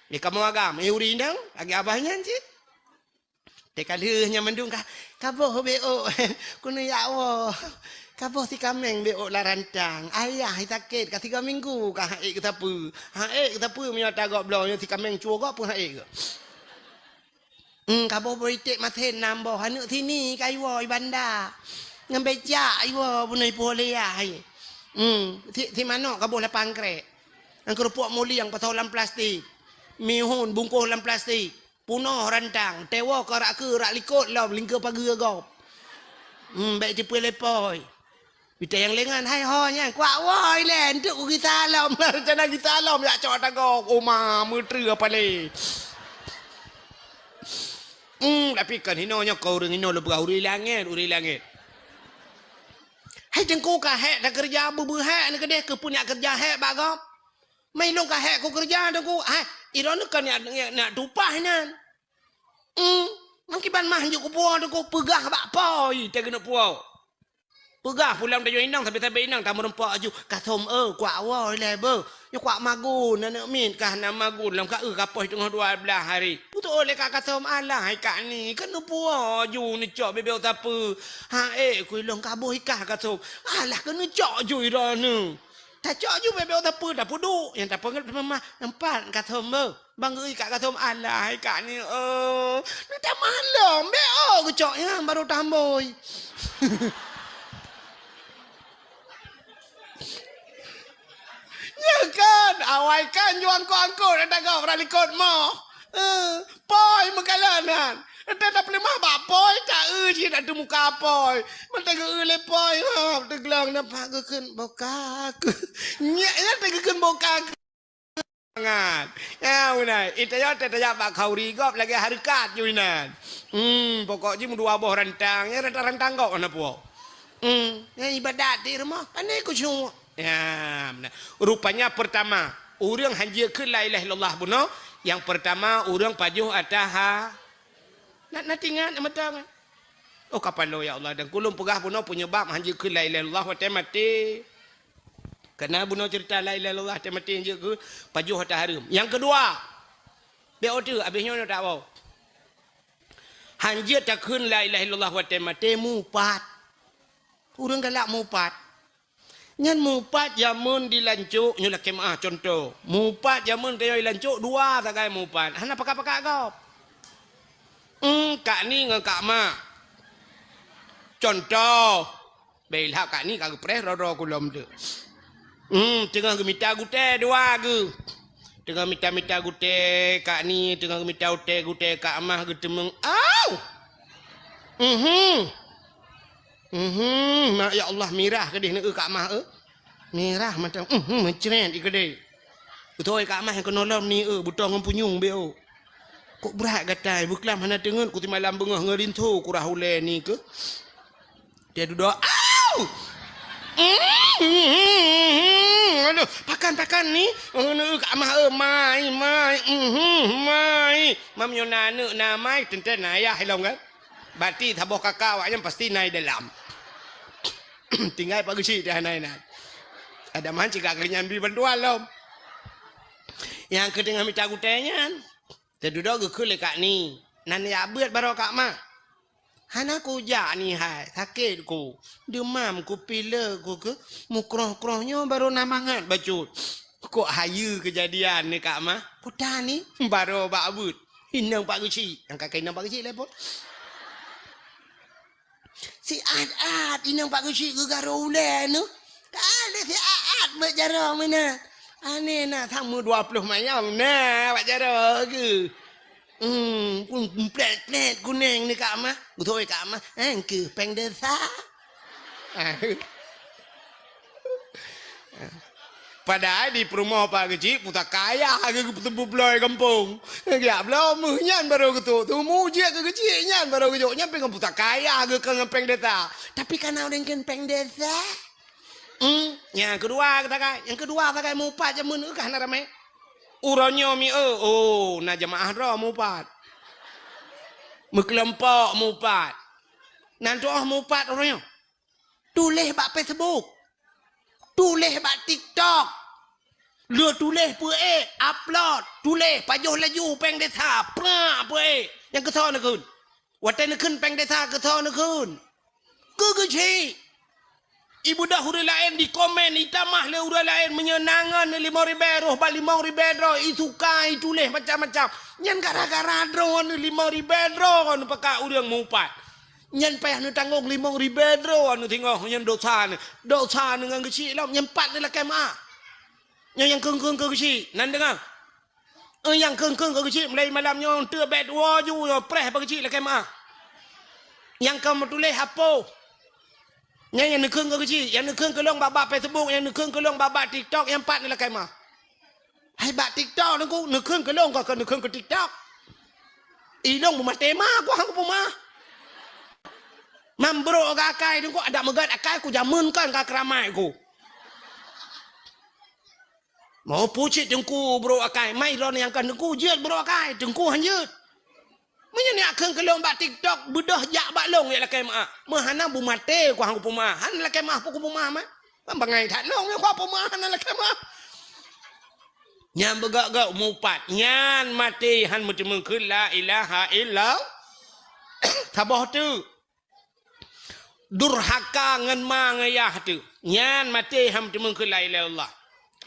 Di kamoe agam, eh, ureueng inong, lagèe abah nyan cit. Teuka lheueh nyan mandum ka, ka boh beu, keuneuk jak woe. Ka boh si kaméng beu lam rantang. Ayah sakét ka tiga minggu ka han ék geusapeue. Han ék geusapeue meunyoe ata gob bloe nyoe si kaméng cuwoe gob peue han ék geuh. Hmm, ka boh beu iték masen nam boh. Aneuk sini ka iwoe i banda. Ngon becak iwoe bunoe ipuwoe lé yah. Hmm, si, si manok ka boh lapan krek. Ngon keurupuk mulieng pasoe lam plastik. Mihun bungkôh lam plastik. Punoh rantang, teuwoe keu rak keue rak likot lom lingkeue pageue gob. Hmm, bèk jipeue lé pôi. Bita nyang lé ngon, hai ho nyan, kuak woe ilèe, enteuk kugisa lom, rencana gisa lom, jak cok ata gob, oma, meutreue apa lé. Hmm, tapi kan hinoe nyoe keu ureueng hinoe lôn peugah ureueng langèt, ureueng langèt. Hai teungku ka hék takeureuja beu-beu hék neuh keudeh keu peue nyak keureuja hék bak gob. Mai lôn ka hék kukeureuja teungku, hai, droeneuh ka nyak, nyak, nyak tupah nyan. Hmm, meukiban mah jeuet kupuwoe teungku, peugah bak pôi teuh keuneuk puwoe. Peugah pulang tanyoe inong, sabe-sabe inong tameurumpok aju, "Ka thom eu, kuak woe ilèe beu. Nyoe kuak magun, aneuk miet ka hana magun lom ka eu ka poh teungoh dua blaih hari." Putôh lé ka, "Ka thom alah hai kak ni, keuneuk puwoe aju neucok beu-beu sapeue." "Han ék ku ilôn ka boh ikah ka thom." "Alah keuneuk cok aju droeneuh." Tacok ju beu-beu sapeue, tapeuduek, nyang tapeugah teuma mah, "Empat ka thom beu." Bang geuri ka ka thom, "Alah hai kak ni, eu, neutamah lom, beu geucok nyan baru tambôi." Nyan kan, awai kan ju angkot-angkot, ata gob rak likot moh. Eh, pôi meukalon nyan. Ata tapeuleumah bak pôi, ta eu cit ata muka pôi. Mantong geu-eu lé pôi, ha, teuglong nampak geukheun boka keuh. Nyak nyan teugeukheun boka keuh. Mangat. Ya, beuna. Ita nyoe teutajak bak khauri gob lagèe hareukat ju inan. Hmm, pokok jih meudua boh rantang, ya rantang-rantang gob hana puwoe. Hmm, ya ibadat di rumoh, pandai khusyuk. Ya, beuna. Rupanya pertama, ureueng hanjeuet kheun la ilaha illallah bunoe, nyang pertama ureueng pajoh ata ha. Na, na tingat mata kan? Oh, kapalo ya Allah, dan kulôn peugah bunoe penyebab hanjeuet kheun la ilaha illallah watèe maté. Karena bunoe cerita la ilaha illallah watèe maté hanjeuet kheun pajoh ata hareuem. Yang kedua, beu teuk abéh nyoe tak bau. Hanjeuet takheun la ilaha illallah watèe maté mupat. Ureueng galak mupat. Nyan mupat jameun di lancok, nyoe lakèe meu'ah contoh. Mupat jameun tanyoe di lancok dua sagai mupat. Hana pakat-pakat gob. Hmm, kak ni ngon kak ma. Contoh. Bèk ilhak kak ni ka geupreh droe-droe kulom tu. Hmm, teungoh geumita gutèe dua geuh. Teungoh mita-mita gutèe kak ni, teungoh geumita gutèe-gutèe kak ma geuteumeung. Au! Mhm. Mhm, mak ya Allah mirah keudeh neu kak mah eu. Mirah mantong, mhm, meucret i keudeh. Beutôi kak mah nyang keunoe lom ni eu, beutoe ngon punyueng beu. Kok brat gatai, beuklam hana teungeut ku simalam beungoh ngon rinso kurah ulèe ni keuh. Dia dudoe, au! Mhm, aduh, Kan pakan ni, oh, neuk Kak Mah, eh, mai, mai, mhm, mai. Mam nyoe na aneuk na mai, teuntèe na ayah ilong kan. Berarti saboh kakak awaknyan pasti na i dalam. Tinggai Pak Geuchik teuh hana inan. Ada mah cit Kak Geuchik nyan bri bantuan lom. Nyang keu teungoh mita gutèe nyan, teududoe geukheun lé Kak Ni. Nan jak beuet baroe Kak Mah. Hana kujak ni hai, sakét ku. Deumam ku, pilek ku keu, mukroh-kroh nyoe barô na mangat bacut. Kok hayeue keujadian ni Kak Mah? Peue tan ni? Barô bak beuet. Inong Pak Geuchik. Nyang ka keu inong Pak Geuchik lé pon. Siat-at inong Pak Geuchik geugarô ulèe nyoe. Ka lheueh siat-at bak jaroe meunan. Aneh na, sama dua ploh mayam na bak jaroe geuh. Hmm, pun plèt-plèt kunèng ni Kak Mah. Beutôi Kak Mah. Eh, keu péng desa. Padahai di peurumoh Pak Geuchik pusaka ayah geuh geuteupeue bloe gampông. Geujak bloe meuh nyan barô geutrôk. Teumu jeuet keu Geuchik nyan barô geujok. Nyan pih ngon pusaka ayah geuh keu ngon péng desa. Tapi kana ureueng kheun péng desa. Hmm, nyang keudua sagai. Nyang keudua sagai meuupat jameun, eu ka hana ramé. Uroe nyoe mi, eu, oh, na jeumaáh droe meuupat. Meukeulompok meuupat. Nan tuoh meuupat uroe nyoe. Tuléh bak Facebook. Tuléh bak TikTok. Le tuléh peuék, upload, tuléh pajoh laju péng desa, prak peuék. Nyang keusoe neukheun. Watèe neukheun péng desa keusoe neukheun. Keu Geuchik. Ibeudôh ureueng laén dikomen, itamah lé ureueng laén meunyoe na ngon limong ribèe roh bak limong ribèe droe, isuka, ituléh macam-macam. Nyan gara-gara droeneuh limong ribèe droeneuh pakat ureueng meuupat. Nyan payah neutanggong limong ribèe droeneuh singoh nyan dosa neuh. Dosa neuh ngon Geuchik lom, nyan pat neulakèe meu'ah. Nyan nyang kheun-kheun keu Geuchik, nan deungö. Eh, nyang kheun-kheun keu Geuchik mulai malam nyoe teuk bèk tuwoe ju nyoe preh bak Geuchik lakèe meu'ah. Nyang ka meutuléh apoh. Nyan nyang neukheun keu Geuchik, nyang neukheun keu lôn bak-bak Facebook, nyang neukheun keu lôn bak-bak TikTok, nyang pat neulakèe meu'ah. Hai bak TikTok Teungku, neukheun keu lôn ka keu neukheun keu TikTok. I lôn beumaté ma ku han kupeumeu'ah. Mam brôk akai Teungku, adak meugat akai ku jameun kan ka keuramat ku. Mau pucit Teungku brôk akai, mai droeneuh nyang kheun Teungku jeuet brôk akai, Teungku han jeuet. Meunyoe neukheun keu lôn bak TikTok, beudôh jak bak lôn jak lakèe meu'ah. Meuhana beumaté ku han kupeumeu'ah, han lakèe meu'ah peue kupeumeu'ah mah. Ban bangai that lôn, meunyoe ku peumeu'ah hana lakèe meu'ah. Nyan beugöt-göt meuupat, nyan maté han meuteumé kheun la ilaha illallah. Saboh teuk. Durhaka ngon ma ngon yah teuh. Nyan maté han meuteumé kheun la ilaha illallah.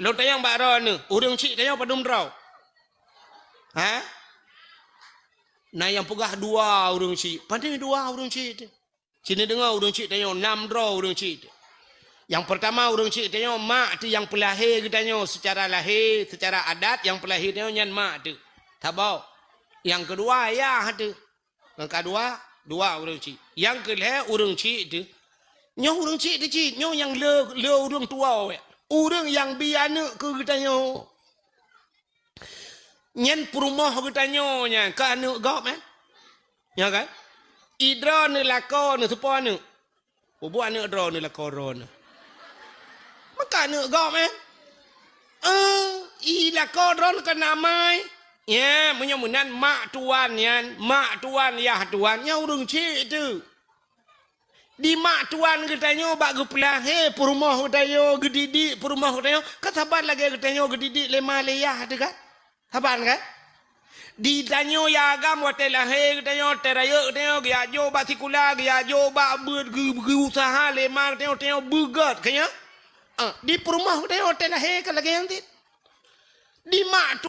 Lôn tanyong bak droeneuh, ureueng chik tanyoe padum droe? Ha? Na nyang peugah dua ureueng chik. Padum dua ureueng chik teuh? Sinoe deungoe ureueng chik tanyoe, nam droe ureueng chik teuh. Nyang peurtama ureueng chik tanyoe mak teuh nyang peulahé geutanyoe seucara lahé, seucara adat nyang peulahé tanyoe nyan mak teuh. Saboh. Nyang keudua yah teuh. Nyang keudua, dua ureueng chik. Nyang keulhèe ureueng chik teuh. Nyoe ureueng chik teuh cit, nyoe nyang le, le ureueng tuwoe. Ureueng nyang bi aneuk keu geutanyoe. Nyan peurumoh geutanyoe nyan, ka aneuk gob, eh? Nyo kan? I droeneuh lakoe neuh soe po aneuk? Peubuet aneuk droeneuh lakoe droeneuh. Meuka aneuk gob, eh? Eh, i lakoe droeneuh kan amai. Ya, meunyoe meunan mak tuan nyan, mak tuan, yah tuan, nyan ureueng chik teuh. Di mak tuan geutanyoe bak geupeulahé peurumoh geutanyoe, geudidik peurumoh geutanyoe, ka saban lagèe geutanyoe geudidik lé ma lé yah teuh kan? Saban kan? Di tanyoe ya agam watèe lahé geutanyoe, teuh rayeuk geutanyoe geujak jok bak sikula, geujak jok bak beuet, geu-, geuusaha lé ma geutanyoe, tanyoe beugöt keu nyan. Ah, di peurumoh geutanyoe watèe lahé ka lagèe nyan cit. Di mak tu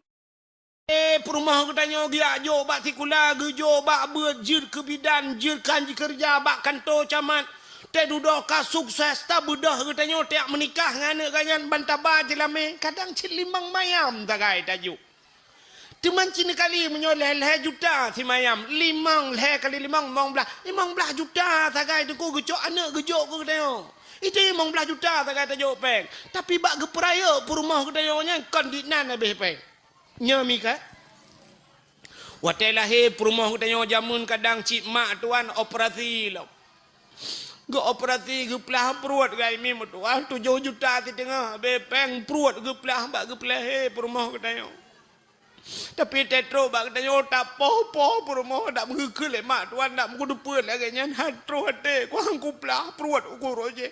Eh, peurumoh geutanyoe geujak jok bak sikula, geujok bak beuet, jeuet keu bidan, jeuet keu han jikeureuja bak kantô camat. Teuh dudoe ka sukses, tabeudôh geutanyoe tajak meunikah ngon aneuk geuh nyan ban taba jilamé. Kadang cit limong mayam sagai tajok. Teuma cit neukali meunyoe lhèe-lhèe juta simayam, limong, lhèe kali limong, limong blaih. Limong blaih juta sagai Teungku geucok aneuk geujok keu geutanyoe. Itu limong blaih juta sagai tajok péng. Tapi bak geupeurayeuk peurumoh geutanyoe nyan kon dinan habéh péng. Nyoe mi ka. Watèe lahé peurumoh geutanyoe jameun kadang cit mak tuan operasi lom. Geuoperasi, geuplah pruet gai mi meutuah tujoh juta siteungoh, abéh péng pruet geuplah bak geupeulahé peurumoh geutanyoe. Tapi tetrok bak geutanyoe tapoh-poh peurumoh, dak meugeukheun lé mak tuan, dak meugeudeupeue lagée nyan, han troh até, kuang kuplah pruet uku roje.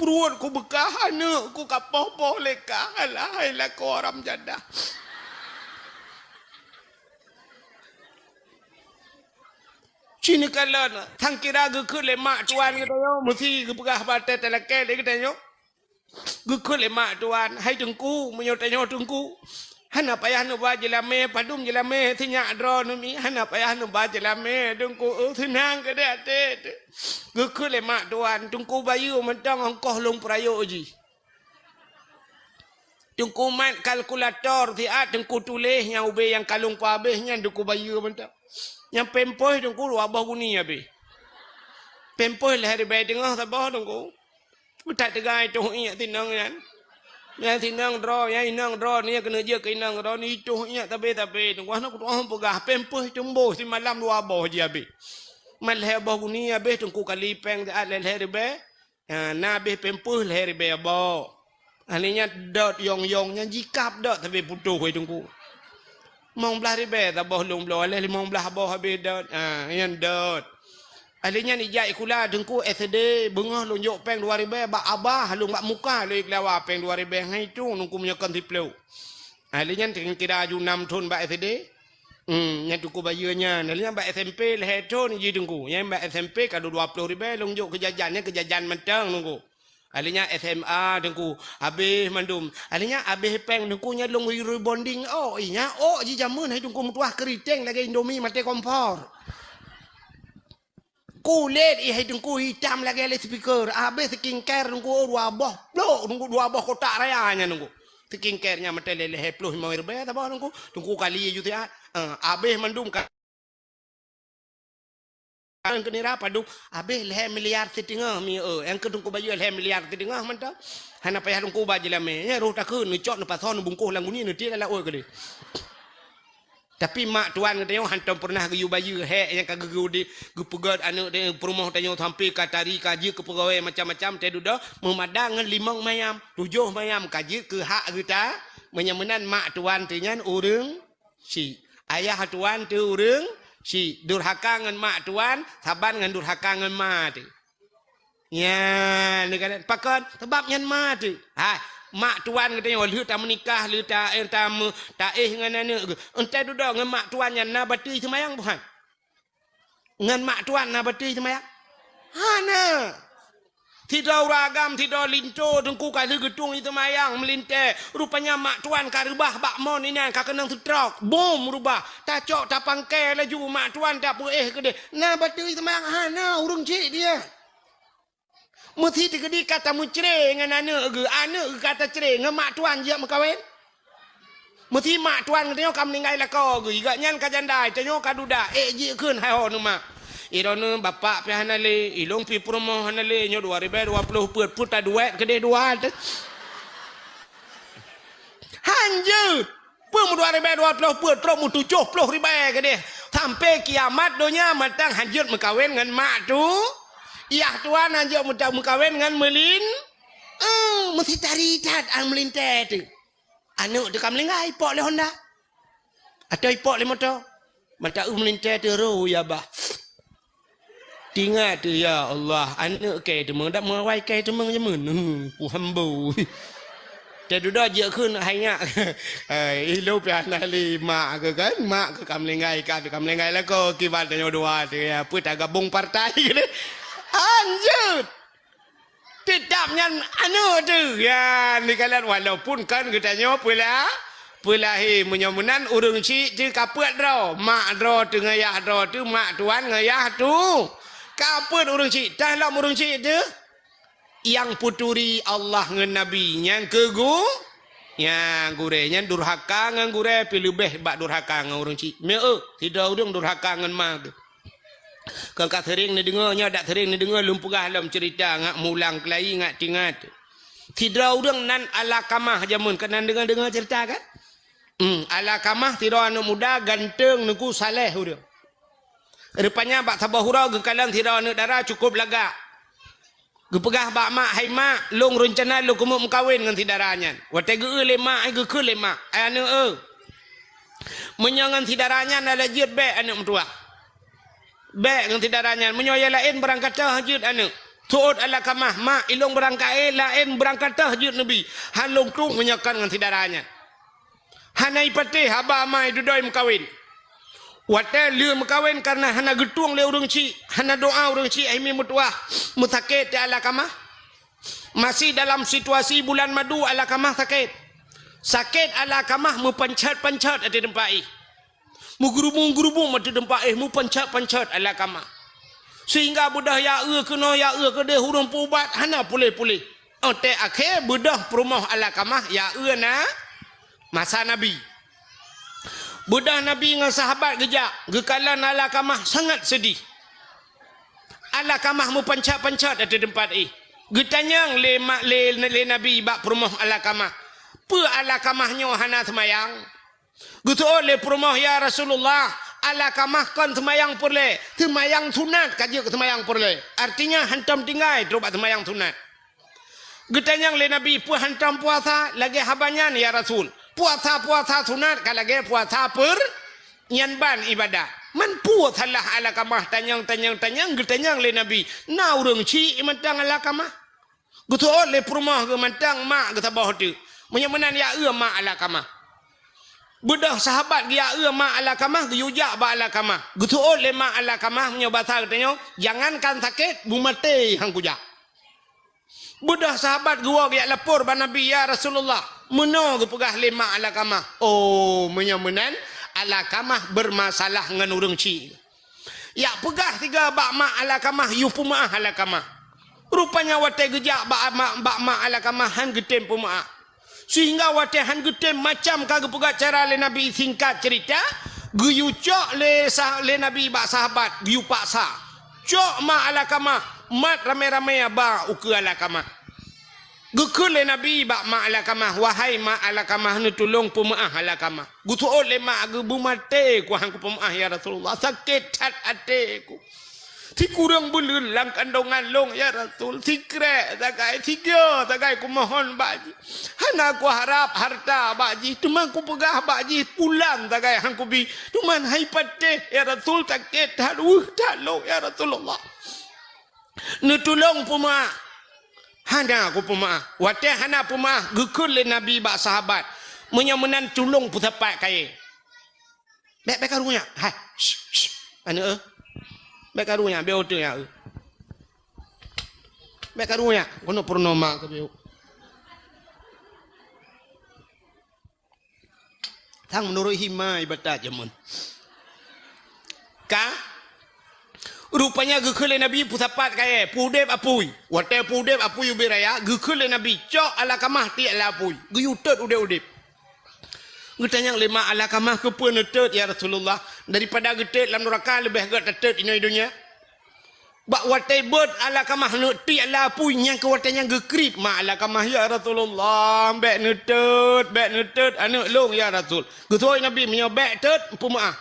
Pruet kubeukah aneuk ku kapoh-poh lé kah, alah hai lakoe haram jadah. Cit neukalon, sangkira geukheun lé mak tuan geutanyoe, meusi geupeugah bak até talakée lé geutanyoe. Geukheun lé mak tuan, "Hai Teungku, meunyoe tanyoe Teungku, hana payah neuba jeulamé, padum jeulamé, sinyak droe neumi, hana payah neuba jeulamé, Teungku, eu, seunang keudeh até." Geukheun lé mak tuan, "Teungku bayeue mantong ongkoh lôn peurayeuk jih." Teungku mat kalkulator siat, Teungku tuléh nyang ubé nyang ka lôn peuabéh nyan Teungku bayeue mantong. Nyang pampers Teungku dua boh guni abéh. Pampers lhèe ribèe teungoh saboh Teungku. That teuga itoh iék sinong nyan. Nyang sinong droe, nyang inong droe, nyang keuneuk jeuet keu inong droe, itoh iék sabe-sabe Teungku. Hana kutu'oh peugah, pampers teumboh simalam dua boh jih abéh. Mat lhèe boh guni abéh Teungku kali péng siat lhèe-lhèe ribèe. Ha, na abéh pampers lhèe ribèe boh. Ahli nyan dot yong-yong nyan jikab dot sabe putôh, hai Teungku. Limong blaih ribèe saboh lôn bloe, lhèe limong blaih boh abéh dot. Ha, nyan dot. Ahli nyan ijak sikula Teungku S D, beungoh lôn jok péng dua ribèe bak abah, lôn bak muka lôn ikeulawa péng dua ribèe, hai tu Teungku meunyoe kon siplôh. Ahli nyan kira aju nam thon bak S D. Hmm, nyan Teungku bayeue nyan. Ahli nyan bak S M P lhèe thon jih Teungku. Nyan bak S M P ka dua ploh ribèe lôn jok keu jajan, nyan keu jajan mantong Teungku. Ahli nyan S M A Teungku, abéh mandum. Ahli nyan abéh péng Teungku nyan lôn rebonding ôk. Ih, nyan ôk jih jameun hai Teungku meutuah keuriteng lagèe Indomie maté kompor. Kulét ih hai Teungku itam lagèe loudspeaker. Abéh skincare Teungku dua boh plôk Teungku, dua boh kotak raya nyan Teungku. Skincare nyan meuteulée lhèe ploh limong ribèe saboh Teungku. Teungku kali ju siat. Eh, abéh mandum ka. Keunira padum abéh lhèe miliar siteungoh mi, eh, nyang keu Teungku bayeue lhèe miliar siteungoh mantong. Hana payah Teungku ba jeulamé. Nyan roh takheun neucok neupasoe neubungkôh lam guni neutiek lam laôt keudeh. Tapi mak tuan geutanyoe hantom peureunah geuyue bayeue hék nyang ka geugeude geupeugét aneuk tanyoe peurumoh tanyoe sampoe ka tari ka jeuet keu peugawée macam-macam teuh dudoe meumadang ngon limong mayam, tujoh mayam ka jeuet keu hak geuta. Meunyoe meunan mak tuan teuh nyan ureuëng syiek, ayah tuan teuh ureuëng syiek, durhaka ngon mak tuan saban ngon durhaka ngon ma teuh. Nyan, neukalon pakon? Sabab nyan ma teuh. Hai, mak tuan geutanyoe lheueh tameunikah, lheueh ta-, eh, tameu-, taéh ngon aneuk geuh. Entah dudoe ngon mak tuan nyan na batui seumayang buhan? Ngon mak tuan na batui seumayang? Hana. Sidroe ureuëng agam, sidroe linto Teungku ka lheueh geutueng seumayang meulintée. Rupanya mak tuan ka reubah bak mon inan ka keunong seutrok. Bom reubah. Tacok tapangkai laju mak tuan tapeuéh keudeh. Na batui seumayang? Hana, ureuëng syiek dia. Meusi teukeudi ka tameucre ngon aneuk geuh, aneuk geuh ka tacre ngon mak tuan jeuet meukawen. Meusi mak tuan geutanyoe ka meuninggai lakoe geuh, gobnyan ka janda, tanyoe ka duda, ék jikheun hai ho neumak. Droeneuh bapak pih hana lé, ilôn pih peurumoh hana lé, nyoe dua ribèe dua ploh peuet, peuet taduek keudeh dua teuh. Han jeuet. Peue meudua ribèe dua ploh peuet trok meutujoh ploh ribèe keudeh. Sampoe kiamat donya mantong han jeuet meukawen ngon mak tu. Yah tuan han jeuet meuta-, meukawen ngon meulin. Eh, meusi tari that an meulintée teuh. Aneuk teuh ka meulinggai, ipok lé honda. Atau ipok lé moto. Mata u meulintée teuh ro ya bah. Tingat teuh, ya Allah, aneuk kèe teumeung, dak meuawai kèe teumeung jameun. Hmm, ku hambo. Teududoe jeuet kheun hai nyak. Hai, ilôn pih hana lé mak keuh kan, mak keuh ka meulinggai, ka, ka meulinggai lakoe, kiban tanyoe dua teuh, ya, peue tagabong partai keuh. Anjeuet. Teutap nyan aneuk teuh. Ya, neukalon walaupun kan geutanyoe peula-, peulahé. Meunyoe meunan ureuëng syiek teuh ka peuet droe. Mak droe teuh ngon yah droe teuh, mak tuan ngon yah tu. Ka peuet ureuëng syiek, tah lom ureuëng syiek teuh. Nyang peuturi Allah ngon Nabi, nyang keu gu-, nyang gurée, nyan durhaka ngon gurée, pih leubeh bak durhaka ngon ureuëng syiek. Meu, sidroe ureuëng durhaka ngon ma geuh. Kon ka seuring neudeungoe, nyoe dak seuring neudeungoe lôn peugah lom ceurita ngat mulang keulayi ngat tingat. Sidroe ureuëng nan Alakamah jameun, keunan deungoe-deungoe ceurita kan? Hmm, Alakamah sidroe aneuk muda ganteng Teungku saleh ureuëng. Rupanya bak saboh uroe geukalon sidroe aneuk dara cukup lagak. Geupeugah bak mak, "Hai mak, lôn reuncana lôn keumeung meukawen ngon si dara nyan." Watée geu-eu lé mak, ai geukheun lé mak, "Ai aneuëk, eu, meunyoe ngon si dara nyan hana jeuet, bék aneuëk meutuwah. Bék ngon si dara nyan, meunyoe nyang laén beurangkat teuh jeuet aneuëk." Seuôt Alakamah, "Mak, ilôn beurangkat, eh, laén beurangkat teuh jeuet neubi. Han lôn tueng meunyoe kon ngon si dara nyan." Hana ipatéh haba ma idudoe meukawen. Watée lheueh meukawen, kareuna hana geutueng lé ureuëng chik, hana doá ureuëng chik, ai mi meutuwah, meusakét teuh Alakamah. Masih dalam situasi bulan madu, Alakamah sakét. Sakét Alakamah meupanchat-panchat ateueh teumpat éh. Meugeurubung-geurubung ateueh teumpat éh, meupanchat-panchat Alakamah. Sehingga beudôh ya eu keunoe, ya eu keudeh, ureuëng peuubat hana puléh-puléh. Óh tée akhé beudôh peurumoh Alakamah ya eu na masa Nabi. Beudôh Nabi ngon sahabat geujak, geukalon Alakamah sangat seudeh. Alakamah meupanchat-panchat ateueh teumpat éh. Geutanyong lé ma-, lé, lé Nabi bak peurumoh Alakamah, "Peue Alakamah nyoe hana seumayang?" Geuseuôt lé peurumoh, "Ya Rasulullah, Alakamah kon seumayang peureulée, seumayang sunat ka jeuet keu seumayang peureulée." Artinya, hantom tinggai trok bak seumayang sunat. Geutanyong lé Nabi, "Peue hantom puasa lagée haba nyan, ya Rasul? Puasa-puasa sunat ka lagée puasa peur-, nyan ban ibadah." Man peue salah Alakamah, tanyong, tanyong, tanyong, geutanyong lé Nabi, "Na ureuëng chik mantong Alakamah?" Geuseuôt lé peurumoh geuh mantong mak geuh saboh teuk. Meunyoe meunan ya eu mak Alakamah. Beudôh sahabat geuya eu mak Alakamah, geuyue jak bak Alakamah. Geuseuôt lé mak Alakamah, meunyoe basa geutanyoe, "Jangankan sakét, beumaté han kujak." Beudôh sahabat geuwoe geujak lapor bak Nabi, "Ya Rasulullah, meunoe geupeugah lé mak Alakamah." Oh, meunyoe meunan, Alakamah beurmasalah ngon ureuëng chik. Jak peugah sigoe bak mak Alakamah, yue peumeuáh Alakamah. Rupanya watée geujak bak mak, bak mak Alakamah han geutem peumeuáh. Sehingga watée han geutem, macam ka geupeugah cara lé Nabi, singkat cerita, geuyue cok lé sah-, lé Nabi bak sahabat, geuyue paksa. Cok mak Alakamah, mat ramé-ramé ba ukeue Alakamah. Geukheun lé Nabi bak mak Alakamah, "Wahai mak Alakamah, neutulông peumeuáh Alakamah." Geuseuôt lé mak, "Geubeumaté ku han kupeumeuáh, ya Rasulullah. Sakét that até ku. Sikureueng buleuen lam kandongan lôn, ya Rasul. Sikrék sagai, sigoe sagai kumohon bak jih. Hana kuharab hareuta bak jih, teuma kupeugah bak jih, pulan sagai han kubi. Teuma hai patéh, ya Rasul, sakét that, weueh that lôn, ya Rasulullah. Neutulông peumeuáh." Hana kupeumeuáh. Watée hana peumeuáh, geukheun lé Nabi bak sahabat, "Meunyoe meunan, tulông peusapat kayée." "Bék, bék karu nyak. Hai, shh, shh, aneuëk, eu. Bék karu nyak, bék oteue nyak, eu. Bék karu nyak, keunoe peurunoe ma keu bék." Sang meunurot hima ibatat jameun. Ka? Rupanya geukheun lé Nabi peusapat kayée, peuudeb apui. Watée peuudeb apui ubit raya, geukheun lé Nabi, "Cok Alakamah tiek lam apui." Geuyue tot udeb-udeb. Geutanyong lé mak Alakamah, "Keupeue neutot, ya Rasulullah? Daripada geutot lam nuraka, leubeh gét tatot inoe donya." Bak watée beuet Alakamah neuk tiek lam apui, nyang keu watée nyan geukriet mak Alakamah, "Ya Rasulullah, bék neutot, bék neutot aneuëk lôn, ya Rasul." Geuseuôt Nabi, "Meunyoe bék tot, peumeuáh."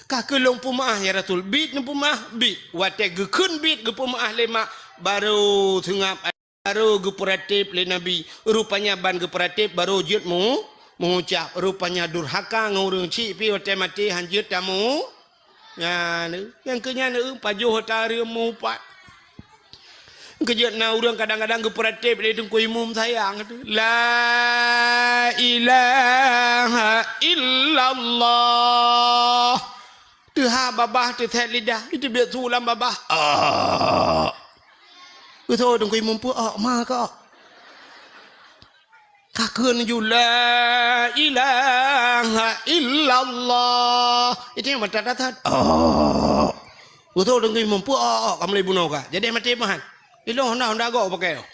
"Ka keuh lôn peumeuáh, ya Rasul." "Biet neupeumeuáh?" "Biet." Watée geukheun biet geupeumeuáh lé mak, barô seungab, barô geupeuratéb lé Nabi. Rupanya ban geupeuratéb barô jeuet mu-, meuucab. Rupanya durhaka ngon ureuëng chik pih watée maté han jeuet tamu. Nyan, nyang keu nyan, eu, pajoh ata reuem meuupat. Keujeuet na ureuëng kadang-kadang geupeuratéb lé Teungku Imum sayang tu, "La ilaha illallah." Teuhah babah, teusét lidah, iteubiet su lam babah. Ah. Beutôi Teungku Imum, peue, ah, ma ka. Ka kheun ju, "La ilaha illallah." Itu nyang mantap that-that. Oh. Beutôi Teungku Imum, peue, oh, oh, ka mulai bunoe ka. Jadi maté meuhan. Ilong honda-honda gok pakai.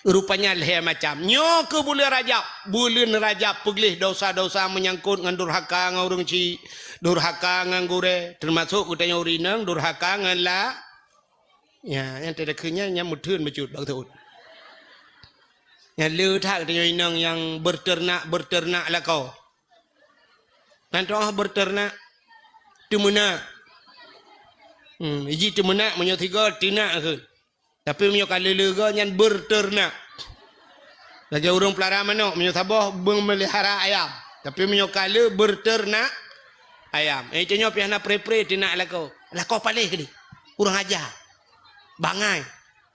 Rupanya lhée macam. Nyoe keuh buleuen Rajab. Buleuen Rajab peugleh dosa-dosa meunyangkot ngon durhaka ngon ureuëng chik, durhaka ngon gurée, teumasok geutanyoe ureuëng inong durhaka ngon la Ya, nyang teudeukheun nyan, nyan meutheun bacut bak teuôt. Nyan le that geutanyoe inong nyang beuteurenak-beuteurenak lakoe. Nan toh beuteurenak, teumeunak. Hmm, iji teumeunak meunyoe tiga teunak kheun. Tapi meunyoe ka leuleue goe nyan beuteunak. Lagèe ureueng peulara manok, meunyoe saboh beumeulihara ayam. Tapi meunyoe ka lheueh beuteunak ayam. Eh, tanyoe pih hana pre-pre teunak lakoe. Lakoe paléh keudeh. Kurang aja. Bangai.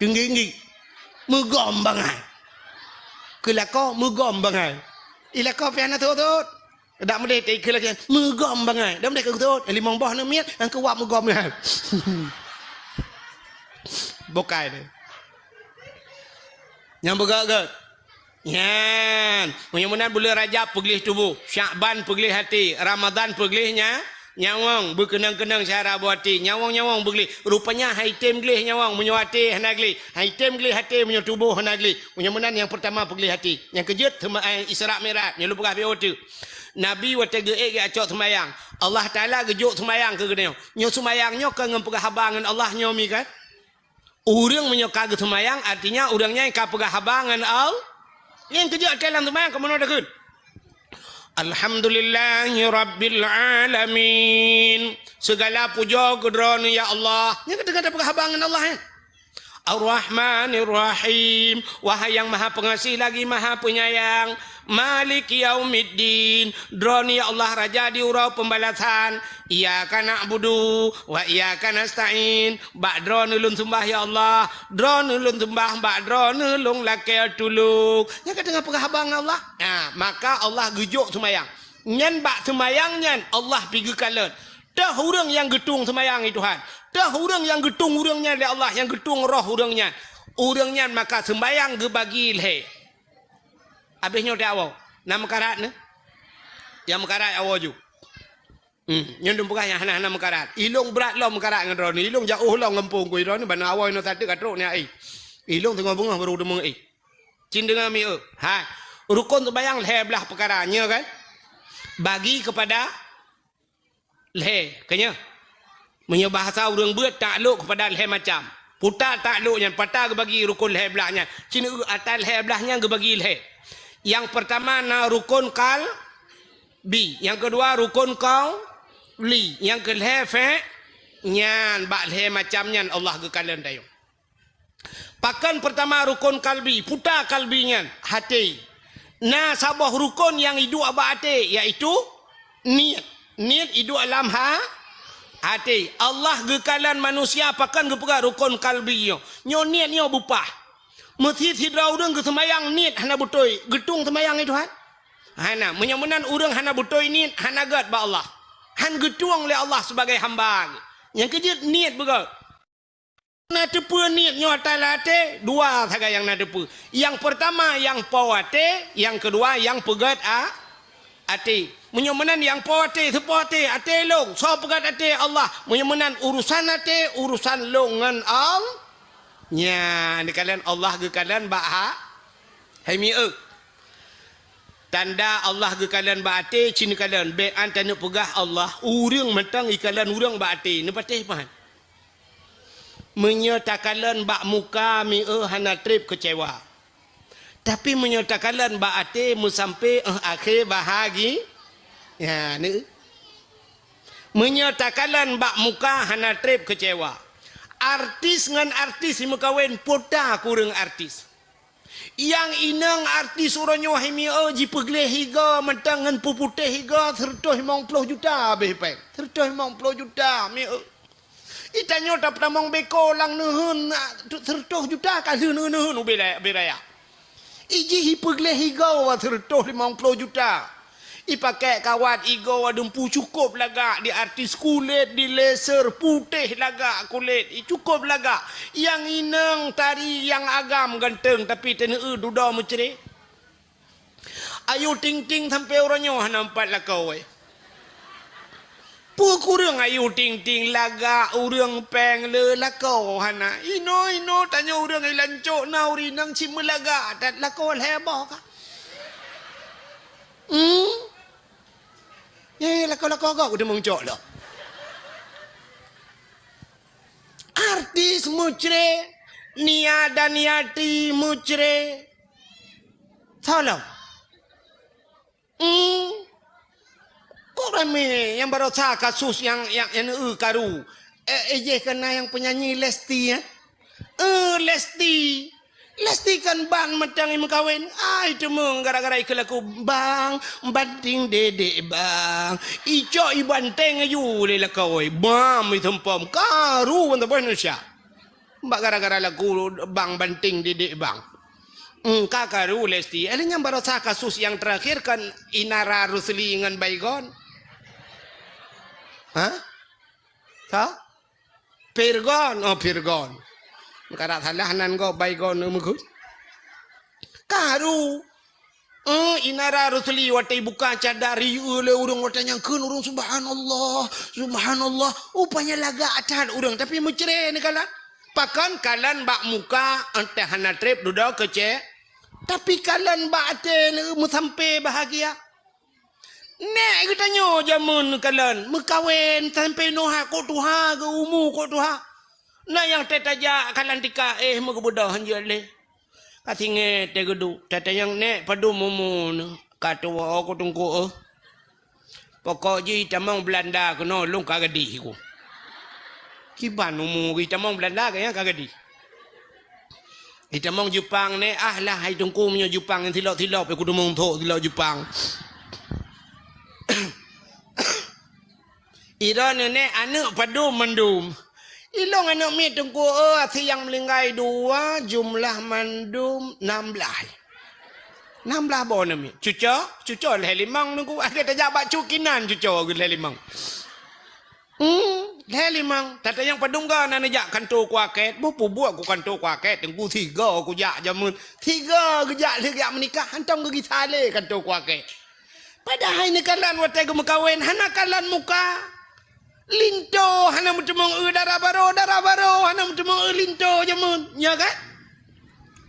Teunggi-nggi. Meugom bangai. Keu lakoe meugom bangai. I lakoe pih hana thot-thot. Dak meudeh teuikeu lagèe meugom bangai. Dak meudeh keu thot. Limong boh namiet, nyang keu wab meugom nyan. Bukai deh. Nyang beugöt-göt. Nyan, meunyoe meunan buleuen Rajab peugleh tuboh, Syakban peugleh até, Ramadan peugleh nya, nyawöng, beukeunong-keunong syara boh até, nyawöng-nyawöng beugleh. Rupanya han item gleh nyawöng meunyoe até hana gleh, han item gleh até meunyoe tuboh hana gleh. Meunyoe meunan nyang peurtama peugleh até. Nyang keujeuet teuma, eh, Isra Mi'raj, nyoe lôn peugah beu teuk. Nabi watèe geuék geucok seumayang, Allah Taala geujok seumayang keu geutanyoe. Nyoe seumayang nyoe ka ngon peugah haba ngon Allah nyoe mi kan? Ureueng meunyoe ka geuseumayang, artinya ureueng nyan ka peugah haba ngon Al-, nyang keujeuet até lam seumayang ka meunoe takheun, "Alhamdulillahi Rabbil Alamin." Segala pujoe keu Droeneuh ya Allah. Nyan ka teungoh tapeugah haba ngon Allah, eh. "Ar-Rahmanir Rahim." Wahai Nyang Maha Peungasih lagi Maha Peunyayang. "Maliki yaumiddin." Droeneuh ya Allah Raja di uroe peubalasan. "Iyyaka na'budu wa iyyaka nasta'in." Bak Droeneuh lôn seumbah ya Allah. Droeneuh lôn seumbah, bak Droeneuh lôn lakèe tulông. Nyan ka teungoh peugah haba ngon Allah. Nah, maka Allah geujok seumayang. Nyan bak seumayang nyan Allah pi geukalon. Toh ureueng nyang geutueng seumayang i Tuhan. Toh ureueng nyang geutueng ureueng nyan lé Allah, nyang geutueng roh ureueng nyan. Ureueng nyan maka seumayang geubagi lhèe. Abéh nyoe teuawoe. Na meukarat nyoe? Nyang meukarat awoe ju. Hmm, nyoe dum peugah nyang hana-hana meukarat. Ilông brat lom meukarat ngon droeneuh. Ilông jaoh lom gampông ku droeneuh, ban awoe nyoe sateuk ka trok nyan ai. Ilông teungoh beungoh barô teumeu'en ai. Cit deungoe mi'eu. Hai. Rukon seumayang lhèe blaih peukara, nyoe kan? Bagi keupada lhèe, ka nyoe. Meunyoe bahasa ureueng beuet, taklok keupada lhèe macam. Peue taklok nyan, pat geubagi rukon lhèe blaih nyan. Cit eu ata lhèe blaih nyan geubagi lhèe. Nyang peurtama na rukon qalbi, nyang keudua rukon qauli, nyang keulhèe fi'li. Nyan bak lhèe macam nyan Allah geukalon tanyoe. Pakon peurtama rukon qalbi, peue qalbi nyan, até. Na saboh rukon nyang iduek bak até, yaitu niet. Niet iduek lam ha-, até. Allah geukalon manusia pakon geupeugah rukon qalbi nyoe. Nyoe niet nyoe beupah. Meusit sidroe ureueng geuseumayang niet hana beutôi, geutueng seumayang i Tuhan? Hana. Meunyoe meunan ureueng hana beutôi niet, hana gèt bak Allah. Han geutueng lé Allah sibagai hamba. Nyang keujeuet niet beugèt. Na teupeue niet nyoe ata lam até, dua sagai nyang na teupeue. Nyang peurtama nyang po até, nyang keudua nyang peugèt a-, até. Meunyoe meunan nyang po até, soe po até? Até lôn. Soe peugèt até? Allah. Meunyoe meunan urusan até, urusan lôn ngon Al-, nyan, geukalon Allah geukalon bak ha-, hai mi'eu. Tanda Allah geukalon bak até, cit neukalon. Bèk an taneuk peugah Allah, ureueng mantong ikalon ureueng bak até. Neupatéh pahan. Meunyoe takalon bak muka mi'eu hana trép keucewa. Tapi meunyoe takalon bak até meusampé 'oh akhé bahagi-, ya, ni. Meunyoe takalon bak muka hana trép keucewa. Artis ngon artis jimeukawen, peue kureueng artis. Nyang inong artis uroe nyoe hai mi'eu jipeugleh igoe mantong ngon peuputéh igoe seureutôh limong ploh juta abéh péng. Seureutôh limong ploh juta mi'eu. I tanyoe tapeutamong beko lam neuheun, seureutôh juta ka lheueh neuheun ubé raya. Ijih ipeugleh igoe seureutôh limong ploh juta. Ipakèk kawat igoe dumpu cukôp lagak, di artis kulét, di laser, putéh lagak kulét, i cukôp lagak. Nyang inong tari nyang agam ganteng, tapi teuneuh dudoe meucré. Ayu Ting Ting sampoe uroe nyoe hana meupat lakoe. Peue kureueng Ayu Ting Ting lagak ureueng péng le lakoe hana. Inoe-inoe tanyoe ureueng i lancok na ureueng inong cit meulagak that lakoe lhèe boh ka. Hmm? Eh, lakoe-lakoe gob udeueng cok lom. Artis meucré, Nia Daniati meucré. Tolong. Hmm. Kok ramé nyang barosa kasus nyang, nyang, nyang neueu karu. eh, eh, jih kan na nyang penyanyi Lesti, eh? Eh, Lesti. Lesti kan ban mantong imeukawen. Ai, teumeung gara-gara ikeu lagu, "Bang, banting dedek, bang." Icok ibanteng aju lé lakoe. Bam, iteumpom. Karu ban saboh Indonesia. Bak gara-gara lagu Bang Banting Didik Bang. Hmm, ka karu Lesti. Eh, nyan barosa kasus nyang terakhir kan Inara Rusli ngon Baygon. Ha? Ka? Pirgon. Oh, Pirgon. Kada salah nan go Baygon meukeue. Karu. Eh, Inara Rusli watèe buka cadar, iyue lé ureueng watèe nyang kheun ureueng, "Subhanallah, subhanallah." Rupanya lagak that ureueng, tapi meucre neukalon. Pakon kalon bak muka, entah hana trép dudoe keucé. Tapi kalon bak até meusampé bahagia. Nèk geutanyoe jameun neukalon, meukawen sampé noe ha, kok tuha geu umu, kok tuha. Na nyang teutajak kalon tika, eh, meugeubeudoh hanjeuet lé. Ka singoh teuh geuduek, tatanyong, "Nèk, padum umu neuh?" Ka tuwoe ku teungku, eh. Pokok jih itamong Belanda keunoe lôn ka gadih ku. Kiban umu geuh itamong Belanda keu nyan ka gadih. Itamong Jepang, "Nèk, ah lah hai teungku, meunyoe Jepang nyan silop-silop, eh, kuteumong thok silop Jepang." Droeneuh nèk aneuk padum mandum. Ilôn aneuk miet teungku, oh, asie nyang meuninggai dua, jumlah mandum nam blaih. Nam blaih boh aneuk miet. Cuco, cuco lhèe limong teungku. Akhé tajak bak cut kinan cuco geuh lhèe limong. Hmm, lhèe limong. Tatanyong padum goe na neujak kanto kuakét. Boh peubuet ku kanto kuakét teungku, sigoe kujak jameun. Sigoe geujak lheueh geujak meunikah, hantom geugisa lé kanto kuakét. Padahai neukalon watèe geumeukawen hana kalon muka. Linto hana meuteumong eu dara barô, dara barô hana meuteumong eu linto jameun. Nya kan?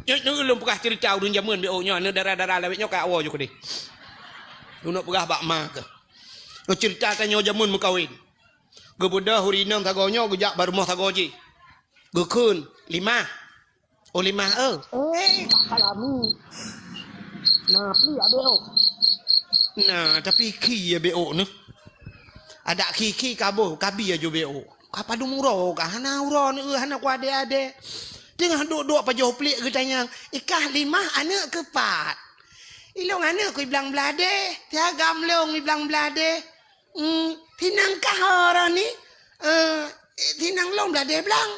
Nyoe, nyoe ulôn peugah cerita ureueng jameun B O nyoe, aneuk dara-dara lawét nyoe ka awoe ju keudeh. Ulôn peugah bak ma keuh. Nyoe cerita tanyoe jameun meukawen. Geubeudôh ureueng inong sagoe nyoe geujak bak rumoh sagoe jih. Geukheun, "Limah." Oh, limah, eh. Eh, tak alami. Nah, pli abéh, oh. Nah, tapi khi ya B O nyoe. Adak khi-khi kaboh, kabi aju B O. Ka padum uroe ka hana uroe nyoe, hana kuadé-adé. Teungoh duek-duek pajoh pliek geutanyong, "Ikah limah aneuk keu pat?" "Ilôn aneuk keu iblang Bladeh, tiagam lôn iblang Bladeh." Hmm, sinang kah uroe ni? Eh, sinang lôn Bladeh blang.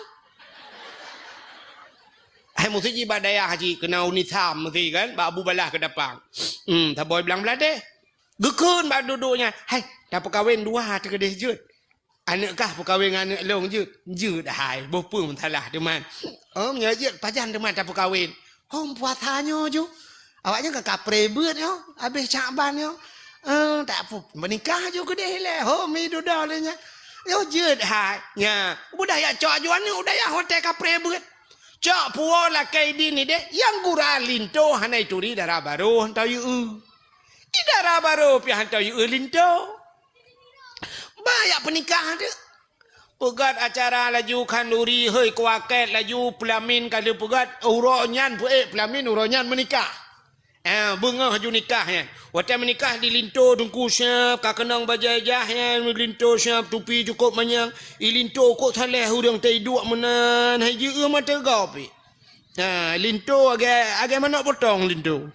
Hai musti jih bak dayah jih keunan Uni Sam musti kan, bak Abu Balah Keudapang. Hmm, saboh iblang Bladeh. Geukheun bak duek-duek nyan, "Hai, tapeukawen dua teuh keudeh jeuet. Aneuk kah peukawen ngon aneuk lôn jeuet?" "Jeuet hai, boh peue meusalah teuma." "Oh, meunyoe jeuet pajan teuma tapeukawen?" "Hom puasa nyoe ju. Awaknyan ka kapré beuet nyoe, abéh Syakban nyoe. Eh, tak pu-, meunikah ju keudeh ilèe, hom i dudoe lé nyan." "Nyoe jeuet hai." Nya, udah jak cok aju aneuk, udah jak hotel kapré beuet. Cok puwoe lakèe idin ideh, nyang gura linto hana ituri dara barô hantom yue. I dara barô pih hantom yue linto. Bah jak peunikah teuk. Peugöt acara laju khanduri, hei kuakét laju peulamin ka lheueh peugöt, uroe nyan peuék peulamin, uroe nyan meunikah. Eh, beungoh aju nikah nyan. Watèe meunikah di linto teungku siap, ka keunong bajèe jah nyan, linto siap, tupi cukôp manyang. I linto kok saléh ureueng teuduek meunan, hai jieu mata gob pih. Ha, linto agèe, agèe manok potong linto.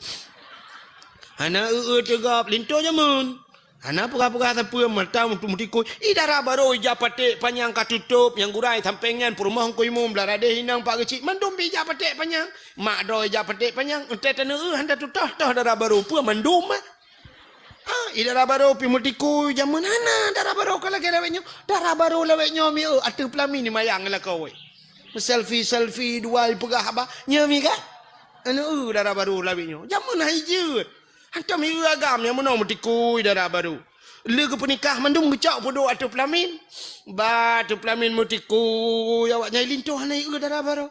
Hana eu-eu teugab linto jameun. Hana peugah-peugah sapeue mata meutikui. I dara barô ija paték panyang ka tutôp, nyang gura i sampéng nyan peurumoh Teungku Imum, blah radeh inong Pak Geuchik, mandum pih ija paték panyang. Mak droe ija paték panyang, entèe taneu eu hana tutoh-toh dara barô peue mandum, eh. Ha, i dara barô pih meutikui jameun hana dara barô ka lagèe lawét nyoe. Dara barô lawét nyoe mi eu ateueh peulamin imayang lakoe. Selfie-selfie dua ipeugah haba. Nyoe mi kan? Anu eu dara barô lawét nyoe. Jameun hai jeuet. Hantom i eu agam nyang meunoe meutikui dara barô. Lé geupeunikah mandum geucok peuduek ateueh peulamin. Ba ateueh peulamin meutikui awak nyan linto hana i eu dara barô.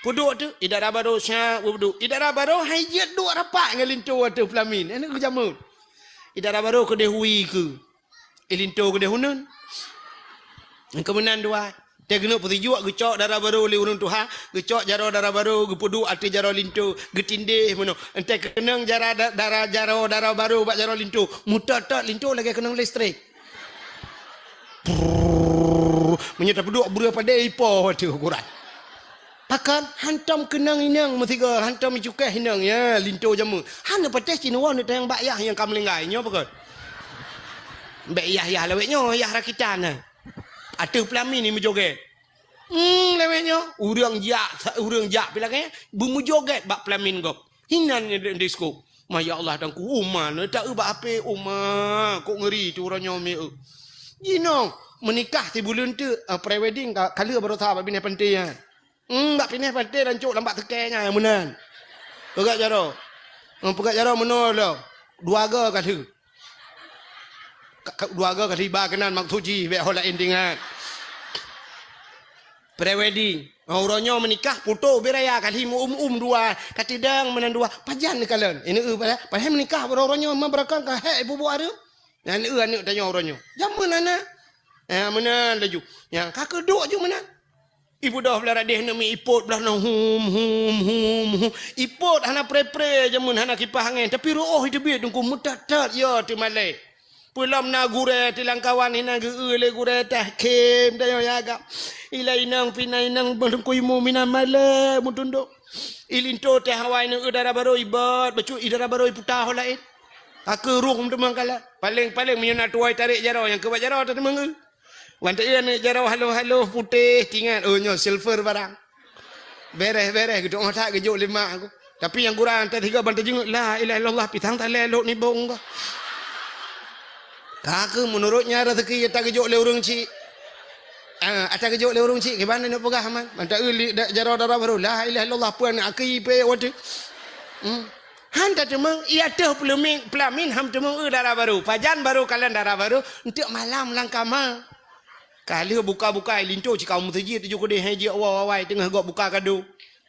Peuduek teuh, i dara barô siap peuduek. I dara barô hai jeuet duek rapat ngon linto ateueh peulamin. Anu geujameun. I dara barô keudeh hui keu. I linto keudeh uneun. Keu meunan dua. Teuh keuneuk peusijuek geucok dara barô lé ureueng tuha, geucok jaroe dara barô, geupeuduek ateueh jaroe linto, geutindéh meunoe. Entèh keunong jara da-, dara jaroe dara barô bak jaroe linto, meutot-tot linto lagèe keunong listrik. Prrrr, Meunyoe tapeuduek breueh padé ipo watèe ukuran. Pakon hantom keunong inong meusigoe, hantom icukéh inong, ya, linto jameun. Hana patéh sinuwoe neutanyong bak yah nyang ka meulinggai. Nyoe pakon? Bèk yah-yah lawét nyoe, yah rakitan, eh. Ateueh peulamin ni meujogét. Hmm, lawét nyoe, ureueng jak, ureueng jak pi lagèe, beumeujogét bak peulamin gob. Hinan nyan di disko. Ma ya Allah, Teungku, uma na ta-eu bak H P, uma, kok ngeuri tu uroe nyoe mi eu. Jinoe, meunikah sibuleuen teuk, ah, pre-wedding ka, ka lheueh baroesa bak binéh panté nyan. Hmm, bak binéh panté dan cok lam bak seukée nyan meunan. Peugah jaroe. Hmm, peugah jaroe meunoe lom. Dua go ka lheueh. Ka, ka, dua go ka lheueh iba keunan maksud jih, bèk ho laén teuingat. Pre-wedding. Oh, uroe nyoe meunikah, puto ubé raya ka lheueh meu-um-um dua, ka tidang meunan dua. Pajan neukalon? Ineuk eu padahai, padahai meunikah uroe-uroe nyoe, ma beurakon ka hék ibu-bu areuem. Nyan eu aneuk tanyoe uroe nyoe. Jameun hana. Ya, meunan laju. Ya, ka keuduek ju meunan. Ibu doh blah radeh neumi ipot blah nyoe hum, hum, hum, hum. Ipot hana pre-pre jameun hana kipah angén, tapi reuôh iteubiet Teungku meutat-tat ya teumalée. Peulom na gurée tilang kawan hina geu-eu lé gurée tah khem dayoe ya agam. Ilai inong pina inong beungkui mu mina malée meutundok. Ilinto teh awai neu dara barô ibot, bacut i dara barô iputa ho laén. Ka keu rhueng teumang kala. Paléng-paléng meunyoe na tuwai tarek jaroe nyang keubat jaroe tateumeung eu. Wan teu aneuk jaroe haloh-haloh putéh tingat, oh nyoe silver barang. Bereh-bereh geuduek that geujok lé mak aku. Tapi nyang gura teuh tiga ban teujeungeuet, "La ilaha illallah, pisang talé lok nibong ka." Ka keuh meunurot nyan rezeki ata geujok lé ureueng chik. Ah, ata geujok lé ureueng chik, kiban neuk peugah man. Mantap li da-, jaroe dara barô, "La ilaha illallah, peue aneuk aki ipe watèe." Hmm. Han tateumeung, i ateueh peulamin, peulamin han teumeung eu dara barô. Pajan barô kalon dara barô, enteuk malam lam kama. Ka lheueh buka-buka, ilinto cit ka u meuseujid tujoh keudeh, hai jeuet woe awai teungoh gob buka kado.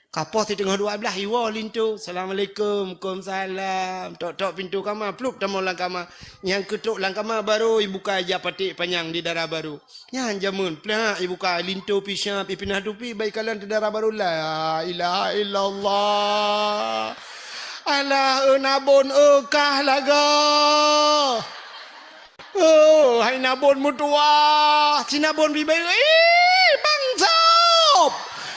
Ka poh siteungoh dua blaih iwoe linto, "Assalamualaikum." "Waalaikumsalam." Tok-tok pintoe kama, plup tamong lam kama. Nyang keutrok lam kama barô ibuka ija paték panyang di dara barô. Nyan jameun, plak ibuka linto pisab, ipinah tupi, bai kalon teu dara barô, "La ilaha illallah. Alah, eu nabon eu kah lagoe." Oh, hai nabon meutuwah, si nabon bibée, "Ih, Bang Sob!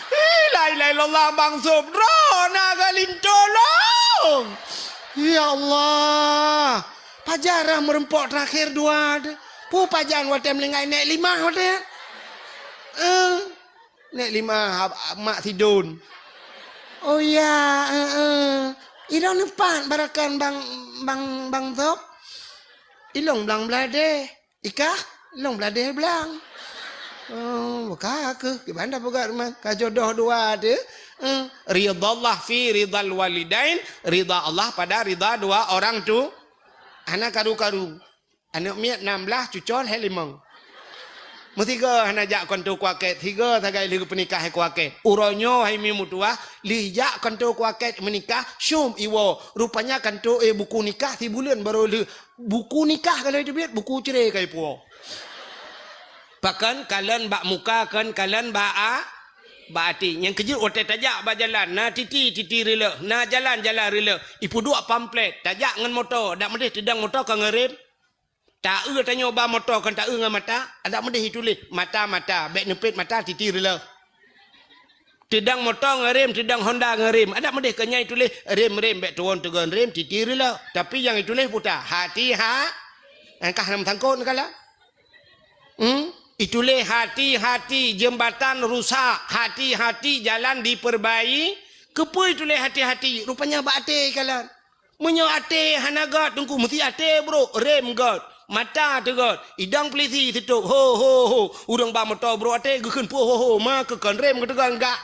Ih, la ilaha illallah, Bang Sob, droe na geulinto lôn!" Ya Allah, pajan rhah meureumpok teurakhé dua teuh. Peue pajan watée meulinggai nèk limah watée? Eh, nèk limah, ab-, ab-, mak sidon. Oh ya, eh, eh. Ilong neupat barakan Bang, Bang, Bang Sob. Ilong blang bladeh. Ikah, long bladeh blang. Oh, ka keuh, kiban dah peugah ruman. Ka jodoh dua teuh. Eh, ridha Allah fi ridhal walidain, ridha Allah pada ridha dua orang tu. Hana karu-karu. Aneuk miet nam blaih, cucol hai limong. Meusigoe hana jak kanto kuakét, sigoe sagai lheueh geupeunikah hai kuakét. Uroe nyoe hai mi meutuwah, lheueh jak kanto kuakét meunikah, syom iwoe. Rupanya kanto, eh, buku nikah sibuleuen barô lheueh. Buku nikah ka lheueh teubiet, buku cre ka ipuwoe. Pakon kalon bak muka, kon kalon bak a-, bak até. Nyang keujeuet watée tajak bak jalan, na titi, titi reuleuh, na jalan, jalan reuleuh. Ipeuduek pamflet, tajak ngon moto, dak meudeh teudong moto ka ngon rem. Ta-eu tanyoe ba moto kon ta-eu ngon mata, dak meudeh ituléh mata, mata, bèk neupet mata, titi reuleuh. Teudong moto ngon rem, teudong Honda ngon rem. Adak meudeh keu nyan ituléh rem, rem, bèk tuwon teugon rem, titi reuleuh. Tapi nyang ituléh puta, hati ha-, nyang kah nam sangkot neukala. Hmm? Ituléh hati-hati jembatan rusak, hati-hati jalan diperbai-, keupeue ituléh hati-hati? Rupanya bak até kalon. Meunyoe até hana gèt, Teungku, meusti até brôk, rem gèt, mata teuh gèt, idong peulisi sitôb, ho, ho, ho. Ureueng ba moto brôk até geukheun peue ho, ho, ma keu kon rem geuteugon gak.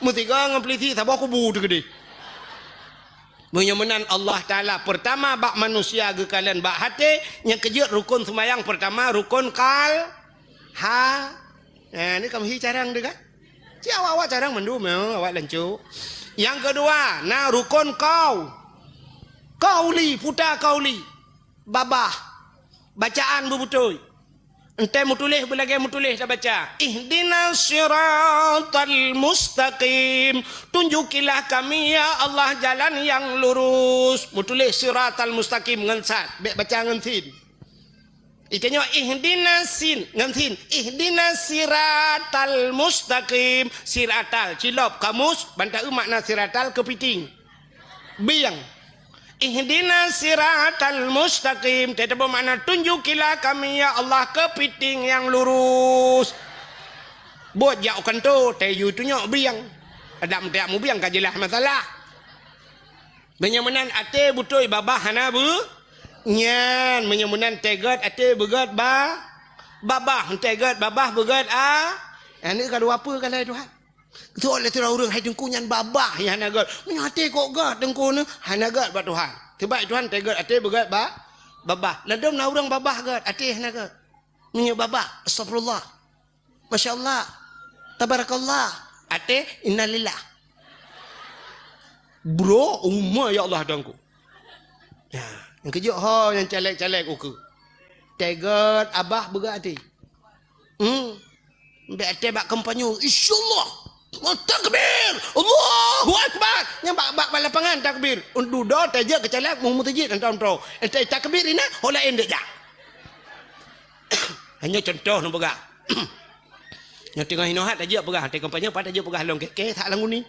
Meusigoe ngon peulisi saboh kubu teuh keudeh. Meunyoe meunan Allah Taala, peurtama bak manusia geukalon bak até, nyang keujeuet rukon seumayang peurtama, rukon kal-, ha. Ha, ni ka meuhi carang teuh kan? Ci awak-awak carang mandum, ya, awak lancok. Nyang keudua, na rukon kau-, kauli, puta kauli. Babah. Bacaan beubeutôi. Enteuk meutuléh beulagèe meutuléh tabaca, "Ihdinas siratal mustaqim." Tunjukilah kami, ya Allah, jalan yang lurus. Meutuléh siratal mustaqim ngon sad, bèk baca ngon sin. Itanyoe ihdinas sin, ngon sin. Ihdinas siratal mustaqim. Siratal, cilop kamus, ban taeu makna siratal keupiting. Bieng. Ihdinas siratal mustaqim. Teutabeuet makna tunjukilah kami, ya Allah, keupiting nyang lurus. Buet jak u kanto, tayue tunyok bieng. Adak meuteuk mubieng ka jeulaih masalah. Meunyoe meunan até beutôi babah hana beu nyan. Meunyoe meunan teuget até beuget ba, babah, teuget babah beuget a. Aneuk ka dua peue ka lhée Tuhan. Soe lé sidroe ureuëng hai teungku nyan babah nyang hana get. Meunyoe até kok get teungku nyoe hana get bak Tuhan. Sebab Tuhan teuget até beuget ba, babah. Ladom na ureuëng babah get, até hana get. Meunyoe babah, astagfirullah. Masya Allah. Tabarakallah. Até innalillah. Bro, uma ya Allah dangku. Ya, nyang keujok ho nyang caleg-caleg ukeue. Teuget abah beuget até. Hmm. Bèk até bak kampanye, insyaallah. Takbir! Allahu Akbar! Nyang bak, bak, bak lapangan takbir. Untuk do tajak ke caleg mu mutejid entah entah. Entah takbir ina, ho laén dek jak. Hanya contoh nu peugah. Nyang teungoh hinoe hat tajak peugah, teuka kampanye pat tajak peugah lom keh-keh sak lam uni.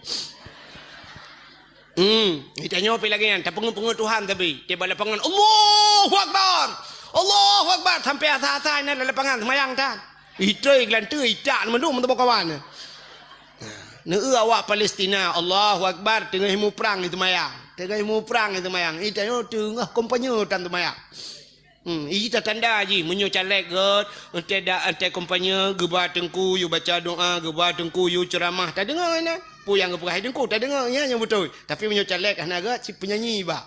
Hmm, itanyoe pi lagèe nyan, tapeungeut-peungeut Tuhan tapi, tiba lapangan, Allahu Akbar! Allahu Akbar! Sampai asa-asa inan lam lapangan seumayang tan. Itroi geulanteue itak mandum meuteumé kawan. Neueu awak Palestina, Allahu Akbar, teungoh muprang i seumayang. Teungoh muprang i seumayang. Itanyoe teungoh kampanye tan seumayang. Hmm, ita tanda jih, meunyoe caleg gét, entah dak, entah kampanye, geuba teungku yue baca doa, geuba teungku yue ceuramah, tadeungoe inan. Peue nyang geupeugah teungku, tadeungoe, nyan nyang beutôi. Tapi meunyoe caleg hana gét, si penyanyi ba.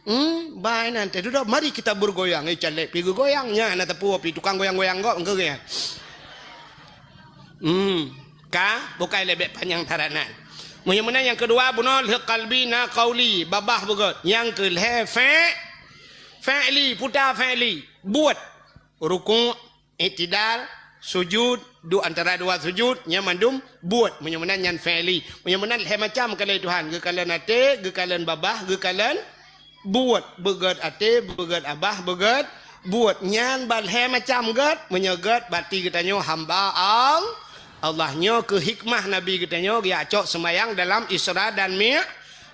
Hmm, ba inan, teududoe, mari kita bergoyang. Eh, caleg pi geugoyang, nyan hana teupeu pi tukang goyang-goyang gét, engkau gét. Hmm, ka, bukai lebek panyang taranan. Meunyoe meunan nyang keudua, bunoe lheueh kalbi na kauli, babah beugét. Nyang keulhèe fe-, Fi'li, puta fi'li, buet. Rukuk, iktidal, sujud, duek antara dua sujud, nyan mandum buet. Meunyoe meunan nyan fi'li. Meunyoe meunan lhèe macam keu lé Tuhan, geukalon até, geukalon babah, geukalon buet. Beugét até, beugét abah, beugét buet. Nyan ban lhèe macam gét, meunyoe gét berarti geutanyoe hamba Al-, Allah. Nyoe keuh hikmah Nabi geutanyoe geujak cok seumayang dalam Isra dan Mi-,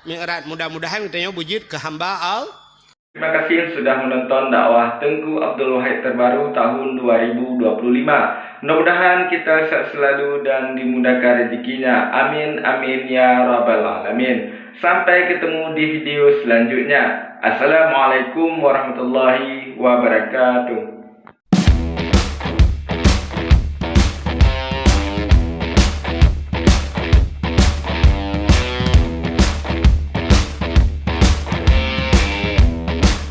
Mi'raj. Mudah-mudahan geutanyoe beujeuet keu hamba Al-, Terima kasih sudah menonton dakwah Teuku Abdul Wahid terbaru tahun dua ribu dua puluh lima. Mudah-mudahan kita sehat selalu dan dimudahkan rezekinya. Amin, amin, ya rabbal alamin. Sampai ketemu di video selanjutnya. Assalamualaikum warahmatullahi wabarakatuh.